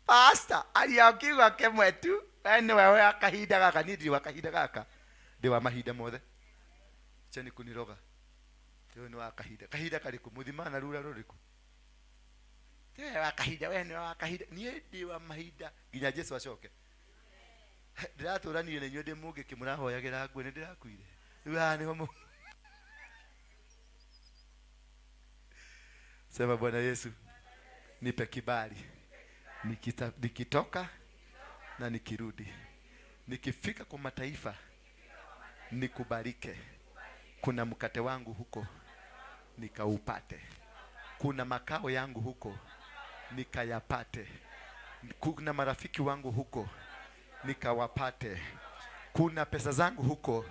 Pastor aliakiwa kemwe tu. Ene wewe akahinda gaka ni ndi wa kahinda gaka. Ndi wa mahinda mothe. Cheni kuniroga. Wewe ni wa kahinda. Kahinda kariku muthima na rura ruriku. Wewe wa kahinda, wewe ni wa kahinda. Ni ndi wa mahinda nginya Jesu acoke. Ndiratũranire na inyuĩ ndĩ mũngĩkĩ mũrahoyagĩra nguo, nĩ ndĩrakuire. Rĩu haha nĩho Sema Bwana Yesu, nipe kibali nikitoka na nikirudi, nikifika kwa mataifa nikubalike. Kuna mkate wangu huko nikaupate, kuna makao yangu huko nikayapate, kuna marafiki wangu huko nikawapate, kuna pesa zangu huko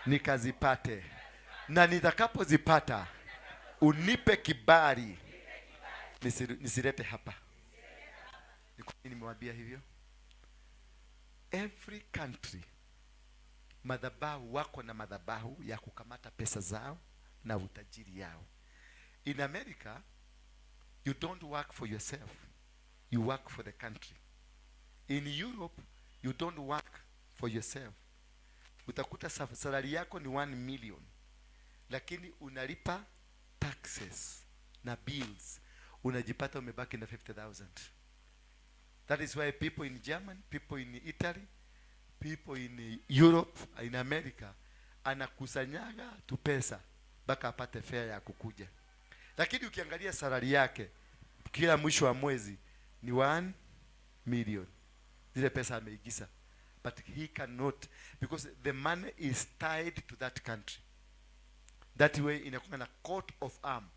nikazipate, na nitakapozipata unipe kibali nisilete hapa. Ni kwa nini nimewaambia hivyo? Every country madhabahu wako na madhabahu ya kukamata pesa zao na utajiri yao. In America, you don't work for yourself, you work for the country. In Europe, you don't work for yourself. Utakuta salary yako ni 1 million, lakini unalipa taxes na bills, unajipata umebaki na 50,000. That is why people in Germany, people in Italy, people in Europe, in America, anakusanyaga tu pesa mpaka apate fare ya kukuja. Lakini ukiangalia salary yake kila mwisho wa mwezi ni 1 million. Zile pesa ameingiza. But he cannot, because the money is tied to that country. That way inakuwa na coat of arm.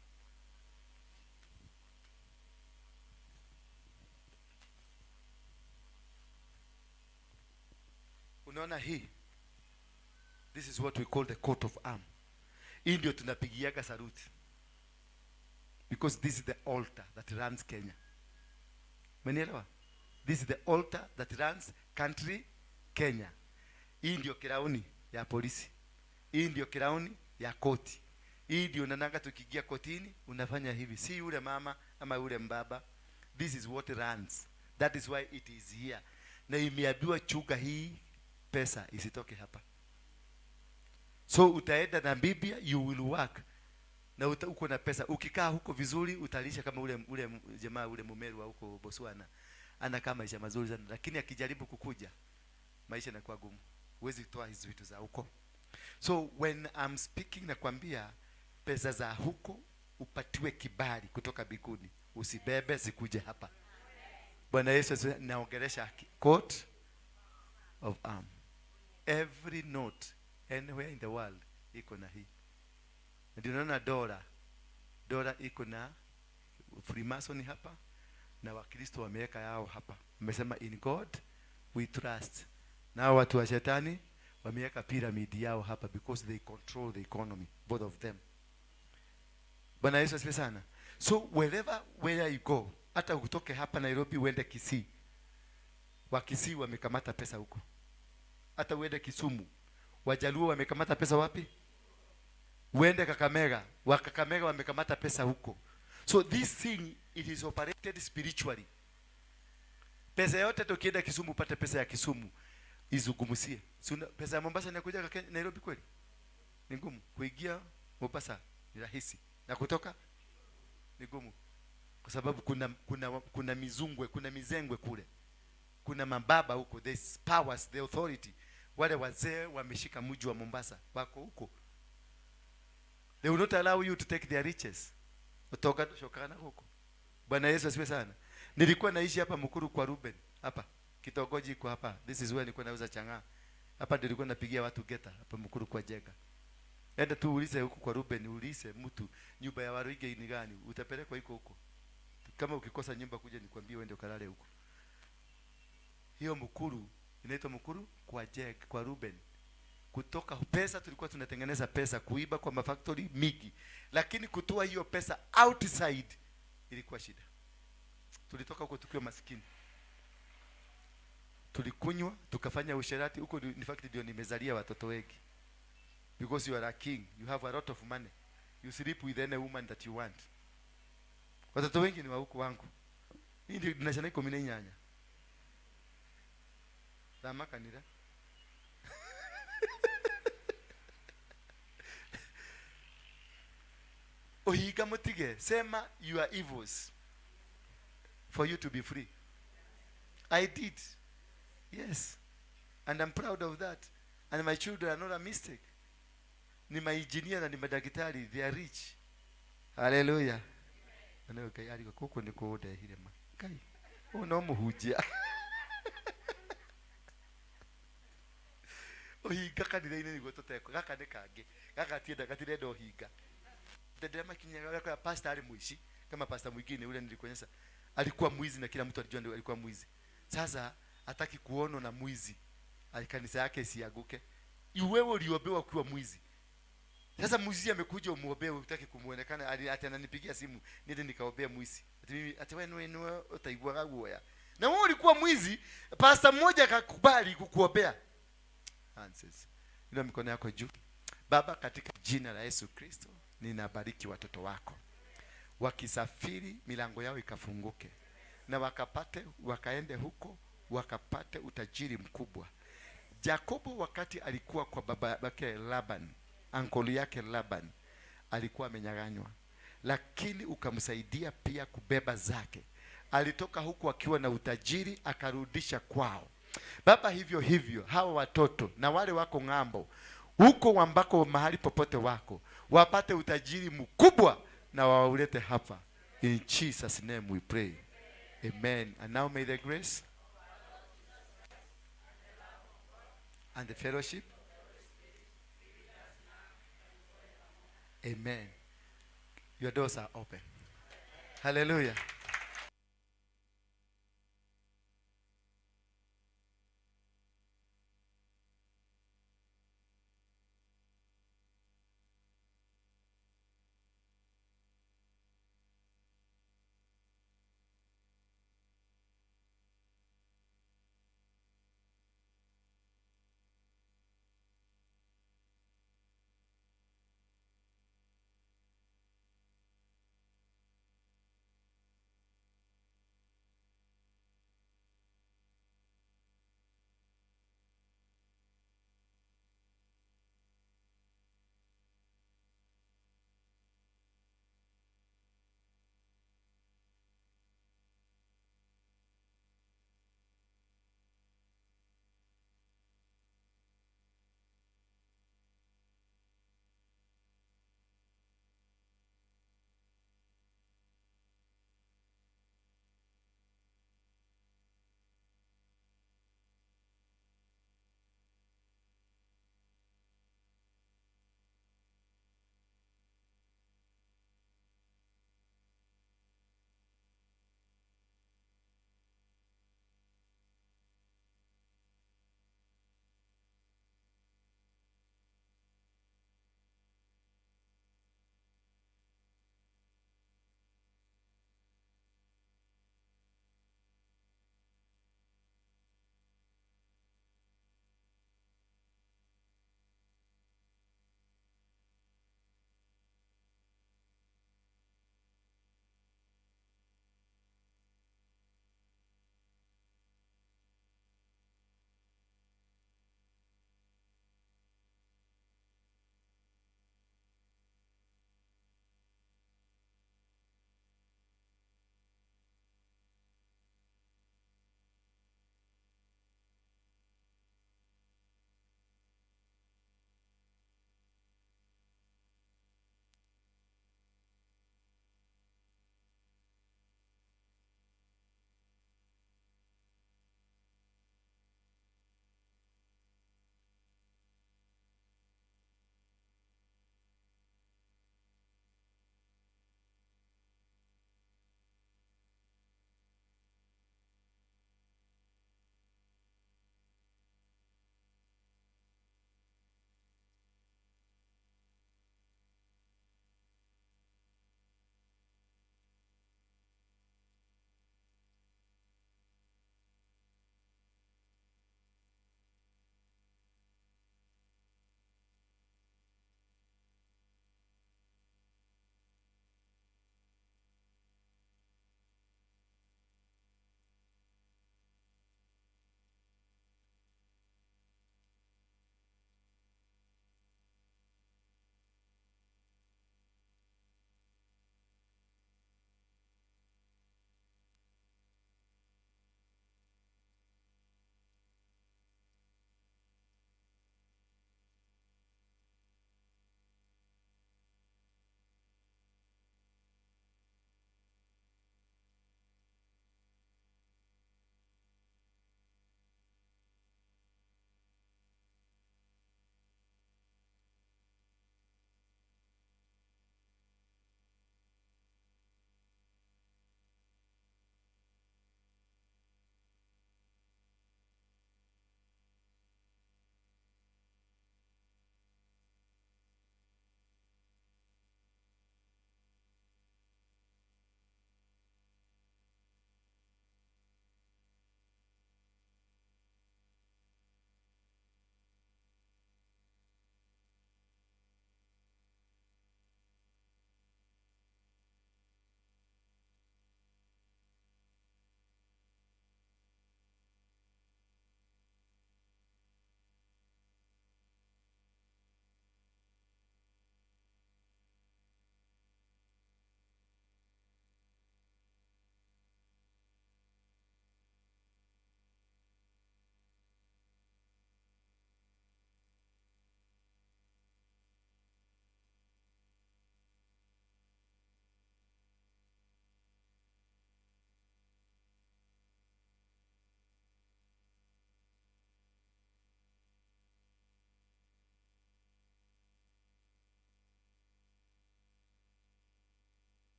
Unaona hii? This is what we call the coat of arm. Hii ndio tunapigiaga saluti. Because this is the altar that runs Kenya. Umenielewa? This is the altar that runs country Kenya. Hii ndio kirauni ya polisi. Hii ndio kirauni ya koti. Hii ndio unananga tukiingia kotini unafanya hivi. Si yule mama ama yule mbaba. This is what runs. That is why it is here. Na imeambiwa chuga hii pesa isitoke hapa. So utaenda Namibia, you will work. Na uko na pesa. Ukikaa huko vizuri utalisha kama ule jamaa ule Mumeru wa huko Botswana. Anakaa maisha mazuri sana, lakini akijaribu kukuja maisha yanakuwa gumu. Huwezi kutoa hizi vitu za huko. So when I'm speaking nakwambia pesa za huko upatiwe kibali kutoka mbinguni, usibebe zikuje hapa. Bwana Yesu asifiwe. Naongelesha coat of arm. Every note anywhere in the world iko na hii. Ndio unaona dola. Dola iko na Freemason hapa na Wakristo wameweka yao hapa. Wamesema in God we trust. Nao watu wa shetani wameweka pyramid yao hapa because they control the economy, both of them. Bwana Yesu asifiwe sana. So where you go, hata utoke hapa Nairobi uende Kisii, wa Kisii wamekamata pesa huko. Hata uende Kisumu, Wajaluo wamekamata pesa wapi? Uende Kakamega, wa Kakamega wamekamata pesa huko. So this thing, it is operated spiritually. Pesa yote tukienda Kisumu upate pesa ya Kisumu izungumzie. Si pesa ya Mombasa inakuja Nairobi kweli? Ni ngumu. Kuingia Mombasa ni rahisi na kutoka ni ngumu. Kwa sababu kuna mizungwe, kuna mizengwe kule. Kuna mababa huko, the powers, the authority. Wale wazee wameshika mji wa Mombasa wako huko. They will not allow you to take their riches. Utoka shokana huko. Bwana Yesu asifiwe sana. Nilikuwa naishi hapa Mukuru kwa Ruben, hapa. Kitongoji iko hapa. This is where nilikuwa nauza chang'aa. Hapa ndio nilikuwa napigia watu geta hapa Mukuru kwa Jenga. Enda tu uulize huko kwa Ruben, uulize mtu nyumba ya Waruige ni gani, utapelekwa iko huko. Kama ukikosa nyumba kuja nikwambie uende ukalale huko. Hiyo Mukuru inaitwa Mukuru kwa Jenga, kwa Ruben. Kutoka pesa tulikuwa tunatengeneza pesa kuiba kwa mafactory mingi, lakini kutoa hiyo pesa outside ilikuwa shida. Tulitoka huko tukiwa maskini. Tulikunywa, tukafanya usherati huko. In fact ndio nimezalia watoto wengi. Because you are a king, you have a lot of money. You sleep with any woman that you want. Watoto wengi ni wa huko wangu. Hii ndio tunashana 18. Thamaka nira. Ohiga mutige, sema you are evils for you to be free. I did. Yes. And I'm proud of that. And my children are not a mistake. Ni ma engineer na ni madaktari, they are rich. Hallelujah. Na nĩwe Ngai arigwo gũkũ nĩ kũ ũndehire ma. Ngai, ũyũ no mũhunjia. Ũhinga kanitha-inĩ nĩguo tũtekwo. Gaka nĩ kangĩ. Gaka tienda gatirenda ũhinga. Ndĩramakinyia kwa pastor arĩ mũici. Kama pastor mwingine ule nilikuonyesha. Alikuwa mwizi na kila mtu alijua ndio alikuwa mwizi. Sasa hataki kuonwa na mwizi. Kanisa yake isianguke. Wewe uliombewa kuwa mwizi. Sasa mwizi amekuja umuombee, hutaki kumuonekana, ati ananipigia simu niende nikaombea mwizi. Ati mimi ati wewe niwe niwe utaiguaga guoya. Na wewe ulikuwa mwizi, pastor mmoja akakubali kukuombea. Answers. Inua mikono yako juu. Baba, katika jina la Yesu Kristo, ninabariki watoto wako. Wakisafiri milango yao ikafunguke na wakapate, wakaende huko wakapate utajiri mkubwa. Jakobo wakati alikuwa kwa baba yake Laban, ankoli yake Laban, alikuwa amenyang'anywa, lakini ukamsaidia pia kubeba zake. Alitoka huku akiwa na utajiri akarudisha kwao. Baba, hivyo hivyo hawa watoto na wale wako ng'ambo huko ambako mahali popote wako wapate utajiri mkubwa na waulete hapa. In Jesus name we pray. Amen. And now may the grace and the fellowship. Amen. Your doors are open. Hallelujah.